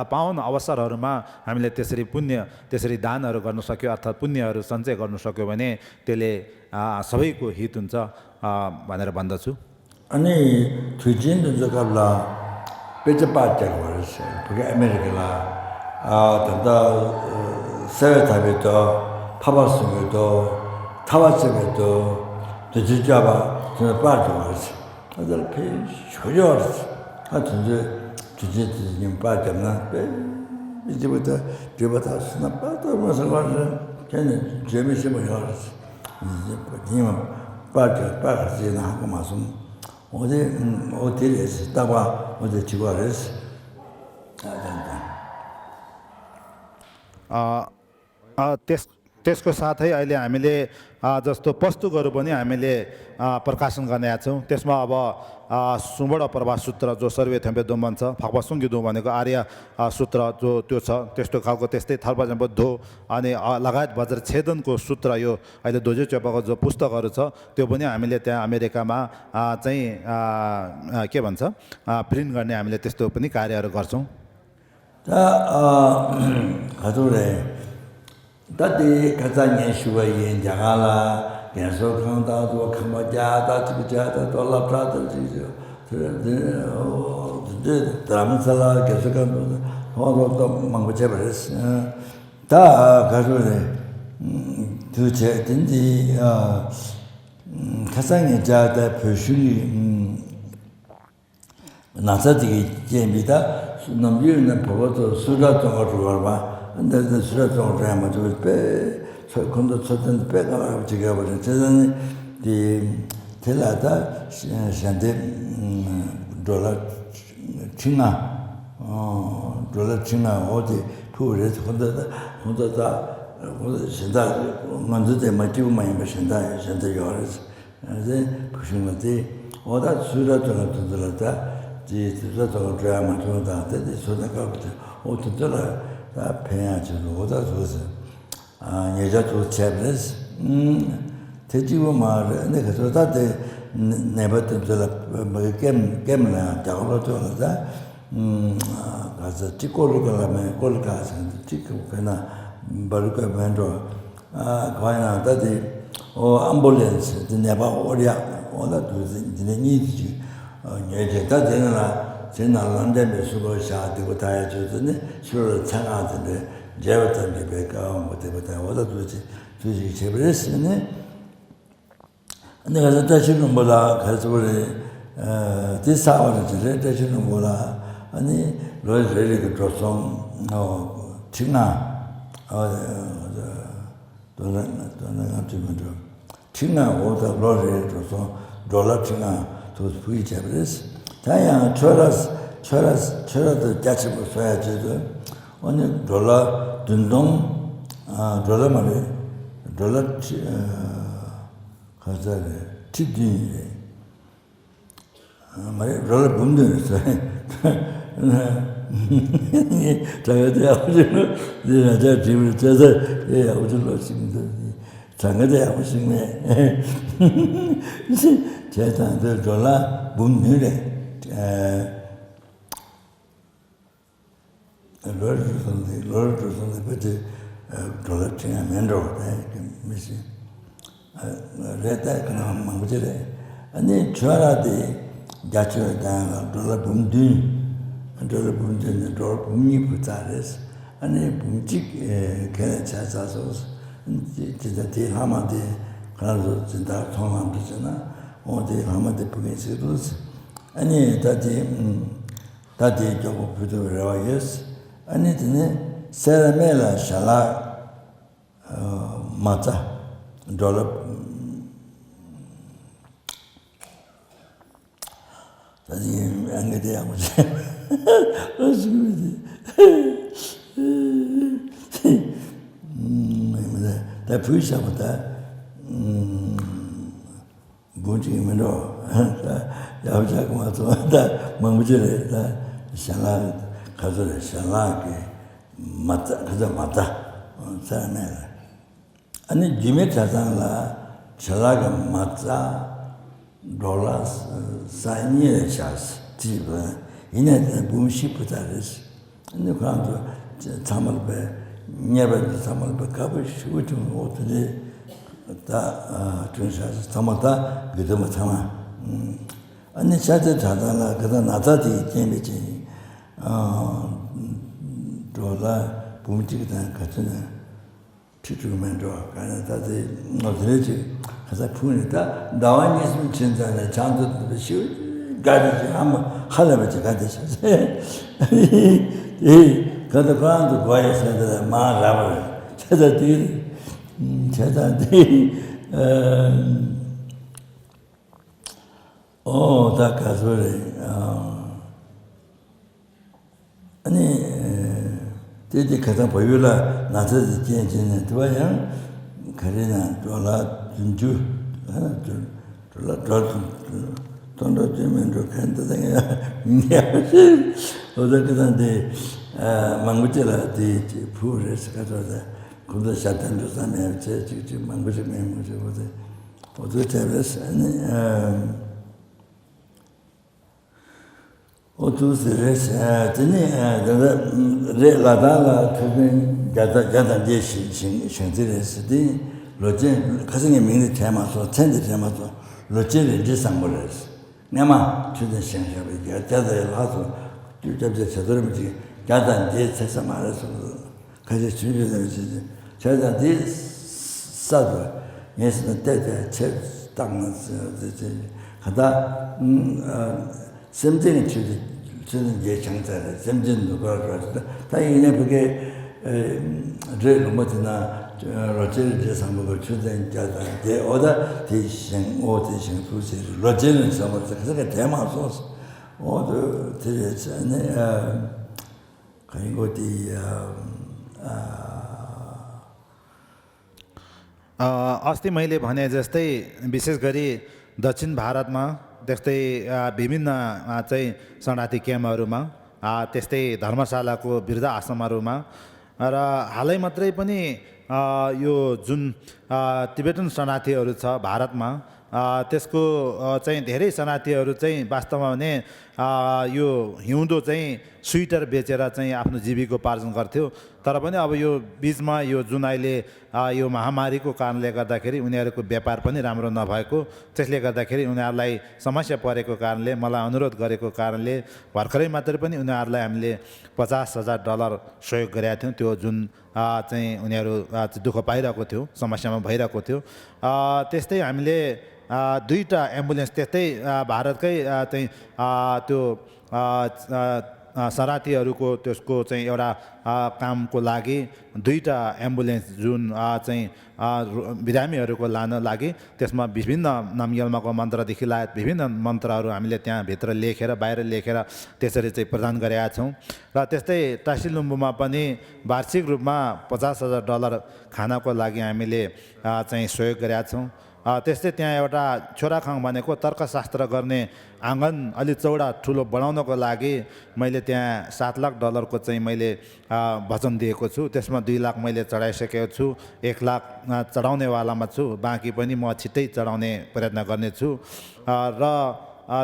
पावन अवसरहरूमा हामीले त्यसरी पुण्य त्यसरी दानहरू गर्न सक्यो अर्थात् पुण्यहरू सञ्चय गर्नु सक्यो भने त्यसले सबैको हित हुन्छ भनेर भन्दछु अनि थुजिन जग्गाला पेचपाचको रहेछ porque 아메리카라 तन्दा 세타베도 파바스베도 타바스베도 되지자바 저 빠져버렸어 아들 배 쇼려었어 하여튼 주제님 빠졌나 이제부터 저보다 스나빠도 무슨 말은 걔는 재미있어 보여서 이제 님은 빠지나 하고 말씀 어디에서 있다가 어디 지구에서 त्यसको साथै अहिले हामीले जस्तो पुस्तकहरू पनि हामीले प्रकाशन गर्ने छौँ त्यसमा अब सुबड प्रभास सूत्र जो सर्वे थेम्पे दोमन छ फाक्पासुङ्गी दो भनेको आर्य सूत्र जो त्यो छ त्यस्तो खालको त्यस्तै थल्पाजम्बो धो अनि लगायत वज्र छेदनको सूत्र यो अहिले दोजे चोपाको जो पुस्तकहरू छ त्यो पनि हामीले त्यहाँ अमेरिकामा चाहिँ के भन्छ प्रिन्ट गर्ने हामीले त्यस्तो पनि कार्यहरू गर्छौँ 다들 가장의 수고에 장하라 계속 강다도 강마자다 지자다 돌아프라도 지죠 근데 드라마살라 계속 가면 호로도 망고제 버렸어 다 가서네 두제 든지 가장의 자다 표시리 나사지기 제입니다 남유는 보고도 수다도 하고 봐 근데 수라도 드라마 좀 빼. 근데 저든 빼가 지가 버린. 저는 이 텔라다 샨데 돌아 칭나 돌아 칭나 어디 그래서 혼자다 신다 먼저대 맞지고 많이 신다 신다 요래서 이제 부신한테 어다 수라도 들었다 지 수라도 드라마 좀 다데 소다가부터 어떻더라 다 배야지로 오다 줘서 여자도 제브레스 대지고 말 내가 저다데 내버튼 저라 게임나 작업을 가서 찍고를 가면 꼴 가서 찍고 그나 버르가 맨도 과연 다디 암불랜스 내가 오리야 오다 두지 니지 예제다 되나 제날란데 수고 샤되고 다야 주더니 수를 창하던데 제부터는 배가 못해보다 오다 두지 제브레스네 내가 다시는 뭐라 가서 그래 디사와를 다시는 뭐라 아니 로즈레리 그좀 칭나 돈은 아무튼 칭나 오다 로즈레리 좀 돌아 칭나 또 부이 제브레스 다야 철아도 같이 써야지도 오늘 돌아 둔동 돌아 말이 डॉलर खर्चाले टिप्दिने हमारे डॉलर बंद है 장가대 아버지는 내가 집을 쳐서 예 아버지로 지금도 장가대 아버지네 제단들 졸라 문늘에 로르선데 그때 돌아치냐 면로 미시 레다 그냥 망부지래 아니 주하라디 자초다 돌아 붐디 돌아 붐디는 돌아 붐이 부자레스 아니 붐직 걔네 찾아서 진짜 대하마데 가서 진짜 통함되잖아 어디 하마데 부게서도 아니 다디 저거 부도라와yes 아니 드네 세라멜라 샬라 마타 돌아 다시 안 게돼 아무지 어지금이지 다 부이샤보다 본지면로 야우자고 와서 다 망부지래 다 샬라 가서래 샬라게 맞다 가자 맞다 사람에 아니 지메 자산라 샬라가 맞다 돌라스 사이니에 샤스 지금 이내 부시부다르스 근데 그런도 참을배 녀배 참을배 가버시 우tum 어떻게 다 준샤스 참았다 그도 참아 아니 자자 자다라 그다 나다디 재미지 돌라 부미지다 같은 추주면 좋아 가나다디 어디지 가서 푸니다 나와 있으면 진짜네 장도 쉬우 가르지 한번 하려면 가듯이 이 가다 관도 과에서 말하고 찾아들 다 가서래 아니 대지 가서 보여라 나서 지내는 도와야 그래나 돌아 준주 돌아 돈도지면 좋겠는데 미야시 어저께한테 망고지라 디 푸르스 가져다 그도 샤탄도 사면 제 지금 망고지 메모지 어제 아니 오두스레스 드니 레라다라 그게 가다 제시 신들레스디 로제 가정의 명의 테마서 텐데 테마서 로제를 지상벌레스 내가 주된 생각이 가다에 가서 주잡제 제대로지 가다 제 세상 말해서 가지 주제를 지지 제가 디 사도 예스는 때때 제 땅에서 가다 semjeni chudin ye changzare, semjeni nukara ta yine peke re lumatina rocheri je sambuko chudin jada de oda di shing, o di shing kusiri, rocheri sambuko kasa tema sos, oda tiri chane kaingo di अस्ति मैले भने जस्तै विशेष गरी दक्षिण भारतमा त्यस्तै विभिन्न चाहिँ शरणार्थी क्याम्पहरूमा त्यस्तै धर्मशालाको वृद्ध आश्रमहरूमा र हालै मात्रै पनि यो जुन तिब्बतन शरणार्थीहरू छ भारतमा त्यसको चाहिँ धेरै शरणार्थीहरू चाहिँ वास्तवमा भने यो हिउँदो चाहिँ स्वेटर बेचेर चाहिँ आफ्नो जीविकोपार्जन गर्थ्यो तर पनि अब यो बीचमा यो जुन अहिले यो महामारीको कारणले गर्दाखेरि उनीहरूको व्यापार पनि राम्रो नभएको त्यसले गर्दाखेरि उनीहरूलाई समस्या परेको कारणले मलाई अनुरोध गरेको कारणले भर्खरै मात्रै पनि उनीहरूलाई हामीले $50,000 सहयोग गरेका थियौँ त्यो जुन चाहिँ उनीहरू दुःख पाइरहेको थियो समस्यामा भइरहेको थियो त्यस्तै हामीले दुईटा एम्बुलेन्स त्यस्तै भारतकै चाहिँ त्यो शरातीहरूको त्यसको चाहिँ एउटा कामको लागि 2टा एम्बुलेन्स जुन चाहिँ बिरामीहरूको लान लागि त्यसमा विभिन्न नामयल्माको मन्त्रदेखि लगायत विभिन्न मन्त्रहरू हामीले त्यहाँ भित्र लेखेर बाहिर लेखेर त्यसरी चाहिँ प्रदान गरेका छौँ र त्यस्तै टासीलुम्बुमा पनि वार्षिक रूपमा $50,000 खानाको लागि हामीले चाहिँ सहयोग गरेका छौँ त्यस्तै त्यहाँ एउटा छोराखाङ भनेको तर्कशास्त्र गर्ने आँगन अलि चौडा ठुलो बनाउनको लागि मैले त्यहाँ $7 लाख को चाहिँ मैले वचन दिएको छु त्यसमा 2 लाख मैले चढाइसकेको छु 1 लाख चढाउनेवालामा छु बाँकी पनि म छिट्टै चढाउने प्रयत्न गर्नेछु र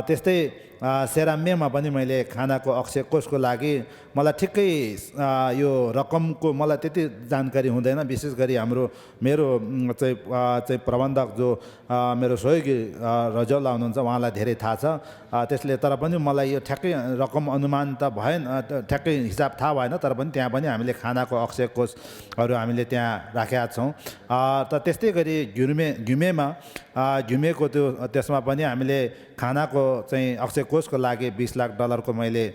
त्यस्तै सेराम्मेमा पनि मैले खानाको अक्षय कोषको लागि मलाई ठिक्कै यो रकमको मलाई त्यति जानकारी हुँदैन विशेष गरी मेरो चाहिँ प्रबन्धक जो मेरो सहयोगी रजौला हुनुहुन्छ उहाँलाई धेरै थाहा छ त्यसले तर पनि मलाई यो ठ्याक्कै रकम अनुमान त भएन ठ्याक्कै हिसाब थाहा भएन तर पनि त्यहाँ पनि हामीले खानाको अक्षय कोषहरू हामीले त्यहाँ राखेका छौँ त त्यस्तै गरी घुमेमा घुमेको त्यो त्यसमा पनि हामीले खानाको चाहिँ अक्षय कोषको लागि $20 लाख को मैले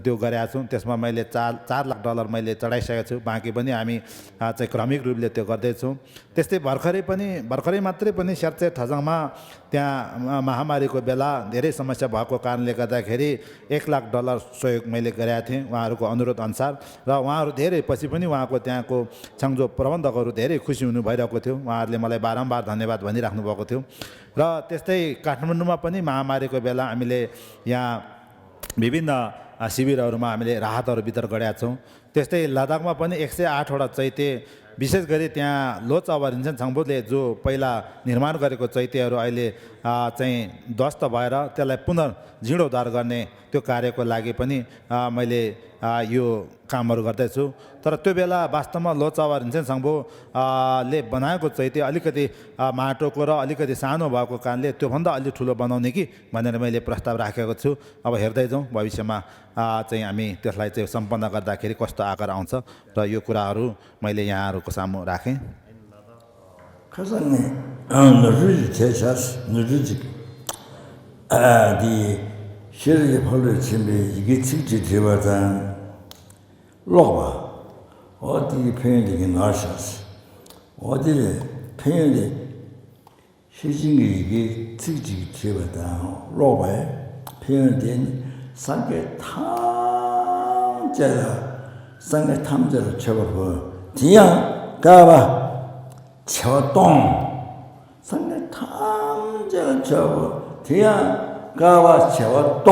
त्यो गरेका छु त्यसमा मैले $4 लाख मैले चढाइसकेको छु बाँकी पनि हामी चाहिँ क्रमिक रूपले त्यो गर्दैछौँ त्यस्तै भर्खरै मात्रै पनि सेर्चे ठजाङमा त्यहाँ महामारीको बेला धेरै समस्या भएको कारणले गर्दाखेरि $1 लाख सहयोग मैले गरेका थिएँ उहाँहरूको अनुरोध अनुसार र उहाँहरू धेरै पछि पनि उहाँको त्यहाँको छाङजो प्रबन्धकहरू धेरै खुसी हुनु भइरहेको थियो उहाँहरूले मलाई बारम्बार धन्यवाद भनिराख्नु भएको थियो र त्यस्तै काठमाडौँमा पनि महामारीको बेला हामीले यहाँ विभिन्न शिविरहरूमा हामीले राहतहरू वितरण गरेका छौँ त्यस्तै लद्दाखमा पनि 108 वटा चैत्य विशेष गरी त्यहाँ लोच अभयारण्य छाङबुले जो पहिला निर्माण गरेको चैत्यहरू अहिले चाहिँ ध्वस्त भएर त्यसलाई पुनर्जीर्णोद्धार गर्ने त्यो कार्यको लागि पनि मैले यो कामहरू गर्दैछु तर त्यो बेला वास्तवमा लोच अभयारण्य छाङबु ले बनाएको चैत्य अलिकति माटोको र अलिकति सानो भएको कारणले त्योभन्दा अलि ठुलो बनाउने कि भनेर मैले प्रस्ताव राखेको छु अब हेर्दै जाउँ भविष्यमा चाहिँ हामी त्यसलाई चाहिँ सम्पन्न गर्दाखेरि कस्तो आकार आउँछ र यो कुराहरू मैले यहाँहरूको सामु राखेँ 실제 벌을 침비 이게 직지 되거든 로바 어디 편이 나셨어 어디 편이 시진이 이게 직지 되거든 로바에 편된 상계 탐자로 쳐버고 디양 가봐 쳐동 상계 탐자로 쳐버 디양 가와 채와 똥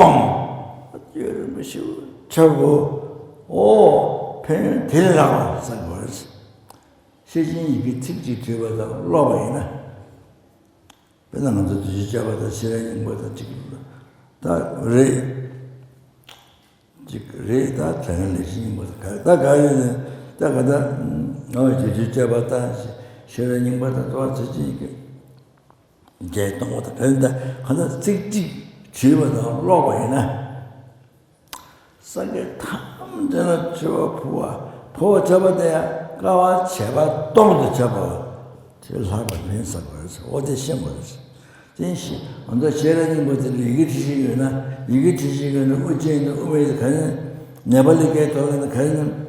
이러면서 저거 오 펜 데려가고 상거스 시진 이게 특지 되거든 로바이나 배나는 저 지자바다 시라는 거다 지금 다레다 전례신 거다 다 가야는 다 가다 지자바다 시라는 거다 도와주지 이게 동호다 그런데 하나 특지 집어다 로바이나 상게 탐전을 저 부와 잡아대야 가와 제바 똥도 잡아 제일 하고 면서 그래서 어디 시험을서 진시 언제 제라는 것들이 이게 지시거나 어제는 우회에서 가는 네발리게 돌아가는 가는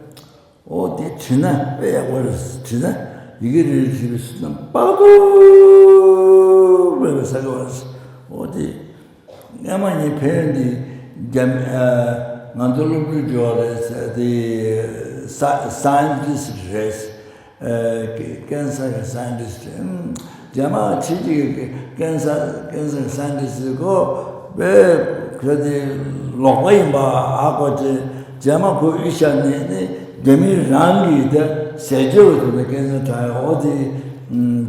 어디 지나 빼야 버렸어 지나 이게 집에서 빠도 그래서 어디 야만이 배는데 만들어볼 좋아해서 the scientist race cancer scientist 야마 지지 cancer scientist고 왜 그런데 로바이 봐 아버지 야마 그 이샤네 데미랑이다 세조도 cancer 어디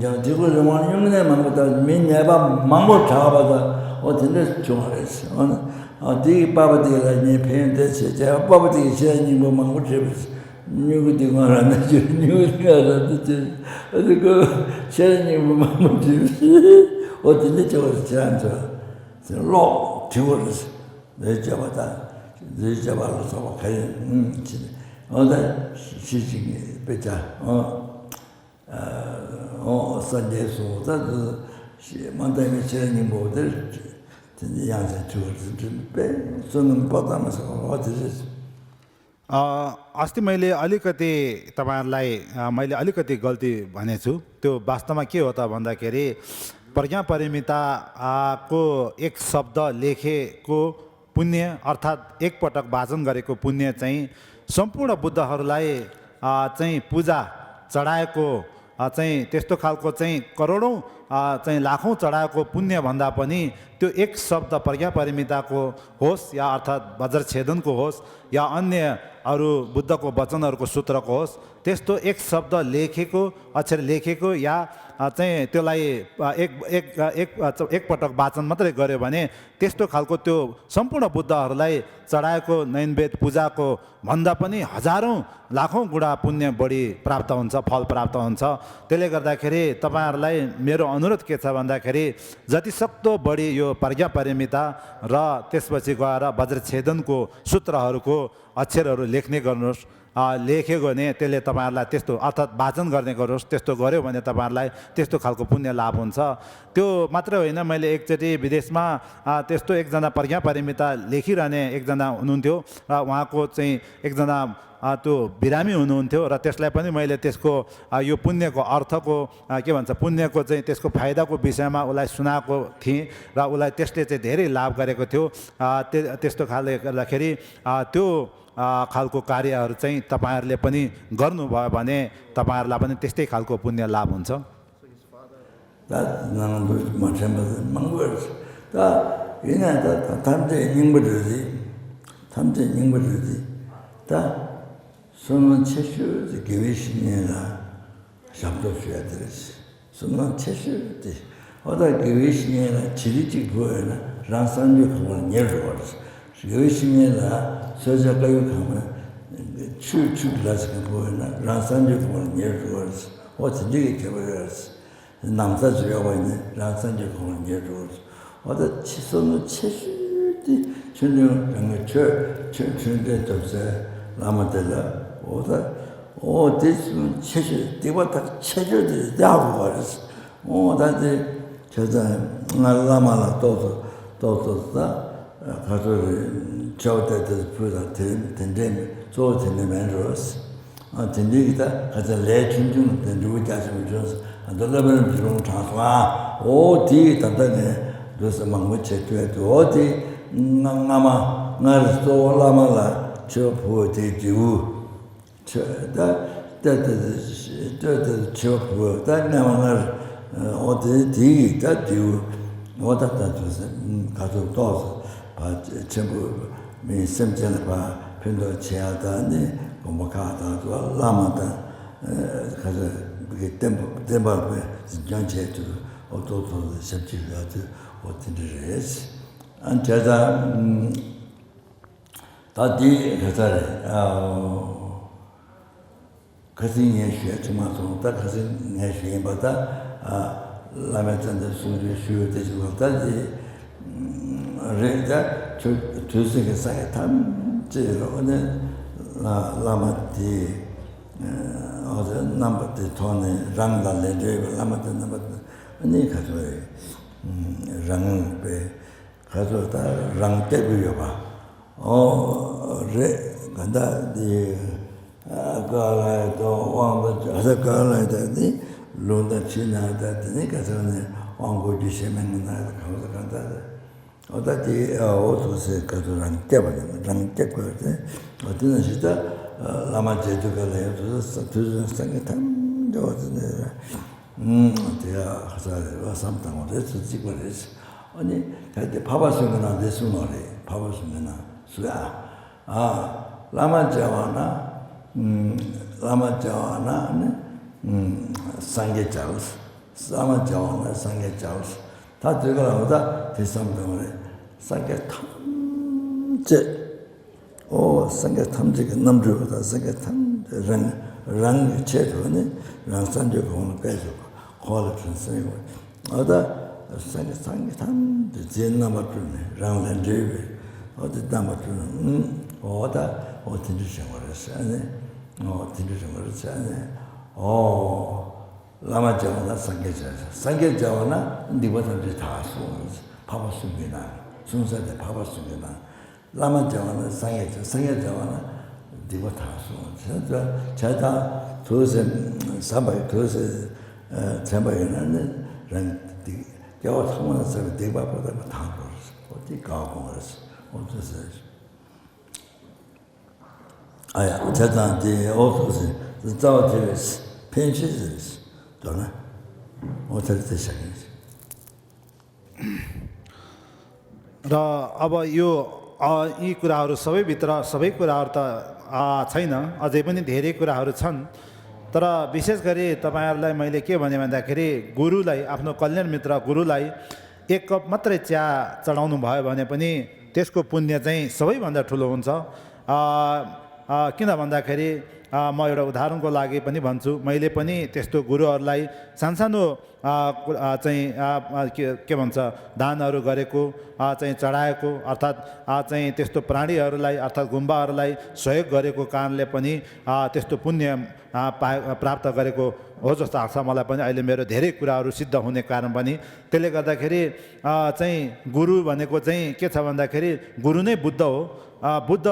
저 지구 정말 용내만 보다 민내바 망고 잡아다 어딘데 좋아했어. 어디 바바디가 네 팬데스 제가 바바디 시간이 뭐 망고 잡았어. 누구도 말안 하죠. 누구도 안 하죠. 어디 그 시간이 뭐 망고 잡았어. 어딘데 저거 지난저 로 죽었어. 내 잡아서 가요. 어디 시식이 배자. 산제소 다도 만다면 제니 모델 진짜 양자 주어서 좀 빼. 저는 받아면서 어디서 अस्ति मैले अलिकति तपाईहरुलाई मैले अलिकति गल्ती भनेछु त्यो वास्तवमा के हो त भन्दाखेरि प्रज्ञा परिमिता को एक शब्द लेखेको पुण्य अर्थात् एक पटक वाचन गरेको पुण्य चाहिँ सम्पूर्ण बुद्धहरूलाई चाहिँ पूजा चढाएको चाहिँ त्यस्तो खालको चाहिँ करोडौं चाहिँ लाखौं चढाएको पुण्य भन्दा पनि त्यो एक शब्द प्रज्ञा परिमिताको होस् या अर्थात् वज्रछेदनको होस् या अन्य अरु बुद्धको वचनहरूको सूत्रको होस् त्यस्तो एक शब्द लेखेको अक्षर लेखेको या चाहिँ त्यसलाई एक पटक वाचन मात्रै गर्यो भने त्यस्तो खालको त्यो सम्पूर्ण बुद्धहरूलाई चढाएको नैनवेद पूजाको भन्दा पनि हजारौं लाखौं गुणा पुण्य बढी प्राप्त हुन्छ फल प्राप्त हुन्छ त्यसले गर्दाखेरि तपाईहरुलाई मेरो अनुरोध के छ भन्दाखेरि जति सक्दो बढी यो प्रज्ञा परिमिता र त्यसपछि गएर वज्रछेदनको सूत्रहरूको अक्षरहरू लेख्ने गर्नुहोस् लेख्यो भने त्यसले तपाईहरुलाई त्यस्तो अर्थात् वाचन गर्ने गर्नुहोस् त्यस्तो गर्यो भने तपाईहरुलाई त्यस्तो खालको पुण्य लाभ हुन्छ त्यो मात्र होइन मैले एकचोटी विदेशमा त्यस्तो एकजना प्रज्ञा परिमिता लेखिरहने एकजना हुनुहुन्थ्यो र उहाँको चाहिँ एकजना त्यो बिरामी हुनुहुन्थ्यो र त्यसलाई पनि मैले त्यसको यो पुण्यको अर्थको के भन्छ पुण्यको चाहिँ त्यसको फाइदाको विषयमा उलाई सुनाएको थिएँ र उलाई त्यसले चाहिँ धेरै लाभ गरेको थियो त्यस्तो खालले गर्दाखेरि त्यो खालको कार्यहरू चाहिँ तपाईहरुले पनि गर्नुभयो भने तपाईहरुलाई पनि त्यस्तै खालको पुण्य लाभ हुन्छ 소는 체슈 개위신이라 잡도 줘야 되지. 소는 체슈지. 어다 개위신이라 지리지 보여나 란산주 그걸 내려버려. 개위신이라 서자가요 가면 추추라서 보여나 란산주 그걸 내려버려. 어떻게 개버려. 남자 주려고 있는 란산주 그걸 내려버려. 어다 치소는 체슈지. 전혀 정말 저데 접세 라마텔라 오다 대신 체질 디바타 체질이 되고 버렸어. 다들 저자 라마라 또다 가서 저한테 부자 된된 좋은 면으로서 된디다 가서 레춘중 된 누구다서 줘서 안들라면 좀 장수아 어디 단단해 그래서 막뭐 제도에도 어디 나마 나를 또 라마라 저 보대주 저다 저 보다 나마를 어디 뒤다주 뭐다다 줘서 가서 또 전부 민심전에 봐 편도 제하다니 뭐가다 라마다 가서 그게 템벌에 전체도 어떠도 섭지가도 어떤지를 안 제가 다디 가자래 가진의 쉐 정말로 딱 가진 내 쉐보다 라면전도 수주 수요되지고 다지 레다 저 두세게 사이 탐제로는 라마티 어제 남부터 돈에 랑달레제 라마트 남부터 아니 가져요 랑배 가져다 랑떼비요 봐 레 간다 디 아가라도 왕도 아가라다니 론다 지나다니 가서는 왕고 주시면 나도 가서 간다 어다지 어두세 가서랑 떼버려 랑떼거든 어디는 진짜 라마 제주가래요 두서 생각 탐 좋았네 내가 가서 삼당을 해서 찍고 그랬어 아니 그때 바바스면은 됐어 말이 바바스면은 수야 라마자와나 상계 자우스 라마자와나 상계 자우스 다 들어가다 대삼당을 상계 탐제 상계 탐제가 남주보다 상계 탐랑 제도네 랑산주 공을 빼주고 거를 준세고 어다 상계 탐제 제나마트네 랑란제베 어디 남아주는 어다 어딘지 생각했어 아니 어딘지 생각했어 아니 라마자나 상계자나 니보다도 다 소원스 파바스미나 순서대 파바스미나 라마자나 상계자나 diwa taso. Chata tuose sabai tuose chambai na ran di yawa thama sa diwa pada taso. Oti gawas. Oti sa. Aya chata di autos zao tis pensions dona. Oti sa. र अब यो यी कुराहरू सबै कुराहरू त छैन अझै पनि धेरै कुराहरू छन् तर विशेष गरी तपाईहरुलाई मैले के भने भन्दाखेरि गुरुलाई आफ्नो कल्याण मित्र गुरुलाई एक कप मात्रै चिया चढाउनु भयो भने पनि त्यसको पुण्य चाहिँ सबैभन्दा ठुलो हुन्छ किन भन्दाखेरि म एउटा उदाहरणको लागि पनि भन्छु मैले पनि त्यस्तो गुरुहरूलाई सानसानो चाहिँ के भन्छ दानहरू गरेको चाहिँ चढाएको अर्थात् चाहिँ त्यस्तो प्राणीहरूलाई अर्थात् गुम्बाहरूलाई सहयोग गरेको कारणले पनि त्यस्तो पुण्य प्राप्त गरेको हो जस्तो लाग्छ मलाई पनि अहिले मेरो धेरै कुराहरू सिद्ध हुने कारण पनि त्यसले गर्दाखेरि चाहिँ गुरु भनेको चाहिँ के छ भन्दाखेरि गुरु नै बुद्ध हो बुद्ध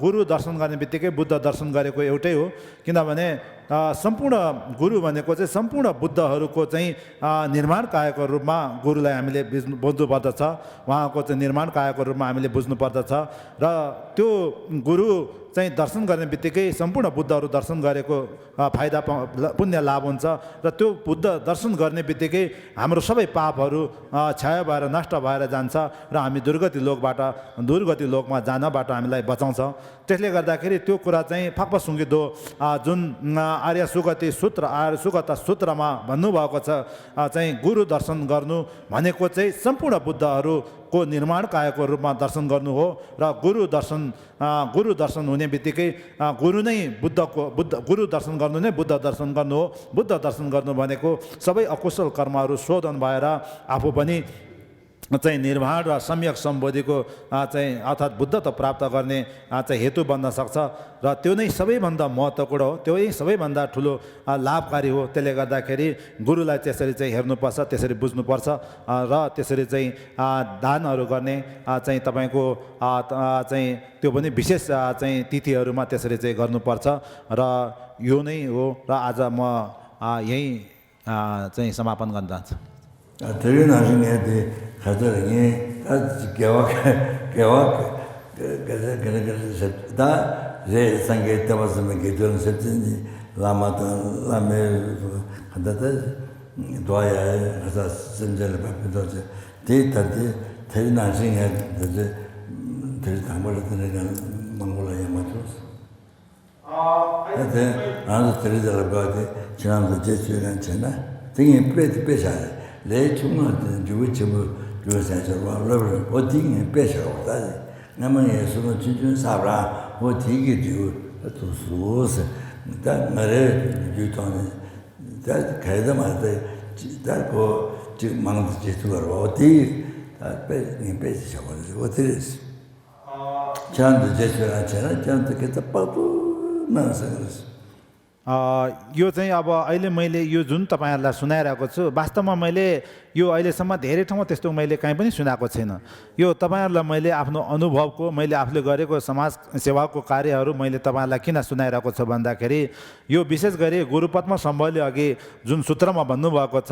गुरु दर्शन गर्ने बित्तिकै बुद्ध दर्शन गरेको एउटै हो किनभने सम्पूर्ण गुरु भनेको चाहिँ सम्पूर्ण बुद्धहरूको चाहिँ निर्माण कायको रूपमा गुरुलाई हामीले बुझ्नुपर्दछ उहाँको चाहिँ निर्माण कायको रूपमा हामीले बुझ्नुपर्दछ र त्यो गुरु चाहिँ दर्शन गर्ने बित्तिकै सम्पूर्ण बुद्धहरू दर्शन गरेको फाइदा पुण्य लाभ हुन्छ र त्यो बुद्ध दर्शन गर्ने बित्तिकै हाम्रो सबै पापहरू क्षय भएर नष्ट भएर जान्छ र हामी दुर्गति लोकमा जानबाट हामीलाई बचाउँछ त्यसले गर्दाखेरि त्यो कुरा चाहिँ फाक्पसुङ्गिदो जुन आर्य सुगति सूत्रमा भन्नुभएको छ चाहिँ गुरु दर्शन गर्नु भनेको चाहिँ सम्पूर्ण बुद्धहरूको निर्माण कायको रूपमा दर्शन गर्नु हो र गुरु दर्शन हुने बित्तिकै गुरु दर्शन गर्नु नै बुद्ध दर्शन गर्नु हो बुद्ध दर्शन गर्नु भनेको सबै अकुशल कर्महरू शोधन भएर आफू पनि चाहिँ निर्माण र सम्यक सम्बोधिको चाहिँ अर्थात् बुद्धत्व प्राप्त गर्ने चाहिँ हेतु बन्न सक्छ र त्यो नै सबैभन्दा महत्त्वपूर्ण हो त्यो नै सबैभन्दा ठुलो लाभकारी हो त्यसले गर्दाखेरि गुरुलाई त्यसरी चाहिँ हेर्नुपर्छ त्यसरी बुझ्नुपर्छ र त्यसरी चाहिँ दानहरू गर्ने चाहिँ तपाईँको चाहिँ त्यो पनि विशेष चाहिँ तिथिहरूमा त्यसरी चाहिँ गर्नुपर्छ र यो नै हो र आज म यही चाहिँ समापन गर्न चाहन्छु धेरै नासिङले खाजरङे 다 제 상계 때문에 기존 septinji lame 한다다 도야 가서 선전을 받고도 제 대단히 대단한 나싱에 될 담을 드는 망골라야 맞죠. 근데 나도 들으더라 봐도 지난번 제주에 전에 등에 빼자. 내 중간에 주위쯤 주사서 와로 어디에 빼셔다. 나만 예수는 진준 사라 어디게 또 수스 다 나래 유턴에 다 가이다 말때 다고 지금 망도 제주로 어디 다 빼서 어디스 찬도 제주라 찬도 केता पातो नसक्छ यो चाहिँ अब अहिले मैले यो जुन तपाईहरुलाई सुनाइरहेको छु वास्तवमा मैले यो अहिलेसम्म धेरै ठाउँमा त्यस्तो मैले कहीँ पनि सुनाएको छैन यो तपाईहरुलाई मैले आफ्नो अनुभवको मैले आफूले गरेको समाज सेवाको कार्यहरू मैले तपाईहरुलाई किन सुनाइरहेको छु भन्दाखेरि यो विशेष गरी गुरुपद्म सम्बन्धी अघि जुन सूत्रमा भन्नुभएको छ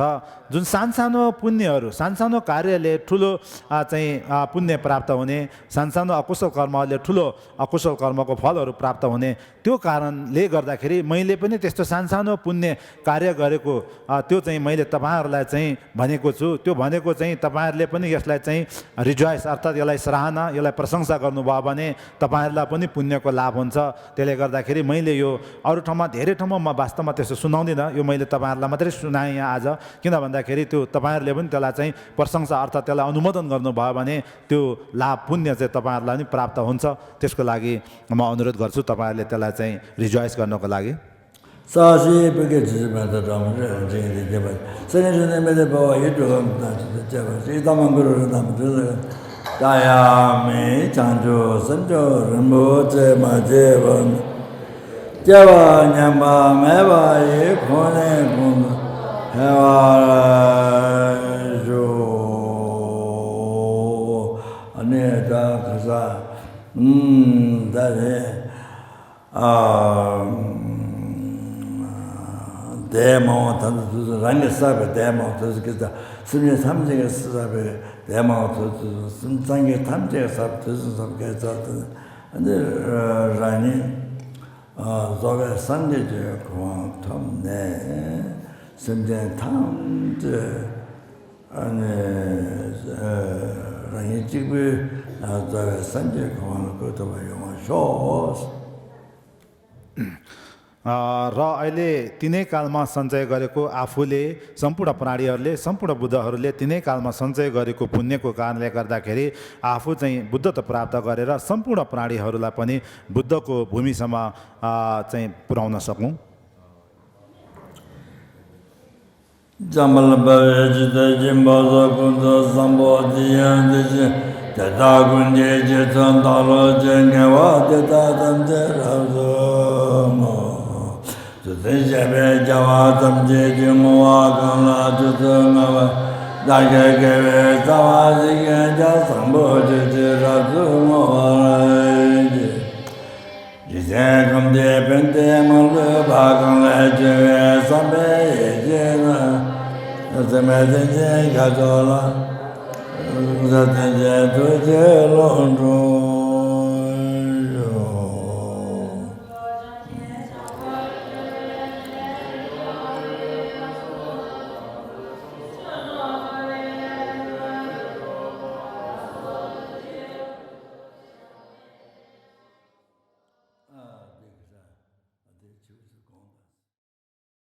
जुन सानसानो पुण्यहरू सानसानो कार्यले ठुलो चाहिँ पुण्य प्राप्त हुने सानसानो अकुशल कर्मले ठुलो अकुशल कर्मको फलहरू प्राप्त हुने त्यो कारणले गर्दाखेरि मैले पनि त्यस्तो सानसानो पुण्य कार्य गरेको त्यो चाहिँ मैले तपाईहरुलाई चाहिँ भनेको छु त्यो भनेको चाहिँ तपाईहरुले पनि यसलाई चाहिँ रिजोइस अर्थात् यसलाई सराहना यसलाई प्रशंसा गर्नुभयो भने तपाईहरुलाई पनि पुण्यको लाभ हुन्छ त्यसले गर्दाखेरि मैले यो अरु ठाउँमा धेरै ठाउँमा म वास्तवमा त्यस्तो सुनाउँदिन यो मैले तपाईहरुलाई मात्रै सुनाएँ यहाँ आज किन भन्दाखेरि त्यो तपाईहरुले पनि त्यसलाई चाहिँ प्रशंसा अर्थात् त्यसलाई अनुमोदन गर्नुभयो भने त्यो लाभ पुण्य चाहिँ तपाईहरुलाई पनि प्राप्त हुन्छ त्यसको लागि म अनुरोध गर्छु तपाईहरुले त्यसलाई चाहिँ रिजोइस गर्नको लागि 사실 그게 지금도 정말 이제 되게 선생님들 뭐 이쪽은 다 제가 이다만 그러는 남들 다야미 장조 선조 뭐제 마제번 제와 냐마 매바이 보내 본 해와죠 아니다 가서 다네 대마와 랑게사베 대마와 그다 스미 삼제가 스사베 대마와 스상게 탐제가 사 뜻은 근데 라니 저게 산제제 그만 탐네 선제 탐제 아니 라니 지금 저게 산제 그만 그것도 영어 쇼 र अहिले तिनै कालमा सञ्चय गरेको आफूले सम्पूर्ण प्राणीहरूले सम्पूर्ण बुद्धहरूले तिनै कालमा सञ्चय गरेको पुण्यको कारणले गर्दाखेरि आफू चाहिँ बुद्धत्व प्राप्त गरेर सम्पूर्ण प्राणीहरूलाई पनि बुद्धको भूमिसम्म चाहिँ पुर्याउन सकौँ Tujebe Java Tamje Jumuwa Kangla Tutungava Dagegeve Tawazike Jasambo Jiti Ratsumawaji Jise Kamde Pente Malu Bhakangla Jeve Sambe Jena Zametenje Kajola Zatenje Tuje Londru